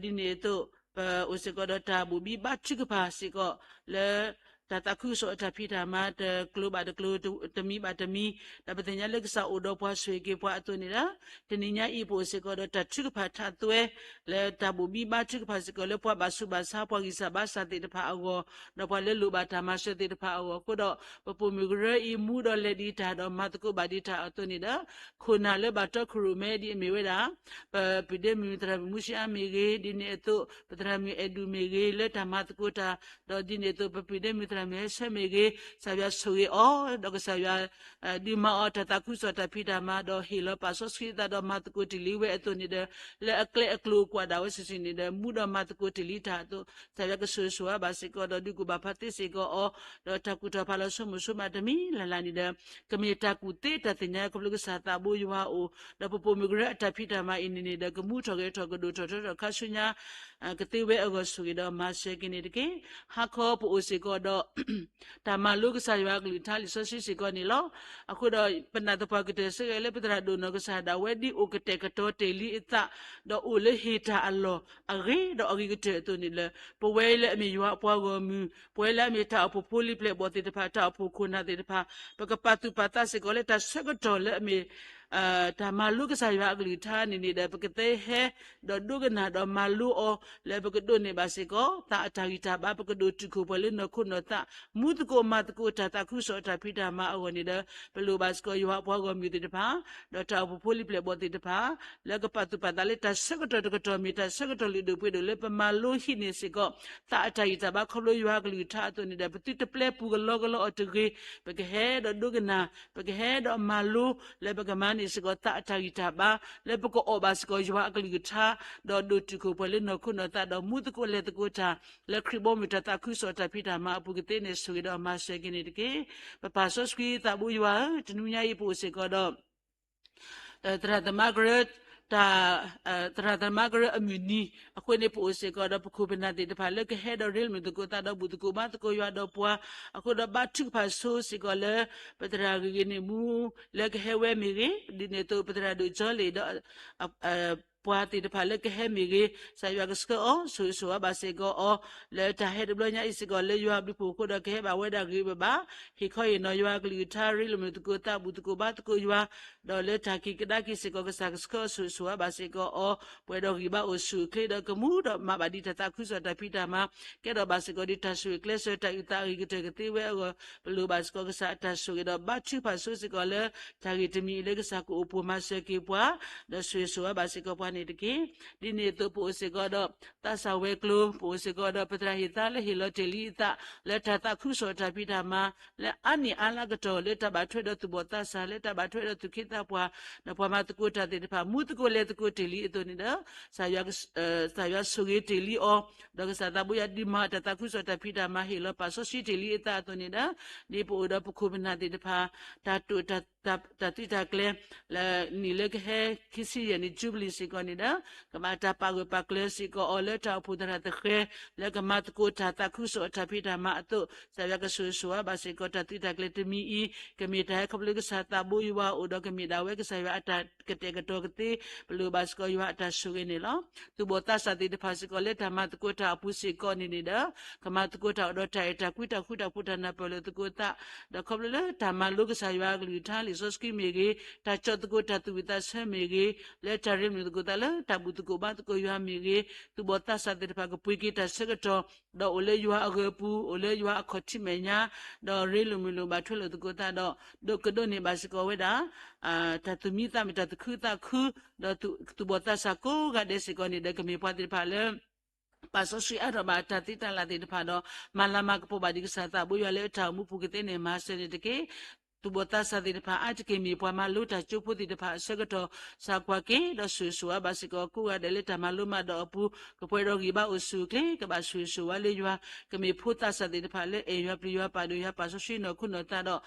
ဒီးဒ်န့ၣ်အသိး ပအိၣ်စ့ၢ်ကီးဒီးတၢ်ဘိၣ်ဘံဘါထုကဖၣ်စ့ၢ်ကီး လၢ တၢ်သးခုကစီၣ်အတၢ်ဖံးတၢ်မၤတကျိၤဘၣ်တကျိၤ တမံၤဘၣ်တမံၤ ဒီးပသ့ၣ်ညါလၢကစၢ်အိၣ်ဒီးပှၤဆိၣ်ဂ့ၤက့ၤပှၤအသိးန့ၣ်ဒီး တနံၤညါအံၤပအိၣ်စ့ၢ်ကီးဒီးတၢ်ထုကဖၣ်ထးသွဲ လၢတၢ်ဘိၣ်ဘံဘါထုကဖၣ်စ့ၢ်ကီးလၢပှၤဘၣ်ဆူးဘၣ်ဆါ ပှၤဂံၢ်စၢ်ဘါစၢ်သ့ၣ်တဖၣ်အဂီၢ် ဒီးပှၤလၢလိၣ်ဘၣ်တၢ်မၤစၢၤသ့ၣ်တဖၣ်အဂီၢ်အဃိဒီး ပပိာ်မုၣ်ကရၢအံၤမူဒီးလဲၤဒံးတၢ်ဒီးမၤသကိးဘၣ်ဒံးတၢ်အသိးန့ၣ်ဒီး ခိၣ်နၢ်လၢဘၣ်တီခိၣ်ရိၣ်မဲဒ်အမ့ၢ်ဝဲဒၣ် ပပုၢ်ဒ့မုၣ်သရၣ်မုၣ်မူၡ့အါမ့ၢ်ဂ့ၤ ဒ်န့ၣ်အသိး ပသရၣ်မုၣ်အဲၣ်ဒူၣ်မ့ၢ်ဂ့ၤ လၢတၢ်မၤသကိးတၢ် ဒီးဒ်န့ၣ်အသိး ပပုၢ်ဒ့မုၣ်သရၣ်မုၣ်ဟဲဆၢမ့ၢ်ဂ့ၤ ကစၢ်ယွၤဆိၣ်ဂ့ၤအီၤ ဒီးကစၢ်ယွၤ ဒုးမၤအီၤတၢ်သးခုကစီၣ်တၢ်ဖံးတၢ်မၤ ဒီးဟ့ၣ်လီၤပာ်စီဆှံအသးဒီးမၤသကိးတ့ၢ်လံဝဲအသိးန့ၣ်ဒီး လၢအကျဲအကျိၤအကွာ်ဒၣ်ဝဲစုာ်စုာ်န့ၣ်ဒီး မူဒီးမၤသကိးတ့ၢ်လံတၢ်အသိး ကစၢ်ယွၤကဆိၣ်ဂ့ၤဆိၣ်ဝါဘၣ်စ့ၢ်ကီးဒီးဒုးကူၣ်ဘၣ်ဖးသ့စ့ၢ်ကီးအီၤ ဒီးတၢ်ကူၣ်ထီၣ်ဖးလီၤဆိကမိၣ်ဆိကမးတမံၤလၢ်လၢ်န့ၣ်ဒီး ကမ့ၢ်တၢ်ကူၣ်သ့တၢ်သ့ၣ်ညါခီဖျိကစၢ်သးဘိယွၤအအိၣ် ဒီးပပိာ်မုၣ်ကရၢအတၢ်ဖံးတၢ်မၤအံၤန့ၣ်န့ၣ်ဒီး ကမူထီၣ်ဂဲၤထီၣ်ကဒိၣ်ထီၣ်ထီထီၣ်ခါဆူညါ ကသ့ဝဲအဂီၢ်ဆိၣ်ဂ့ၤဒီးမၤစၢၤက့ၤန့ၣ်တက့ၢ်. ဟါခီပအိၣ်စ့ၢ်ကီးဒီး တၢ်မၤလိကစၢ်ယွၤအကလုၢ်ကထါလံာ်စီဆှံစ့ၢ်ကီးန့ၣ်လီၤ. အဃိဒီး ပနာ်သပှၢ်ကတၢၢ်စ့ၢ်ကီးလၢပသရၣ်ဒိၣ်နီၢ်ကစၢ်ဒၣ်ဝဲဒ်အိၣ်ကတဲာ်ကတီၤတ့ၢ်လံအသး ဒီးအိၣ်လၢဟ့ၣ်တၢ်အလီၢ်အဂ့ၤဒီးအဂ့ၤကတၢၢ်အသိးန့ၣ်လၢ ပဝဲလၢအမ့ၢ်ယွၤအပှၤဂီၢ်မုၢ် ပဝဲလၢအမ့ၢ်တၢ်အိၣ်ဖှိၣ်ဖိလံၤပျဲၢ်ဘီၣ်သ့ၣ်တဖၣ် တၢ်အိၣ်ဖှိၣ်ခိၣ်နၢ်သ့ၣ်တဖၣ် ပကပာ်သူၣ်ပာ်သးစ့ၢ်ကီးလၢတၢ်ဆၢကတီၢ်လၢအမ့ၢ် တၢ်မၤလိကစၢ်ယွၤအကလုၢ်ကထါန့ၣ်န့ၣ်ဒီး ပကသ့ဟဲ ဒီးဒိကနၣ်ဒီးမၤလိအီၤ လၢပကဒိးန့ၢ်ဘၣ်စ့ၢ်ကီး သးအတၢ်ဂံၢ်တၢ်ဘါ ပကဒိၣ်တုာ်ခိၣ်ပှဲၤလၢနီၢ်ခိနီၢ်သး မူသကိးမၤသကိးတၢ်သးခုကစီၣ်အတၢ်ဖံးတၢ်မၤအဂီၢ်န့ၣ်ဒီး ပလိၣ်ဘၣ်စ့ၢ်ကီးယွၤအပှၤဂီၢ်မုၢ်သ့ၣ်တဖၣ် ဒီးတၢ်အိၣ်ဖှိၣ်ဖိလံၤပျဲၢ်ဘီၣ်သ့ၣ်တဖၣ် လၢကပာ်သူၣ်ပာ်သးလၢတၢ်ဆၢကတီၢ်တကတီၢ်မ့ၢ်တၢ်ဆၢကတီၢ်လုၢ်ဒိၣ်ပှ့ၤဒိၣ်လၢပမၤလိဟံးန့ၢ်စ့ၢ်ကီး သးအတၢ်ဂံၢ်တၢ်ဘါခီဖျိယွၤအကလုၢ်ကထါအသိးန့ၣ်ဒီး ပသုတပျဲပူၤကလီကလီအီၤတဂ့ၤ ပကဟဲဒီးဒိကနၣ် ပကဟဲဒီးမၤလိ လၢပကမၤန့ၢ်စ့ၢ်ကီးသးအတၢ်ဂံၢ်တၢ်ဘါ လၢပကအီၣ်ဘၣ်စ့ၢ်ကီးယွၤအကလုၢ်ကထါ ဒီးဒိၣ်တုာ်ခိၣ်ပှဲၤလၢနီၢ်ခိနီၢ်သး ဒီးမူသကိးလဲၤသကိးတၢ် လၢခရံာ်ဘီမုၢ်တၢ်သးခုကစီၣ်တၢ်ဖံးတၢ်မၤအပူၤကသ့န့ၣ် ဆိၣ်ဂ့ၤဒီးမၤစၢၤက့ၤန့ၣ်တက့ၢ်. ပပၢ်စီဆှံသးဘိယွၤဧၢ, တနွံညါအံၤပအိၣ်စ့ၢ်ကီးဒီး သရၣ်သမါကရၢ တၢ် သရၣ်သမါကရၢအမုၢ်နံၤ အဃိန့ၣ် ပအိၣ်စ့ၢ်ကီးဒီးပခိၣ်ပနၢ်သ့ၣ်တဖၣ်လၢကဟဲဒီးရ့လိာ်သကိးသးဒီးဘူၣ်သကိးဘါသကိးယွၤဒီးပှၤ အဃိဒီးဘါထုကဖၣ်ဆိစ့ၢ်ကီးလၢ ပသရၣ်ဂ့ၤဂ့ၤန့ၣ်မူ လၢကဟဲဝဲမ့ၢ်ဂ့ၤ ဒ်န့ၣ်အသိး ပသရၣ်ဒိၣ်ကၠီလ့ၣ်ဒီး ပှၤသ့ၣ်တဖၣ်လၢကဟဲမ့ၢ်ဂ့ၤ, ကစၢ်ယွၤကဆှၢအီၤ ဆိၣ်ဂ့ၤဆိၣ်ဝါဘၣ်စ့ၢ်ကီးအီၤ လၢတၢ်ဟဲတဘျီညါအံၤစ့ၢ်ကီး လၢယွၤအဘျုးအဖှိၣ်အဃိဒီး ကဟဲဘၣ်ဝဲဒၣ်ဂ့ၤဂ့ၤဘၣ်ဘၣ်, ဟ့ၣ်ခီဟ့ၣ်နီၤယွၤအကလုၢ်ကထါ ရ့လိာ်မုာ်သကိးသး ဘူၣ်သကိးဘါသကိးယွၤ, ဒီးလၢတၢ်က့ၤကဒါက့ၤစ့ၢ်ကီး ကစၢ်ကဆှၢအီၤ ဆိၣ်ဂ့ၤဆိၣ်ဝါဘၣ်စ့ၢ်ကီးအီၤ ပှဲၤဒီးဂံၢ်ဘါအိၣ်ဆူၣ်အိၣ်ချ့ဒီး ကမူဒီးမၤဘၣ်ဒံးတၢ်သးခုကစီၣ်တၢ်ဖံးတၢ်မၤ, ကဲထီၣ်ဘၣ်စ့ၢ်ကီးဒ်တၢ်ဆိၣ်ဂ့ၤကျဲးစၢး တၢ်အုၣ်သးအဂ့ၤကတၢၢ်ကသ့ဝဲအဂီၢ်, ပလိၣ်ဘၣ်စ့ၢ်ကီးကစၢ်အတၢ်ဆိၣ်ဂ့ၤဒီး ဘါထုကဖၣ်ဆိစ့ၢ်ကီးလၢ တၢ်ဂ့ၢ်တမံၤအံၤလၢကစၢ်ကအိၣ်ပိၣ်မၤစၢၤက့ၤပှၤ, ဒီးဆိၣ်ဂ့ၤဆိၣ်ဝါဘၣ်စ့ၢ်ကီးပှၤန့ၣ်တက့ၢ်. ဒ်န့ၣ်အသိး ပအိၣ်စ့ၢ်ကီးဒီး သးစၢ်ဝဲၤကျိၤ, ပအိၣ်စ့ၢ်ကီးဒီး ပသရၣ်ဟ့ၣ်သါလၢဟ့ၣ်လီၤတ့ၢ်လံအသး လၢတၢ်သးခုကစီၣ်တၢ်ဖံးတၢ်မၤ လၢအါနံၣ်အါလါကတီၢ် လၢတၢ်ဘၣ်ထွဲဒီးသူၣ်ဘီၣ်သးစၢ်, လၢတၢ်ဘၣ်ထွဲဒီးသူၣ်က့သးပှၢ်, ဒီးပှၤမၤသကိးတၢ်သ့ၣ်တဖၣ် မူသကိးလဲၤသကိးတ့ၢ်လံအသိးန့ၣ်ဒီး ကစၢ်ယွၤဆိၣ်ဂ့ၤတ့ၢ်လံအီၤ, ဒီးကစၢ်သးဘိယွၤဒုးမၤတၢ်သးခုကစီၣ်တၢ်ဖံးတၢ်မၤ ဟ့ၣ်လီၤပာ်စီဆှံတ့ၢ်လံအသးအသိးန့ၣ်ဒီး ဒ်ပအိၣ်ဒီးပခိၣ်ပနၢ်သ့ၣ်တဖၣ် တၢ်တိာ် တၢ်သုးတၢ်ကျဲၤ လၢနံၣ်လၢကဟဲ ခံဆံယဲၢ်နံၣ် jubilee စ့ၢ်ကီးန့ၣ်ဒီး ကဘၣ်တၢ်ပာ်ဂၢၢ်ပာ်ကျၢၤစ့ၢ်ကီးအီၤလၢတၢ်အိၣ်ဖှိၣ်သရၣ်သဃဲၤ လၢကမၤသကိးတၢ်သးခုကစီၣ်တၢ်ဖံးတၢ်မၤအသိး ကစၢ်ယွၤကဆိၣ်ဂ့ၤဆိၣ်ဝါဘၣ်စ့ၢ်ကီးတၢ်သုးတၢ်ကျဲၤတမံၤအံၤ ကမ့ၢ်တၢ်ဟဲခီဖျိကစၢ်သးဘိယွၤအိၣ်ဒီးကမ့ၢ်ဒၣ်ဝဲကစၢ်ယွၤအတၢ်ကတဲာ်ကတီၤကသ့ ပလိၣ်ဘၣ်စ့ၢ်ကီးယွၤအတၢ်ဆိၣ်ဂ့ၤန့ၣ်လီၤ. သူၣ်ဘီၣ်သးစၢ်သ့ၣ်တဖၣ်စ့ၢ်ကီးလၢတၢ်မၤသကိးတၢ်အပူၤစ့ၢ်ကီးန့ၣ်န့ၣ်ဒီး ကမၤသကိးတၢ်အိၣ်ဒီးတၢ်အဲၣ်တၢ်ကွံတၢ်ဃူတၢ်ဖိးတၢ်နၢ်ပၢၢ်လိာ်သကိးသး ဒီးခီဖျိလၢတၢ်မၤလိကစၢ်ယွၤအကလုၢ်ကထါလံာ်စီဆှံမ့ၢ်ဂ့ၤ, တၢ်ကၠီၣ်သကိးတၢ်သူၣ်ဝံၣ်သးဆၢမ့ၢ်ဂ့ၤ, လၢတၢ်ရ့လိာ်သကိးသးလၢတၢ်ဘူၣ်သကိးဘါသကိးယွၤမ့ၢ်ဂ့ၤ, သူၣ်ဘီၣ်သးစၢ်သ့ၣ်တဖၣ်ကပှ့ၤက့ၤတၢ်ဆၢကတီၢ် ဒီးအိၣ်လၢယွၤအဂၢၤအပူၤ, အိၣ်လၢယွၤအခီၣ်ထံးမဲာ်ညါ, ဒီးရ့လိာ်မုာ်လိာ်ဘၣ်ထွဲလိာ်သကိးသးဒီး ဒိးကဒိးန့ၢ်ဘၣ်စ့ၢ်ကီးဝဲဒၣ် တၢ်သူၣ်မံသးမုာ်တၢ်သူၣ်ခုသးခု, ဒီးသူၣ်ဘီၣ်သးစၢ်ကိးဂၤဒဲးစ့ၢ်ကီးန့ၣ်ဒီး ကမ့ၢ်ပှၤသ့ၣ်တဖၣ်လၢ ပာ်စီဆှံအါထီၣ်ဘၣ်တၢ်သ့တၢ်လၢ်သ့ၣ်တဖၣ်ဒီး မၤလၤမၤကပီၤဘၣ်ဒံးကစၢ်သးဘိယွၤလၢတၢ်အိၣ်မူပူၤကသ့န့ၣ် မၤစၢၤန့ၣ်တက့ၢ်. သူၣ်ဘီၣ်သးစၢ်သ့ၣ်တဖၣ်အါတက့ၢ်မ့ၢ်ပှၤမၤလိတၢ်ကၠိဖိသ့ၣ်တဖၣ်အဆၢကတီၢ် စၢ်ကွၢ်က့ၤ ဒီးဆိၣ်ဂ့ၤဆိၣ်ဝါဘၣ်စ့ၢ်ကီးကိးဂၤဒဲးလၢတၢ်မၤလိမၤဒိးအပူၤ ကပှဲၤဒီးဂံၢ်ဘါအိၣ်ဆူၣ်အိၣ်ချ့ ကဘၣ်ဆိၣ်ဂ့ၤဆိၣ်ဝါလၢယွၤ ကမ့ၢ်ဖိသးစၢ်သ့ၣ်တဖၣ်လၢအဲၣ်ယွၤပျံၤယွၤပာ်ဒိၣ်ယွၤပာ်စီဆှံနီၢ်ခိနီၢ်သးဒီး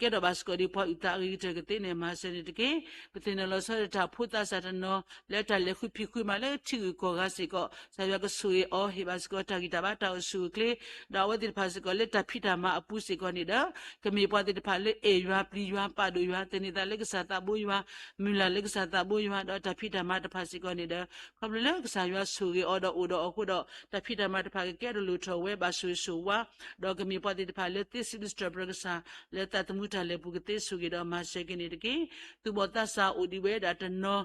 ကဲထီၣ်ဘၣ်စ့ၢ်ကီးဒ်ပှၤအုၣ်သးအဂ့ၤကတၢၢ်ကသ့န့ၣ် မၤစၢၤန့ၣ်တက့ၢ်. ပသ့ၣ်နီၣ်လီၤဆီဒၣ်တၢ်ဖိသးစၢ်တနီၤ လၢတၢ်လဲၤဃုဖံးဃုမၤလၢထံဂုၤကီၢ်ဂၤစ့ၢ်ကီး ကစၢ်ယွၤကဆိၣ်ဂ့ၤအီၤ ဟ့ၣ်ဘၣ်စ့ၢ်ကီးတၢ်ဂံၢ်တၢ်ဘါတၢ်အိၣ်ဆူၣ်အိၣ်ချ့ ဒီးအဝဲသ့ၣ်တဖၣ်စ့ၢ်ကီးလၢတၢ်ဖံးတၢ်မၤအပူၤစ့ၢ်ကီးန့ၣ်ဒီး ကမ့ၢ်ပှၤသ့ၣ်တဖၣ်လၢအဲၣ်ယွၤပျံၤယွၤပာ်ဒိၣ်ယွၤ သန့ၤသးလၢကစၢ်သးဘိယွၤ မုၢ်လၢ်လၢကစၢ်သးဘိယွၤ ဒီးတၢ်ဖံးတၢ်မၤတဖၣ်စ့ၢ်ကီးန့ၣ်ဒီး ခီဖျိလၢကစၢ်ယွၤဆိၣ်ဂ့ၤအီၤဒီးအိၣ်ဒီးအီၤအဃိဒီး တၢ်ဖံးတၢ်မၤတဖၣ်ကကဲထီၣ်လိၣ်ထီၣ်ဝဲဘၣ်ဆိၣ်ဂ့ၤဆိၣ်ဝါ ဒီးကမ့ၢ်ပှၤသ့ၣ်တဖၣ်လၢသ့စံးဘျုးစံးထီၣ်ပတြၢၤကစၢ် လၢသးသမူတၢ်လဲၤပူၤကသ့ဆိၣ်ဂ့ၤဒီးမၤစၢၤက့ၤန့ၣ်တက့ၢ်. သူၣ်ဘီၣ်သးစၢ်အိၣ်ဒံးဝဲဒၣ်တနီၤ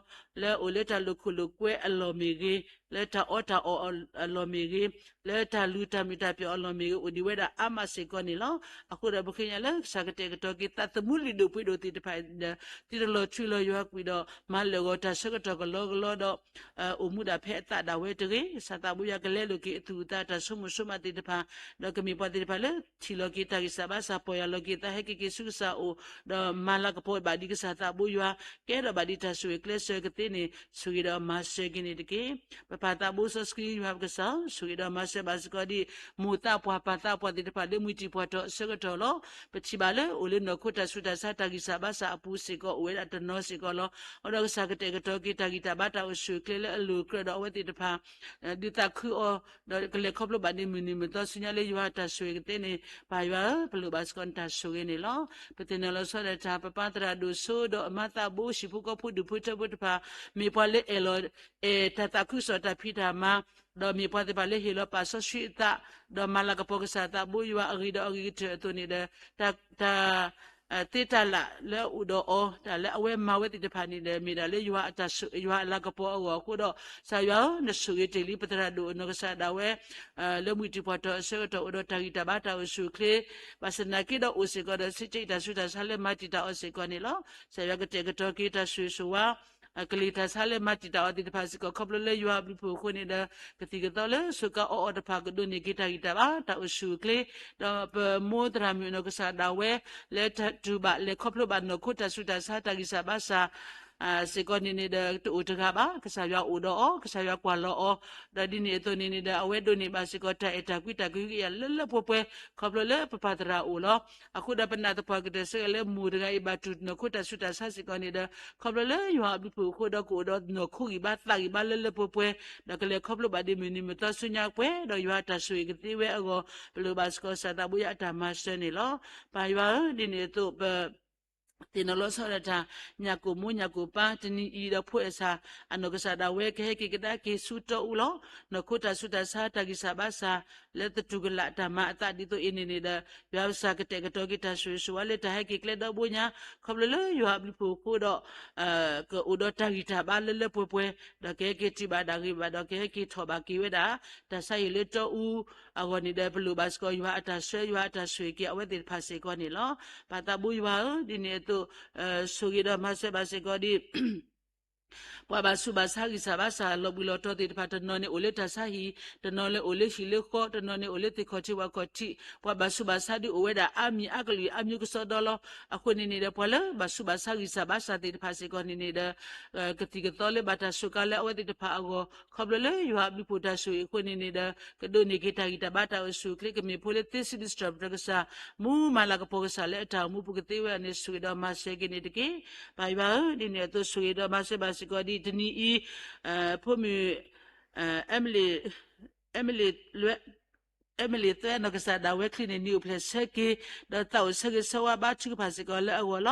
လၢအိၣ်လၢတၢ်လိာ်ခိၣ်လိာ်ကွဲအလီၢ်မ့ၢ်ဂ့ၤ, လၢတၢ်အီတၢ်အီအလီၢ်မ့ၢ်ဂ့ၤ, လၢတၢ်လူၤတၢ်မုာ်တၢ်ပျီၣ်အလီၢ်မ့ၢ်ဂ့ၤ အိၣ်ဒံးဝဲဒၣ်အါမးစ့ၢ်ကီးန့ၣ်လီၤ. အဃိဒီးပဃ့ကညးလၢကစၢ်ကတဲာ်ကတီၤက့ၤသးသမူလုၢ်ဒိၣ်ပှ့ၤဒိၣ်သ့ၣ်တဖၣ်ဒီး သုတလီၤထွံလီၤယွၤကွံာ်ဒီး မၤလၢာ်ဂီၤတၢ်ဆၢကတီၢ်ကလီကလီဒီး အိၣ်မူဒၣ်ဖဲအသးဒၣ်ဝဲတဂ့ၤ. ကစၢ်သးဘိယွၤကလဲလိာ်က့ၤအသူၣ်အသးတၢ်ဆိကမိၣ်ဆိကမးသ့ၣ်တဖၣ် ဒီးကမ့ၢ်ပှၤသ့ၣ်တဖၣ်လၢထံၣ်လီၤက့ၤတၢ်ဂံၢ်စၢ်ဘါစၢ် ပီၢ်ယၢ်လီၤက့ၤသးဟဲက့ၤက့ၤဆူကစၢ်အအိၣ် ဒီးမၤလၤကပီၤဘၣ်ဒံးကစၢ်သးဘိယွၤ ကဲထီၣ်ဘၣ်ဒံးတၢ်ဆိၣ်ဂ့ၤကျဲးစၢးကသ့န့ၣ် ဆိၣ်ဂ့ၤဒီးမၤစၢၤက့ၤန့ၣ်တက့ၢ်. ပပၢ်သးဘိစီဆှံယွၤပကစၢ် ဆိၣ်ဂ့ၤဒီးမၤစၢၤဘၣ်စ့ၢ်ကီးဒ် မိၢ်သးပှၢ်ပၢ်သးပှၢ်သ့ၣ်တဖၣ်လၢမှံတံၢ်ပှၢ်တီၢ်အဆၢကတီၢ်လီၤ. ပထံၣ်ဘၣ်လၢအိၣ်လၢနီၢ်ခိတၢ်ဆူးတၢ်ဆါတၢ်ဂံၢ်စၢ်ဘါစၢ်အပူၤစ့ၢ်ကီး အိၣ်ဝဲဒၣ်တနီၤစ့ၢ်ကီးလီၤ. အဃိဒီးကစၢ်ကတဲာ်ကတီၤက့ၤတၢ်ဂံၢ်တၢ်ဘါတၢ်အိၣ်ဆူၣ်အိၣ်ချ့လၢအလိၤကြၢးဒီးအဝဲသ့ၣ်တဖၣ် ဒုးသးခုအီၤ ဒီးကလဲၤခီဖျိဘၣ်ဒံးမုၢ်နံၤမုၢ်သီဆူညါလၢယွၤအတၢ်ဆိၣ်ဂ့ၤကသ့န့ၣ် ပၢ်ယွၤဧၢ ပလိၣ်ဘၣ်စ့ၢ်ကီးနတၢ်ဆိၣ်ဂ့ၤန့ၣ်လီၤ. ပသ့ၣ်နီၣ်လီၤဆီဒၣ်တၢ် ပပၢ်သရၣ်ဒိၣ်စိဒီးအမါသးဘိ ဟံၣ်ဖိဃီဖိဒူၣ်ဖိထၢဖိတဖၣ် မ့ၢ်ပှၤလၢအဲၣ်လီၤ အဲၣ်တၢ်သးခုကစီၣ်တၢ်ဖံးတၢ်မၤ ဒီးမ့ၢ်ပှၤသ့ၣ်တဖၣ်လၢဟ့ၣ်လီၤပာ်စီဆှံအသး ဒီးမၤလၤကပီၤကစၢ်သးဘိယွၤအဂ့ၤဒီးအဂ့ၤကတၢၢ်အသိးန့ၣ်ဒီး တၢ် တၢ် သ့တၢ်လၢ်လၢအအိၣ်ဒီးအီၤ တၢ်လၢအဝဲမၤဝဲသ့ၣ်တဖၣ်န့ၣ်ဒီး မ့ၢ်ဒၣ်လၢယွၤအတၢ်ဆိၣ် ယွၤအလၤကပီၤအဂီၢ်အဃိဒီး ကစၢ်ယွၤဧၢ နဆိၣ်ဂ့ၤတ့ၢ်လံပသရၣ်ဒိၣ်အနီၢ်ကစၢ်ဒၣ်ဝဲ လၢမှံတံၢ်ပှၢ်တီၢ်အဆၢကတီၢ်အိၣ်ဒီးတၢ်ဂံၢ်တၢ်ဘါတၢ်အိၣ်ဆူၣ်အိၣ်ချ့ ဘၣ်ဆၣ်သနာ်က့ဒီးအိၣ်စ့ၢ်ကီးဒီး စ့ကၠံတၢ်ဆူးတၢ်ဆါလၢမၤတံာ်တာ်အီၤစ့ၢ်ကီးန့ၣ်လီၤ. ကစၢ်ယွၤကတဲာ်ကတီၤက့ၤတၢ်ဆိၣ်ဂ့ၤဆိၣ်ဝါ ကလံၤတၢ်ဆါလၢမၤတံာ်တာ်အီၤသ့ၣ်တဖၣ်စ့ၢ်ကီး ခီဖျိလၢယွၤအဘျုးအဖှိၣ်အဃိန့ၣ်ဒီး ကသံၣ်ကသီလၢဆိးကါအီအီၤတဖၣ် ကဒိးန့ၢ်က့ၤတၢ်ဂံၢ်တၢ်ဘါတၢ်အိၣ်ဆူၣ်အိၣ်ချ့ ဒီးပမိၢ်သရၣ်မုၣ်အနီၢ်ကစၢ်ဒၣ်ဝဲ လၢတၢ်တူၢ်ဘၣ်လဲၤခီဖျိဘၣ်နီၢ်ခိတၢ်ဆူးတၢ်ဆါတၢ်ဂံၢ်စၢ်ဘါစၢ် စ့ၢ်ကီးန့ၣ်န့ၣ်ဒီး တအိၣ်တဂၤဘၣ်. ကစၢ်ယွၤအိၣ်ဒီးအီၤ, ကစၢ်ယွၤကွၢ်လီၤအီၤ, ဒီးဒ်န့ၣ်အသိးန့ၣ်န့ၣ်ဒီး အဝဲဒိးန့ၢ်ဘၣ်စ့ၢ်ကီးတၢ်အဲၣ်တၢ်ကွံတၢ်ကဟုကယာ်လၢလၢပှဲၤပှဲၤ ခီဖျိလၢပပၢ်သရၣ်အိၣ်လီၤ. အဃိဒီးပနာ်သပှၢ်ကတၢၢ် ဆၢက့ၤလၢမိၢ်တဂၤအံၤ ဘၣ်တူၢ်နီၢ်ခိတၢ်ဆူးတၢ်ဆါစ့ၢ်ကီးန့ၣ်ဒီး ခီဖျိလၢယွၤအဘျုးအဖှိၣ်အဃိဒီး ကအိၣ်ဒီးနီၢ်ခိဂံၢ်ဘါသးဂံၢ်ဘါလၢလၢပှဲၤပှဲၤ ဒီးကလဲၤခီဖျိဘၣ်ဒ်မုၢ်နံၤမုၢ်သီဆူညါပှဲၤ ဒီးယွၤအတၢ်ဆိၣ်ဂ့ၤကသ့ဝဲအဂီၢ် ပလိၣ်ဘၣ်စ့ၢ်ကီးကစၢ်သးဘိယွၤအတၢ်မၤစၢၤန့ၣ်လီၤ. ပၢ်ယွၤဧၢ, ဒ်န့ၣ်အသိးပ သ့ၣ်နီၣ်လီၤဆီဒၣ်တၢ် ညၣ်ကိၣ်မိၢ်ညၣ်ကိၣ်ပၢ် တနံၤအံၤဒီးဖိအဲၣ်ဆၣ် အနီၢ်ကစၢ်ဒၣ်ဝဲကဟဲက့ၤကဒါက့ၤဆူတီအူလီၤ. နီၢ်ခိတၢ်ဆူးတၢ်ဆါ တၢ်ဂံၢ်စၢ်ဘါစၢ် လၢသတူၢ်ကလာ်တၢ်မၤအသးဒ်သိးအံၤန့ၣ်န့ၣ်ဒီး ယွၤကစၢ်ကတဲာ်ကတီၤက့ၤတၢ်ဆိၣ်ဂ့ၤဆိၣ်ဝါလၢတၢ်ဟဲက့ၤကျဲဒီဘိညါ ခီဖျိလၢယွၤအဘျုးအဖှိၣ်အဃိဒီး ကအိၣ်ဒီးတၢ်ဂံၢ်တၢ်ဘါလၢလၢပှဲၤပှဲၤ ဒီးကဟဲက့ၤတုၤဘၣ်ဒၣ်ဂ့ၤဘၣ်ဒီးကဟဲက့ၤထီၣ်ဘၣ်က့ၤဝဲဒၣ် တၢ်ဆါဟံၣ်လၢတီအူအဂီၢ်န့ၣ်ဒီး ပလိၣ်ဘၣ်စ့ၢ်ကီးယွၤအတၢ်ဆှၢ ယွၤအတၢ်ဆိၣ်ဂ့ၤက့ၤအဝဲသ့ၣ်တဖၣ်စ့ၢ်ကီးန့ၣ်လီၤ. ပၢ်သးဘိယွၤဧၢ, ဒ်န့ၣ်အသိး ဆိၣ်ဂ့ၤဒီးမၤစၢၤဘၣ်စ့ၢ်ကီးဒ် ပှၤဘၣ်ဆူးဘၣ်ဆါဂံၢ်စၢ်ဘါစၢ်လီၤဘှံးလီၤတီၤသ့ၣ်တဖၣ် တနီၤန့ၣ်အိၣ်လၢတၢ်ဆါဟံၣ်, တနီၤန့ၣ်အိၣ်လၢဟံၣ်လၢဃီ, တနီၤန့ၣ်အိၣ်လၢသ့ၣ်ခီၣ်ထံးဝၣ်ခီၣ်ထံး, ပှၤဘၣ်ဆူးဘၣ်ဆါဒုးအိၣ်ဝဲဒၣ်အါမံၤအါကလုာ်အါမျိုးကစီဒီလီၤ. အဃိန့ၣ်န့ၣ်ဒီး ပှၤလၢဘၣ်ဆူးဘၣ်ဆါဂံၢ်စၢ်ဘါစၢ်သ့ၣ်တဖၣ်စ့ၢ်ကီးန့ၣ်န့ၣ်ဒီး ကသံၣ်ကသီလၢဘၣ်တၢ်စူးကါလၢအဝဲသ့ၣ်တဖၣ်အဂီၢ် ခီဖျိလၢယွၤအဘျုးအဖှိၣ်တၢ်ဆိၣ်ဂ့ၤအဃိန့ၣ်န့ၣ်ဒီး ကဒိးန့ၢ်က့ၤတၢ်ဂံၢ်တၢ်ဘါတၢ်အိၣ်ဆူၣ်အိၣ်ချ့ ကမ့ၢ်ဖိလၢသ့စံးဒံးစတြၢၣ်ပတြၢၤကစၢ် မူမၤလၤကပီၤကစၢ်လၢအတၢ်အိၣ်မူပူၤကသ့ဝဲအန့ၣ် ဆိၣ်ဂ့ၤဒီးမၤစၢၤက့ၤန့ၣ်တက့ၢ်. ပၢ်ယွၤဧၢ, ဒ်န့ၣ်အသိးဆိၣ်ဂ့ၤဒီးမၤစၢၤဘၣ်စ့ၢ်ကီးဒ်တနံၤအံၤ ဖိမုၣ် အဲမလ့း အဲမလ့း အဲမလ့းသၢနီၢ်ကစၢ်ဒၣ်ဝဲချံးန့ၢ်နံၤအိၣ်ဖျဲၣ်ဆၢက့ၤ ဒီးသးအိၣ်ဆၢဂ့ၤဆၢဝါဘါထုကဖၣ်စ့ၢ်ကီးလၢအဂီၢ်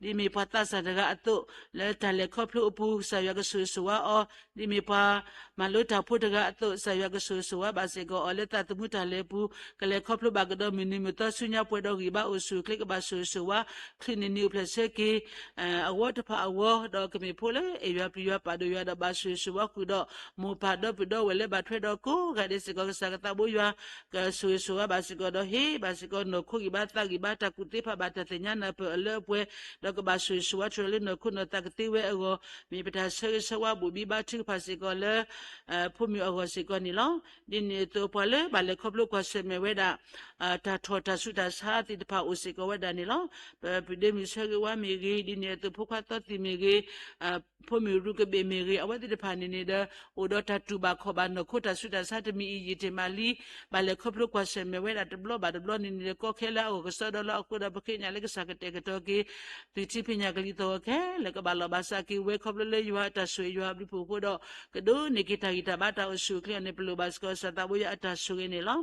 လီၤ. ဒ်မ့ၢ်ပှၤသးစၢ်တဂၤအသိး လၢတၢ်လဲၤခီဖျိအပူၤ ကစၢ်ယွၤကဆိၣ်ဂ့ၤဆိၣ်ဝါအီၤ, ဒ်မ့ၢ်ပှၤမၤလိတၢ်ဖိတဂၤအသိး ကစၢ်ယွၤကဆိၣ်ဂ့ၤဆိၣ်ဝါဘၣ်စ့ၢ်ကီးအီၤ လၢသးသမူတၢ်လဲၤအပူၤ ကလဲၤခီဖျိဘၣ်ကဒီးမုၢ်နံၤမုၢ်သီဆူညါပှဲၤဒီးဂံၢ်ဘါအိၣ်ဆူၣ်အိၣ်ချ့ ကဘၣ်ဆိၣ်ဂ့ၤဆိၣ်ဝါ ချံးန့ၢ်နံၤအိၣ်ဖျဲၣ်ဆၢက့ၤ အဝီတဖၣ်အဂီၢ် ဒီးကမ့ၢ်ဖိလၢအဲၣ်ယွၤပျံၤယွၤပာ်ဒိၣ်ယွၤဒီးဘၣ်ဆိၣ်ဂ့ၤဆိၣ်ဝါဃုာ်ဒီး မိၢ်ပၢ်ဒီပုၢ်ဒီဝဲၢ်လၢဘၣ်ထွဲဒီးကိးဂၤဒဲးစ့ၢ်ကီး ကစၢ်ကသးဘိယွၤ ကဆိၣ်ဂ့ၤဆိၣ်ဝါဘၣ်စ့ၢ်ကီးဒီးဟ့ၣ်ဘၣ်စ့ၢ်ကီးနီၢ်ခိဂံၢ်ဘါသးဂံၢ်ဘါ တၢ်ကူၣ်သ့ဖးဘၣ်တၢ်သ့ၣ်ညါနၢ်ပၢၢ်အလၢအပှဲၤ ဒီးကဘၣ်ဆိၣ်ဂ့ၤဆိၣ်ဝါထီၣ်လၢနီၢ်ခိနီၢ်သးကသ့ဝဲအဂီၢ် မ့ၢ်ပတၢ်ဆၢဂ့ၤဆၢဝါဘိၣ်ဘံဘါထုကဖၣ်စ့ၢ်ကီးလၢ ဖိမုၣ်အဂီၢ်စ့ၢ်ကီးန့ၣ်လီၤ. ဒ်န့ၣ်အသိးပှၤလၢဘၣ်လဲၤခီဖျိကွၢ်ဆၢၣ်မဲာ်ဝဲဒၣ် တၢ်ထီၣ်တၢ်ဆူးတၢ်ဆါသ့ၣ်တဖၣ်အိၣ်စ့ၢ်ကီးဝဲဒၣ်န့ၣ်လီၤ. ပပုၢ်ဒ့မုၣ်ဆၢဂ့ၤဝါမ့ၢ်ဂ့ၤ, ဒ်န့ၣ်အသိးဖိခွါသီသံၣ်မ့ၢ်ဂ့ၤ, ဖိမုၣ်ရူကဘ့ၣ်မ့ၢ်ဂ့ၤ, အဝဲသ့ၣ်တဖၣ်န့ၣ်န့ၣ်ဒီး အိၣ်ဒီးတၢ်တူၢ်ဘၣ်ခီၣ်ဘၣ်နီၢ်ခိတၢ်ဆူးတၢ်ဆါတမံၤအံၤယံာ်တ့ၢ်မးလံ, ဘၣ်လဲၤခီဖျိကွၢ်ဆၢၣ်မဲာ်ဝဲဒၣ်တဘျီဘၣ်တဘျီန့ၣ်န့ၣ်ဒီး ကီခဲလၢအဂီၢ်ကစီဒီလီၤ. အဃိဒီးပဃ့ကညးလၢကစၢ်ကတဲာ်ကတီၤက့ၤ သုးထံဖံးညၣ်ကလံၤသီၣ်ဂီၤခဲလၢာ်ကဘၣ်လီၤဘၣ်စးက့ၤဝဲခီဖျိလၢယွၤအတၢ်ဆိၣ်ဂ့ၤယွၤအဘျုးအဖှိၣ်အဃိဒီး ကဒိးန့ၢ်က့ၤတၢ်ဂံၢ်တၢ်ဘါတၢ်အိၣ်ဆူၣ်အိၣ်ချ့အီၤန့ၣ် ပလိၣ်ဘၣ်စ့ၢ်ကီးကစၢ်သးဘိယွၤအတၢ်ဆိၣ်ဂ့ၤန့ၣ်လီၤ.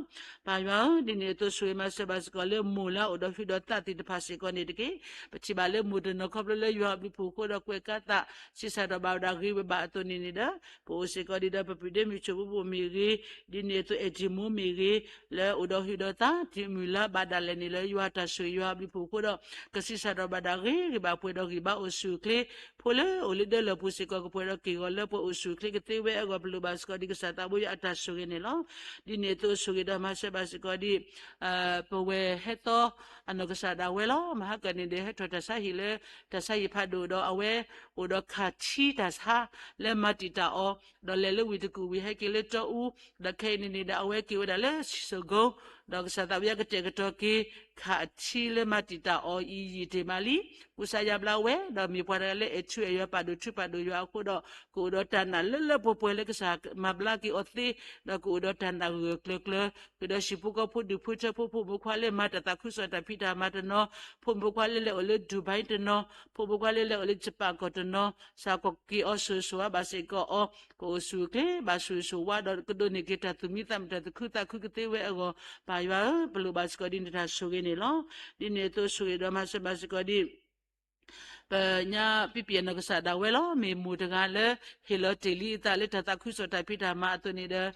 ပၢ်ယွၤဧၢ, ဒ်န့ၣ်အသိးဆိၣ်ဂ့ၤမၤစၢၤဘၣ်စ့ၢ်ကီးလၢမိၢ်လၢအအိၣ်ဒီးဟုၣ်ဒီးသးသ့ၣ်တဖၣ်စ့ၢ်ကီးန့ၣ်တက့ၢ်. ပထံၣ်ဘၣ်လၢမိၢ်တနီၤခီဖျိလၢယွၤအဘျုးအဖှိၣ်အဃိဒီးကွဲးကါသး ဆံးစၢ်ဒီးဘၣ်ဝဲဒၣ်ဂ့ၤဝဲဘၣ်အသိးန့ၣ်န့ၣ်ဒီး ပအိၣ်စ့ၢ်ကီးဒ်ဒီးပပုၢ်ဒ့မုၣ်ဆိၣ်ဘိဘိၣ်မ့ၢ်ဂ့ၤ, ဒ်န့ၣ်အသိးအဲၣ်တံၢ်မိၢ်မ့ၢ်ဂ့ၤ, လၢအိၣ်ဒီးဟုၣ်ဒီးသး တုၤမုၢ်လၢ်ဘၣ်ဒၣ်လဲာ်န့ၣ်လၢယွၤအတၢ်ဆိၣ်ဂ့ၤယွၤအဘျုးအဖှိၣ်အဃိဒီး ကဆံးစၢ်ဒီးဘၣ်ဒၣ်ဂ့ၤဂ့ၤဘၣ်ပှဲၤဒီးဂံၢ်ဘါအိၣ်ဆူၣ်အိၣ်ချ့ ဖိလၢအိၣ်လၢဒၢလီၢ်ပူၤစ့ၢ်ကီး ကပှဲၤဒီးက့ၢ်ဂီၤလၢပှၤအိၣ်ဆူၣ်အိၣ်ချ့ကသ့ဝဲအဂီၢ် ပလိၣ်ဘၣ်စ့ၢ်ကီးဒ်ကစၢ်သးဘိယွၤအတၢ်ဆိၣ်ဂ့ၤန့ၣ်လီၤ. ဒ်န့ၣ်အသိးဆိၣ်ဂ့ၤဒီးမၤစၢၤဘၣ်စ့ၢ်ကီးဒ် ပဝဲၢ်ဟဲသီ အနီၢ်ကစၢ်ဒၣ်ဝဲလီၤ. မဟါကၢ်န့ၣ်ဒီး ဟဲထီၣ်တၢ်ဆါဟံၣ်လၢ တၢ်ဆါဟံၣ်ဖးဒိၣ်ဒီးအဝဲ အိၣ်ဒီးခးထံတၢ်ဆါ လၢမၤတံာ်တာ်အီၤ ဒီးလဲၤလၢဝ့ၢ်တကူၣ်ဝံၤဟဲက့ၤလၢတီအူ ဒီးခဲအံၤန့ၣ်န့ၣ်ဒီး အဝဲက့ၤဝဲဒၣ်လၢစံၣ်စိၤကိ ဒီးကစၢ်သးဘိယွၤကတဲာ်ကတီၤက့ၤ ခးထံလၢမၤတံာ်တာ်အီၤအံၤယံာ်တ့ၢ်မးလံ. ကူစါယါဘျါဝဲ ဒီးမ့ၢ်ပှၤတဂၤလၢအဲၣ်ထူအဲၣ်ယွၤပာ်ဒိၣ်ထူပာ်ဒိၣ်ယွၤအဃိဒီး ကအိၣ်ဒီးတၢ်နာ်လၢလၢပှဲၤပှဲၤလၢကစၢ်မၤဘျါက့ၤအီၤသ့ ဒီးကအိၣ်ဒီးတၢ်နာ်ဂၢၢ်ကျၢၤကျၢၤ ဃုာ်ဒီးဟံၣ်ဖိဃီဖိဒူၣ်ဖိထၢဖိ ဖိမုၣ်ဖိခွါလၢမၤတၢ်သးခုကစီၣ်တၢ်ဖံးတၢ်မၤတနီၤ, ဖိမုၣ်ဖိခွါလၢလဲၤအိၣ်လၢဒူဘၣ်တနီၤ, ဖိမုၣ်ဖိခွါလၢလဲၤအိၣ်လၢယပၣ်ကီၢ်တနီၤ, စ့ၢ်ကီးက့ၤအီၤဆိၣ်ဂ့ၤဆိၣ်ဝါဘၣ်စ့ၢ်ကီးအီၤ ကအိၣ်ဆူၣ်အိၣ်ချ့ ဘၣ်ဆိၣ်ဂ့ၤဆိၣ်ဝါဒီးကဒိးန့ၢ်က့ၤတၢ်သူၣ်မံသးမုာ်တၢ်သူၣ်ခုသးခုကသ့ဝဲအဂီၢ်, ပၢ်ယွၤဧၢ, ပလိၣ်ဘၣ်စ့ၢ်ကီးဒ်နတၢ်ဆိၣ်ဂ့ၤန့ၣ်လီၤ. ဒ်န့ၣ်အသိးဆိၣ်ဂ့ၤဒီးမၤစၢၤဘၣ်စ့ၢ်ကီးဒ် ပညါပံပံၢ်အနီၢ်ကစၢ်ဒၣ်ဝဲလီၤ. မ့ၢ်မိၢ်တဂၤလၢ ဟ့ၣ်လီၤတ့ၢ်လံအသးလၢတၢ်သးခုကစီၣ်တၢ်ဖံးတၢ်မၤအသိးန့ၣ်ဒီး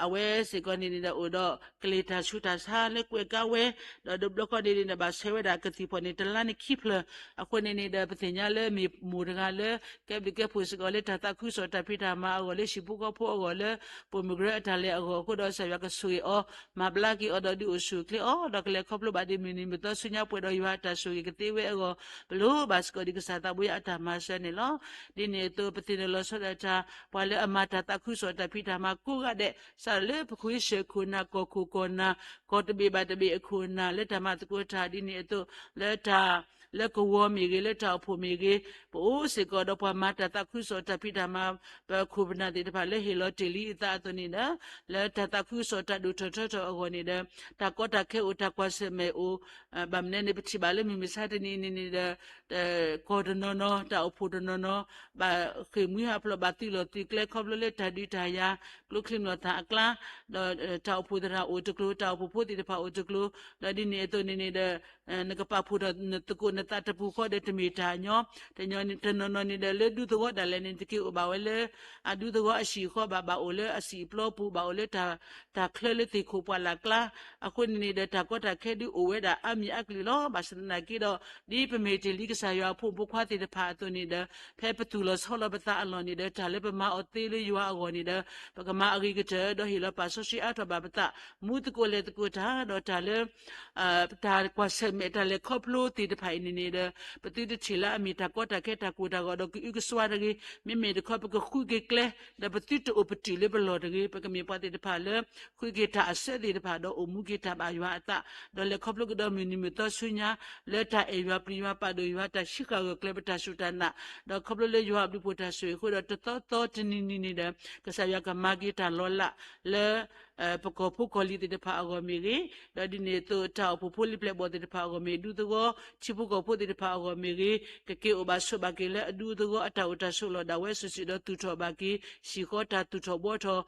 အဝဲစ့ၢ်ကီးန့ၣ်န့ၣ်ဒီး အိၣ်ဒီးကလဲၤတၢ်ဆူးတၢ်ဆါလၢကွဲးကါဝဲ, ဒီးတဘျီဃီန့ၣ်န့ၣ်ဒီး ဘၣ်ဆှၢဝဲဒၣ်ကသံၣ်ဖီၣ်န့ၣ် တလါန့ၣ်ခံဖျၢၣ်. အဃိန့ၣ်န့ၣ်ဒီး ပသ့ၣ်ညါလၢမ့ၢ်မိၢ်တဂၤလၢ ကဲဘျုးကဲဖှိၣ်စ့ၢ်ကီးလၢတၢ်သးခုကစီၣ်တၢ်ဖံးတၢ်မၤအဂီၢ် လၢဟံၣ်ဖိဃီဖိအဂီၢ် လၢပိာ်မုၣ်ကရၢအတၢ်လဲၤအဂီၢ်အဃိဒီး ကစၢ်ယွၤကဆိၣ်ဂ့ၤအီၤ မၤဘျါက့ၤအီၤဒီးဒုးအိၣ်ဆူၣ်အိၣ်ချ့အီၤ ဒီးကလဲၤခီဖျိဘၣ်ဒ်မုၢ်နံၤမုၢ်သီဆူညါပှဲၤဒီးယွၤအတၢ်ဆိၣ်ဂ့ၤကသ့ဝဲအဂီၢ် ပလိၣ်ဘၣ်စ့ၢ်ကီးဒ်ကစၢ်သးဘိယွၤအတၢ်မၤစၢၤန့ၣ်လီၤ. ဒ်န့ၣ်အသိး ပသ့ၣ်နီၣ်လီၤဆီဒၣ်တၢ် ပှၤလၢအမၤတၢ်သးခုကစီၣ်တၢ်ဖံးတၢ်မၤကိးဂၤဒဲး စးထီၣ်လၢပဃ့ၢ်ဆၢခိၣ်နၢ် ကီၢ်ခိၣ်ကီၢ်နၢ် ကီၢ်တဘ့ၣ်ဘၣ်တဘ့ၣ်အခိၣ်နၢ် လၢတၢ်မၤသကိးတၢ် ဒ်န့ၣ်အသိး လၢတၢ် လၢကဝီၤမ့ၢ်ဂ့ၤ လၢတၢ်အိၣ်ဖှိၣ်မ့ၢ်ဂ့ၤ ပအိၣ်စ့ၢ်ကီးဒီးပှၤမၤတၢ်သးခုကစီၣ်တၢ်ဖံးတၢ်မၤ ပခိၣ်ပနၢ်သ့ၣ်တဖၣ်လၢဟ့ၣ်လီၤတ့ၢ်လံအသးအသိးန့ၣ်ဒီး လၢတၢ်သးခုကစီၣ်တၢ်ဒိၣ်ထီၣ်ထီထီၣ်အဂီၢ်န့ၣ်ဒီး တၢ်ကီတၢ်ခဲအိၣ် တၢ်ကွၢ်ဆၢၣ်မဲာ်အိၣ် ဘၣ်မနုၤန့ၣ် ပထံၣ်ဘၣ်လၢမုၢ်မဆါတနံၤအံၤန့ၣ်န့ၣ်ဒီး ကီၢ်တနီၤနီၤ တၢ်အိၣ်ဖှိၣ်တနီၤနီၤ ဘၣ်ဃ့ၢ်မှံဟးဖျိး ဘၣ်သုးလီၢ်သုးကျဲ ခီဖျိလၢတၢ်ဒုးတၢ်ယၤ ကျိချံမျိာ်သၣ်အကျါ ဒီးတၢ်အိၣ်ဖှိၣ်သရၣ်အိၣ်တကျိၤ တၢ်အိၣ်ဖှိၣ်ဖိသ့ၣ်တဖၣ်အိၣ်တကျိၤ ဒီးဒ်န့ၣ်အသိးန့ၣ်န့ၣ်ဒီး နကပာ်ဖှိၣ်ထီၣ်နသကိးနသးတပူၤဃီဒီးတမ့ၢ်တၢ်ညီ, တညီတနီၤနီၤန့ၣ်ဒီး လၢဒူသဝီဒၣ်လဲာ်န့ၣ် တက့ၤအိၣ်ဘၣ်ဝဲလၢအဒူသဝီအဟံၣ်အဃီဘၣ်, ဘၣ်အိၣ်လၢအစံာ်အပျီပူၤ, ဘၣ်အိၣ်လၢတၢ်ချၢလၢသ့ၣ်ခိၣ်ပှၢ်လၢ်ကျါ, အဃိန့ၣ်န့ၣ်ဒီး တၢ်ကီတၢ်ခဲဒုးအိၣ်ဝဲဒၣ်အါမံၤအါကလုာ်လီၤ. ဘၣ်ဆၣ်သနာ်က့ဒီး ဒ်ပမ့ၢ်တ့ၢ်လံကစၢ်ယွၤအဖိမုၣ်ဖိခွါသ့ၣ်တဖၣ်အသိးန့ၣ်ဒီး ဖဲပသူၣ်လီၤဆီလီၤပသးအလီၢ်န့ၣ်ဒီး တၢ်လၢပမၤအီၤသ့လၢယွၤအဂီၢ်န့ၣ်ဒီး ပကမၤအဂ့ၤကတၢၢ် ဒီးဟ့ၣ်လီၤပာ်စီဆှံအါထီၣ်ဘၣ်ပသး, မူသကိးလဲၤသကိးတၢ် ဒီးတၢ်လၢ တၢ်ကွၢ်ဆၢၣ်မဲာ်တၢ်လဲၤခီဖျိသ့ၣ်တဖၣ်အံၤန့ၣ်န့ၣ်ဒီး ပသုတထံၣ်လၢအမ့ၢ်တၢ်ကီတၢ်ခဲတၢ်ကိၢ်တၢ်ဂီၤဒီးကအုကစွါတဂ့ၤ, မ့မ့ၢ်တခီပကဃုက့ၤကျဲ, ဒီးပသုတအိၣ်ပတုာ်လၢပလီၢ်တဂ့ၤ, ပကမ့ၢ်ပှၤသ့ၣ်တဖၣ်လၢ ဃုက့ၤတၢ်အဆၢသ့ၣ်တဖၣ် ဒီးအိၣ်မူက့ၤတၢ်ဘၣ်ယွၤအသး, ဒီးလဲၤခီဖျိကဒီးမုၢ်နံၤမုၢ်သီဆူညါ လၢတၢ်အဲၣ်ယွၤပျံၤယွၤပာ်ဒိၣ်ယွၤ တၢ်ဟံးဃာ်ဂၢၢ်ကျၢၤပတၢ်စူၢ်တၢ်နာ်, ဒီးခီဖျိလၢယွၤအဘျုးဖှိၣ်တၢ်ဆိၣ်ဂ့ၤအဃိဒီး တသီသီတနံၤနံၤန့ၣ်ဒီး ကစၢ်ယွၤကမၤက့ၤတၢ်လီၤလး လၢ ပကီၢ်ဖိကီၢ်လံၤသ့ၣ်တဖၣ်အဂီၢ်မ့ၢ်ဂ့ၤ, ဒီးဒ်န့ၣ်အသိး တၢ်အိၣ်ဖှိၣ်ဖိလံၤပျဲၢ်ဘီၣ်သ့ၣ်တဖၣ်အဂီၢ်မ့ၢ်ဂ့ၤ, ဒူသဝီ ထံဖိကီၢ်ဖိသ့ၣ်တဖၣ်အဂီၢ်မ့ၢ်ဂ့ၤ, ကက့ၤအိၣ်ဘၣ်ဆိးဘၣ်က့ၤလၢအဒူသဝီအတၢ်အိၣ်တၢ်ဆိးလီၢ်ဒၣ်ဝဲစုာ်စုာ်ဒီးသူၣ်ထီၣ်ဘၣ်က့ၤ ဟံၣ်ဃီတၢ်သူၣ်ထီၣ်ဘှီထီၣ်,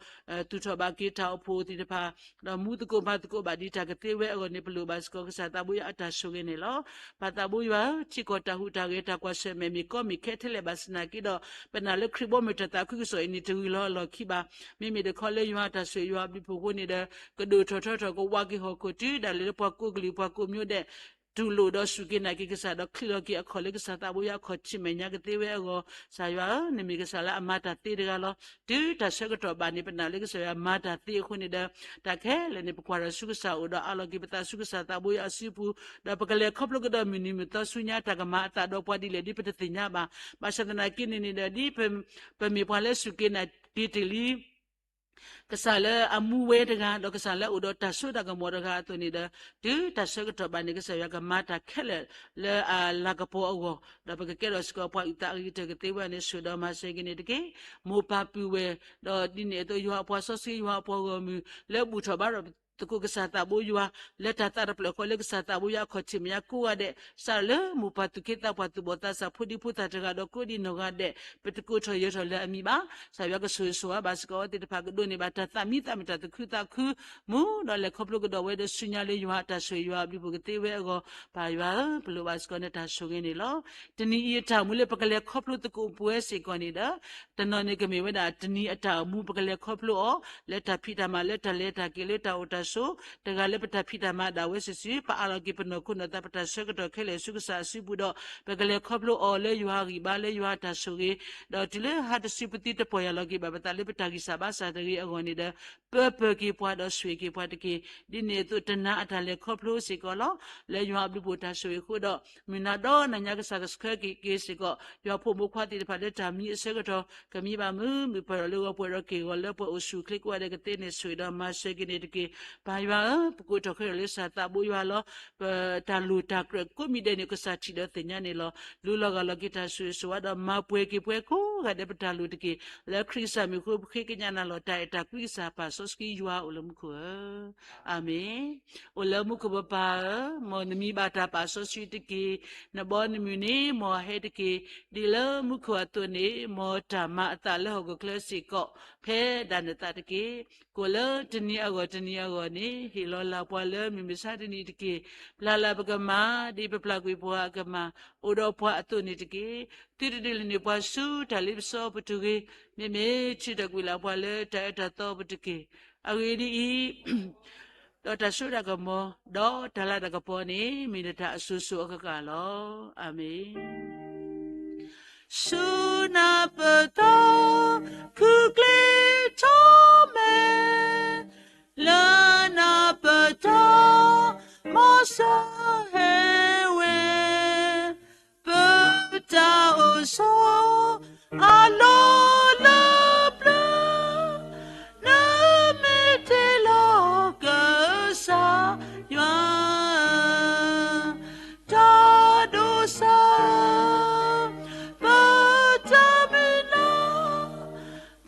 သူၣ်ထီၣ်ဘၣ်က့ၤတၢ်အိၣ်ဖှိၣ်သ့ၣ်တဖၣ်, ဒီးမူသကိးမၤသကိးဘၣ်ဒ်တၢ်ကသ့ဝဲအဂီၢ်န့ၣ် ပလိၣ်ဘၣ်စ့ၢ်ကီးကစၢ်သးဘိယွၤအတၢ်ဆိၣ်ဂ့ၤန့ၣ်လီၤ. ပၢ်သးဘိယွၤဧၢ, ထံကီၢ်တၢ်ဟူးတၢ်ဂဲၤတၢ်ကွၢ်ဆၢၣ်မဲာ်မ့ၢ်ကီမ့ၢ်ခဲထဲလဲၣ်ဘၣ်ဆၣ်သနာ်က့ဒီး ပနာ်လၢခရံာ်ဘီမုၢ်တၢ်သးခုကစီၣ်အံၤန့ၣ် တဂ့ၤလီၤအလီၢ်ခံဘၣ်. မ့မ့ၢ်တခီလၢယွၤအတၢ်ဆိၣ်ဂ့ၤယွၤအဘျုးဖှိၣ်အဃိန့ၣ်ဒီး ကဒိၣ်ထီၣ်ထီထီၣ်ကဝးက့ၤဟီၣ်ခိၣ်တုၤဒၣ်လဲာ်လၢပှၤကိးကလုာ်ပှၤကိးမျိုးဒဲး တူၢ်လိာ်ဒီးစူၢ်က့ၤနာ်က့ၤကစၢ်ဒီးချံးလီၤက့ၤအခီၣ်လၢကစၢ်သးဘိယွၤအခီၣ်ထံးမဲာ်ညါကသ့ဝဲအဂီၢ်, ကစၢ်ယွၤဧၢ, နမ့ၢ်ကစၢ်လၢအမၤတၢ်သ့တဂၤလီၤ. တုၤတၢ်ဆၢကတီၢ်ဘၣ်န့ၣ် ပနာ်လၢကစၢ်ယွၤမၤတၢ်သ့အဃိန့ၣ်ဒီး တၢ်ခဲလၢာ်န့ၣ် ပကွၢ်ထီၣ်ဆူကစၢ်အအိၣ်ဒီးအးလီၤက့ၤပသးဆူကစၢ်သးဘိယွၤအစုပူၤ, ဒီးပကလဲၤခီဖျိကဒီးမုၢ်နံၤမုၢ်သီဆူညါ တၢ်ကမၤအသးဒီးပှၤဒ်လဲၣ်ဒ်ပတသ့ၣ်ညါဘၣ်. ဘၣ်ဆၣ်သနာ်က့န့ၣ်န့ၣ်ဒီး ဒ်ပမ့ၢ်ပှၤလၢစူၢ်က့ၤနာ်က့ၤတ့ၢ်လံ ကစၢ်လၢအမူဝဲတဂၤ ဒီးကစၢ်လၢအအိၣ်ဒီးတၢ်စိတၢ်ကမီၤတဂၤအသိးန့ၣ်ဒီး တုၤတၢ်ဆၢကတီၢ်ဘၣ်န့ၣ် ကစၢ်ယွၤကမၤတၢ်ခဲလၢာ်လၢအလၤကပီၤအဂီၢ်, ဒီးပကကဲထီၣ်စ့ၢ်ကီးပှၤအုၣ်သးအဂ့ၤကတၢၢ်ကသ့ဝဲန့ၣ် ဆိၣ်ဒီးမၤစၢၤက့ၤန့ၣ်တက့ၢ်. မိၢ်ပၢ်ပုၢ်ဝဲၢ်, ဒီးဒ်န့ၣ်အသိး ယွၤအပှၤစီဆှံ ယွၤအပှၤဂီၢ်မုၢ် လၢဘူၣ်ထီၣ်ဘါထီၣ်သကိးကစၢ်သးဘိယွၤ လၢတၢ်သးတဖျၢၣ်ဃီလၢကစၢ်သးဘိယွၤအခီၣ်ထံးမဲာ်ညါကိးဂၤဒဲး, စးထီၣ်လၢမိၢ်ပၢ်သူၣ်က့သးပှၢ်သူၣ်ဘီၣ်သးစၢ် ဖိဒံဖိသၣ်တဂၤဒီး ကိးဒံနီၢ်ဂၤဒဲး ပတကိးထီၣ်ယၢၤထီၣ်လၢအမံၤဘၣ်. ကစၢ်ယွၤကဆိၣ်ဂ့ၤဆိၣ်ဝါဘၣ်စ့ၢ်ကီးအဝဲသ့ၣ်တဖၣ် ကဒိးန့ၢ်ဘၣ်တၢ်သးမံသးမုာ် တၢ်သူၣ်ခုသးခုမူ ဒီးလဲၤခီဖျိကဒီးဝဲဒီးဆူညါလၢယွၤအတၢ်ဆိၣ်ဂ့ၤယွၤအဘျုးဖှိၣ်ကသ့ဝဲအဂီၢ် ပၢ်ယွၤဧၢ, ပလိၣ်ဘၣ်စ့ၢ်ကီးနတၢ်ဆိၣ်ဂ့ၤန့ၣ်လီၤ. တနံၤအံၤအတၢ်အိၣ်မူလၢပကလဲၤခီဖျိသကိးပဝဲစ့ၢ်ကီးန့ၣ်ဒီး တနီၤန့ၣ်ကမ့ၢ်ဝဲဒၣ်တနံၤအတၢ်အိၣ်မူ ပကလဲၤခီဖျိအီၤ လၢတၢ်ဖံးတၢ်မၤ လၢတၢ်လဲၤတၢ်က့ၤ လၢတၢ်အိၣ်တၢ်ဆိး, တဂၤလၢပတၢ်ဖံးတၢ်မၤဒၣ်ဝဲစုာ်စုာ် ပအးလီၤက့ၤပနီၢ်ခိနီၢ်သး ပတၢ်ဆၢကတီၢ်ခဲလၢာ်ဆူကစၢ်အစုပူၤဒီး ပကလဲၤခီဖျိအီၤလၢယွၤအဂံၢ်ဘါ လၢယွၤအတၢ်ဆိၣ်ဂ့ၤ, ဒီးတုၤလၢဟါတစုပသုတပီၢ်ယၢ်လီၤက့ၤဘၣ်ပသးလၢပတၢ်ဂံၢ်စၢ်ဘါစၢ်တဂ့ၤအဂီၢ်န့ၣ်ဒီး ပၢပၢၤက့ၤပှၤဒီးဆိၣ်ဂ့ၤက့ၤပှၤတက့ၢ်. ဒ်န့ၣ်အသိးတနၤအတၢ်လဲၤခီဖျိစ့ၢ်ကီးလီၤ. လၢယွၤအဘျုးဖှိၣ်တၢ်ဆိၣ်ဂ့ၤအဃိဒီး မုၢ်နၤဒီနၤညါကစၢ်ကဆှၢက့ၤစ့ၢ်ကီး ယွၤဖိမုၣ်ဖိခွါသ့ၣ်တဖၣ်လၢတၢ်မံအဆၢကတီၢ် ကမံဘၣ်မုာ်မုာ်ပၢၢ်ဒီးလၢဂီၤပှဲၤဒီးက့ၢ်ဂီၤလၢပှဲၤအိၣ်ဆူၣ်အိၣ်ချ့ကိးဂၤဒဲး ကသ့န့ၢ်ဆိၣ်ဂ့ၤဒီးမၤစၢၤက့ၤန့ၣ်တက့ၢ်. ပၢ်ယွၤဧၢ, ပကိးထီၣ်ခဲအံၤလၢကစၢ်သးဘိယွၤလီၤ. ပတၢ်လိၣ်တၢ်ကြၢးကိးမံၤဒဲးန့ၣ် ကစၢ်ထံၣ်ဒီးသ့ၣ်ညါန့ၣ်လီၤ. လူလီၤဂာ်လီၤက့ၤတၢ်ဆိၣ်ဂ့ၤဆိၣ်ဝါဒီး မၤပှဲၤက့ၤပှၤကိးဂၤဒဲးပတၢ်လိၣ်တက့ၢ်. လၢခရံာ်ကစၢ်မံၤအဃိ ပဃ့ကညးနၤလီၤ. တၢ်အဲၣ်တၢ်ကွံကစၢ် ပၢ်စီဆှံယွၤအိၣ်လၢမူခိၣ်ဧၢ, အၤမ့ၣ်. အိၣ်လၢမူခိၣ်ပပၢ်ဧၢ, မ်နမံၤဘၣ်တၢ်ပာ်စီဆှံတက့ၢ်. နဘီနမုၢ်န့ၣ် မ်အဟဲတက့ၢ်. ဒ်လၢမူခိၣ်အသိးန့ၣ် မ်တၢ်မၤအသးလၢဟီၣ်ခိၣ်ချၢစ့ၢ်ကီး ဖဲဒၣ်နသးတက့ၢ်. ကိးလၢတနံၤအဂီၢ်တနံၤအဂီၢ်န့ၣ် ဟ့ၣ်လီၤလၢ်ပှၤလၢမုၢ်မဆါတနံၤတက့ၢ်. ပျၢ်လၢ်ပကမၤ ဒ်ပပျၢ်ကွံာ်ပှၤအကမၤ အိၣ်ဒီးပှၤအသိးန့ၣ်တက့ၢ်. သုတဒုးလဲၤန့ၢ်ပှၤဆူတၢ်လ့ပစီပူၤတဂ့ၤ. မ့မ့ၢ်ထုးထီၣ်ကွံာ်လၢ်ပှၤလၢတၢ်အၢတၢ်သီပူၤတက့ၢ်. အဂ့ၢ်ဒ်အံၤ, ဒီးတၢ်စိတၢ်ကမီၤ ဒီးတၢ်လၤတၢ်ကပီၤန့ၣ် မ့ၢ်နတၢ်အစိၤစိၤအဃၣ်ဃၣ်လီၤ. အၤမ့ၣ်. ဆူနၢ်ပၢၢ်သီ ခုၣ်ကျ့ထီၣ်မဲာ် လၢနၢ်ပၢၢ်သီ မီၤစၢၤဟဲဝဲ ပတၢ်အိၣ်ဆိး အလီၢ်လၢပျၢၤ နမ့ၢ်တ့လီၤကစၢ်ယွၤ တၢ်ဒိးစၢ် ပတၢ်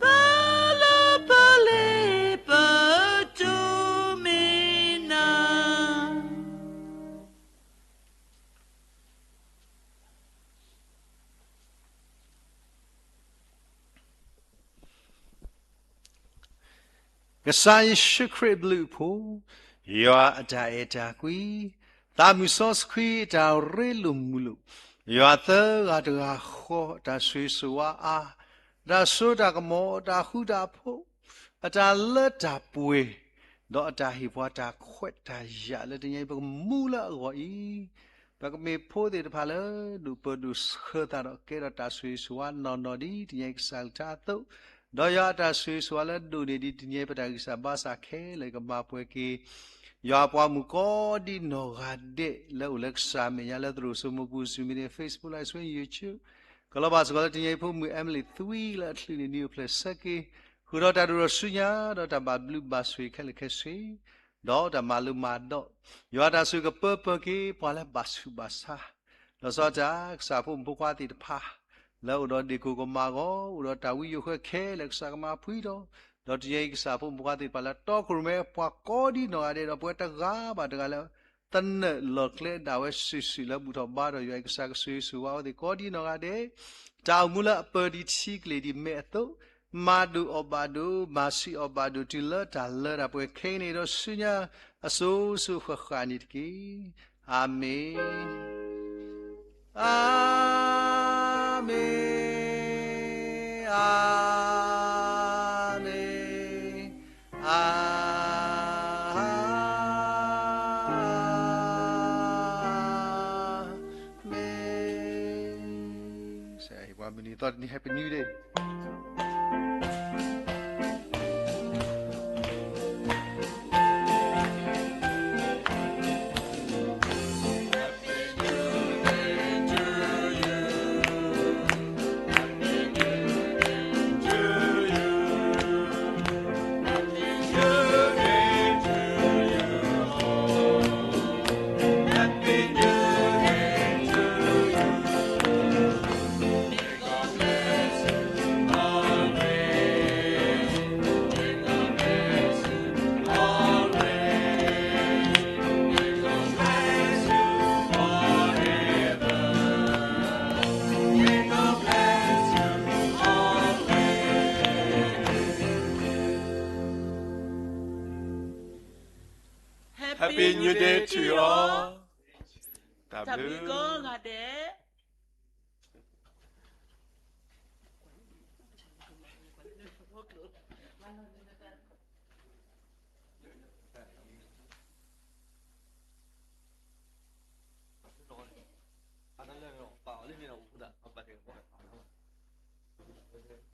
မုၢ်လၢ် ပလၢပလ့ပတုၤမ့ၢ်နၤ ကစၢ်ယ့ၣ်ၡူးခရံာ်အဘျုးအဖှိၣ်, ယွၤအတၢ်အဲၣ်တၢ်ကွံ, သးမုၢ်စီဆှံအတၢ်ရ့လိာ်မုာ်လိာ်, ယွၤသၢဂၤတဂၤဃီအတၢ်ဆိၣ်ဂ့ၤဆိၣ်ဝါအါ, အတၢ်စိတၢ်ကမီၤ အတၢ်ဃူတၢ်ဖိး, အတၢ်လၢတၢ်ပှဲၤ, ဒီးအတၢ်ဟ့ၣ်ပှၤတၢ်ခွဲးတၢ်ယာ်လၢတနံၤအံၤ ပကမူလၢအဂီၢ်အံၤ, ပကမ့ၢ်ဖိသ့ၣ်တဖၣ်လၢဒိၣ်ပၢၢ်ဒိၣ်ဆှၢသးဒီး ကဲထီၣ်တၢ်ဆိၣ်ဂ့ၤဆိၣ်ဝါနီၢ်နီၢ်ဒ်တနံၤအံၤကစၢ်ကလုၢ်ကထါအသိး, ဒီးယွၤအတၢ်ဆိၣ်ဂ့ၤဆိၣ်ဝါလၢဒိၣ်န့ၢ်ဒံးတနံၤအံၤ ပတၢ်ဂံၢ်စၢ်ဘါစၢ်ခဲလၢာ် ကမၤပှဲၤက့ၤ ယွၤအပှၤမုၣ်ကိးဒံနီၢ်ဂၤဒဲး လၢအိၣ်လၢကစၢ်အမဲာ်ညါ လၢသရိာ်စိမိၢ်ပူၤ Zoom meeting, Facebook Live Stream, YouTube, ကလီၤဘၣ်စ့ၢ်ကီးလၢတနံၤအံၤ ဖိမုၣ် Emily သွံလၢအချုးန့ၢ်နံၤအိၣ်ဖျဲၣ်ဆၢက့ၤ, ဃုာ်ဒီးတၢ်ဒိၣ်ထီၣ်ဆူညါ ဒီးတၢ်ဘၣ်ဘျုးဘၣ်ဆိၣ်ဂ့ၤခဲလၢာ်ခဲဆ့, ဒီးတၢ်မၤလိမၤဒိး, ယွၤအတၢ်ဆိၣ်ဂ့ၤကပၢပၢၢ်က့ၤ ပှၤလၢဘၣ်ဆူးဘၣ်ဆါ လီၤဆီဒၣ်တၢ် ကစၢ်ဖိမုၣ်ဖိခွါသ့ၣ်တဖၣ် လၢအိၣ်ဒီးဒ့ၣ်ကိၢ်ကမၣ်အဂီၢ် အိၣ်ဒီးတၢ်ဝံယိာ်ဃဲခဲလၢာ် ကစၢ်ကမၤဖှံဒီး, ဒီးတနံၤအံၤကစၢ်ဖိမုၣ်ဖိခွါသ့ၣ်တဖၣ်လၢတီခိၣ်ရိၣ်မဲပှၤကိးဒံနီၢ်ဂၤဒဲး ဒီးပဝဲတဂၤဘၣ်တဂၤလၢ သနၢၣ်လီၢ်ကျဲဒၣ်ဝဲစုာ်စုာ်လၢဘူၣ်ထီၣ်ဘါထီၣ်ယွၤအံၤ ကစၢ်ကဆိၣ်ဂ့ၤဆိၣ်ဝါအဝဲသ့ၣ်ကိးဒံနီၢ်ဂၤဒဲး, တၢ်အိၣ်မူလၢအပၢၤဒ်ထံကလ့ၢ်ဒ်မဲးအသိး, မၤဒိၣ်အီၣ်ဘၣ်ဒိၣ် မၤဆံးအီၣ်ဘၣ်ဒိၣ်တုၤလၢတၢ်လၢတၢ်ပှဲၤခဲအံၤန့ၣ်ဒီးဆူညါ အစိၤစိၤဃၣ်ဃၣ်န့ၣ်တက့ၢ်. အၤမ့ၣ်, အၤမ့ၣ်, အၤမ့ၣ်, အၤမ့ၣ်. စဲး ဟ့ၣ်ပှၤမုၢ်နံၤသီတနံၤ Happy New Day. Happy New Day to you all. တၢ်ဘျုးကိးဂၤဒဲး.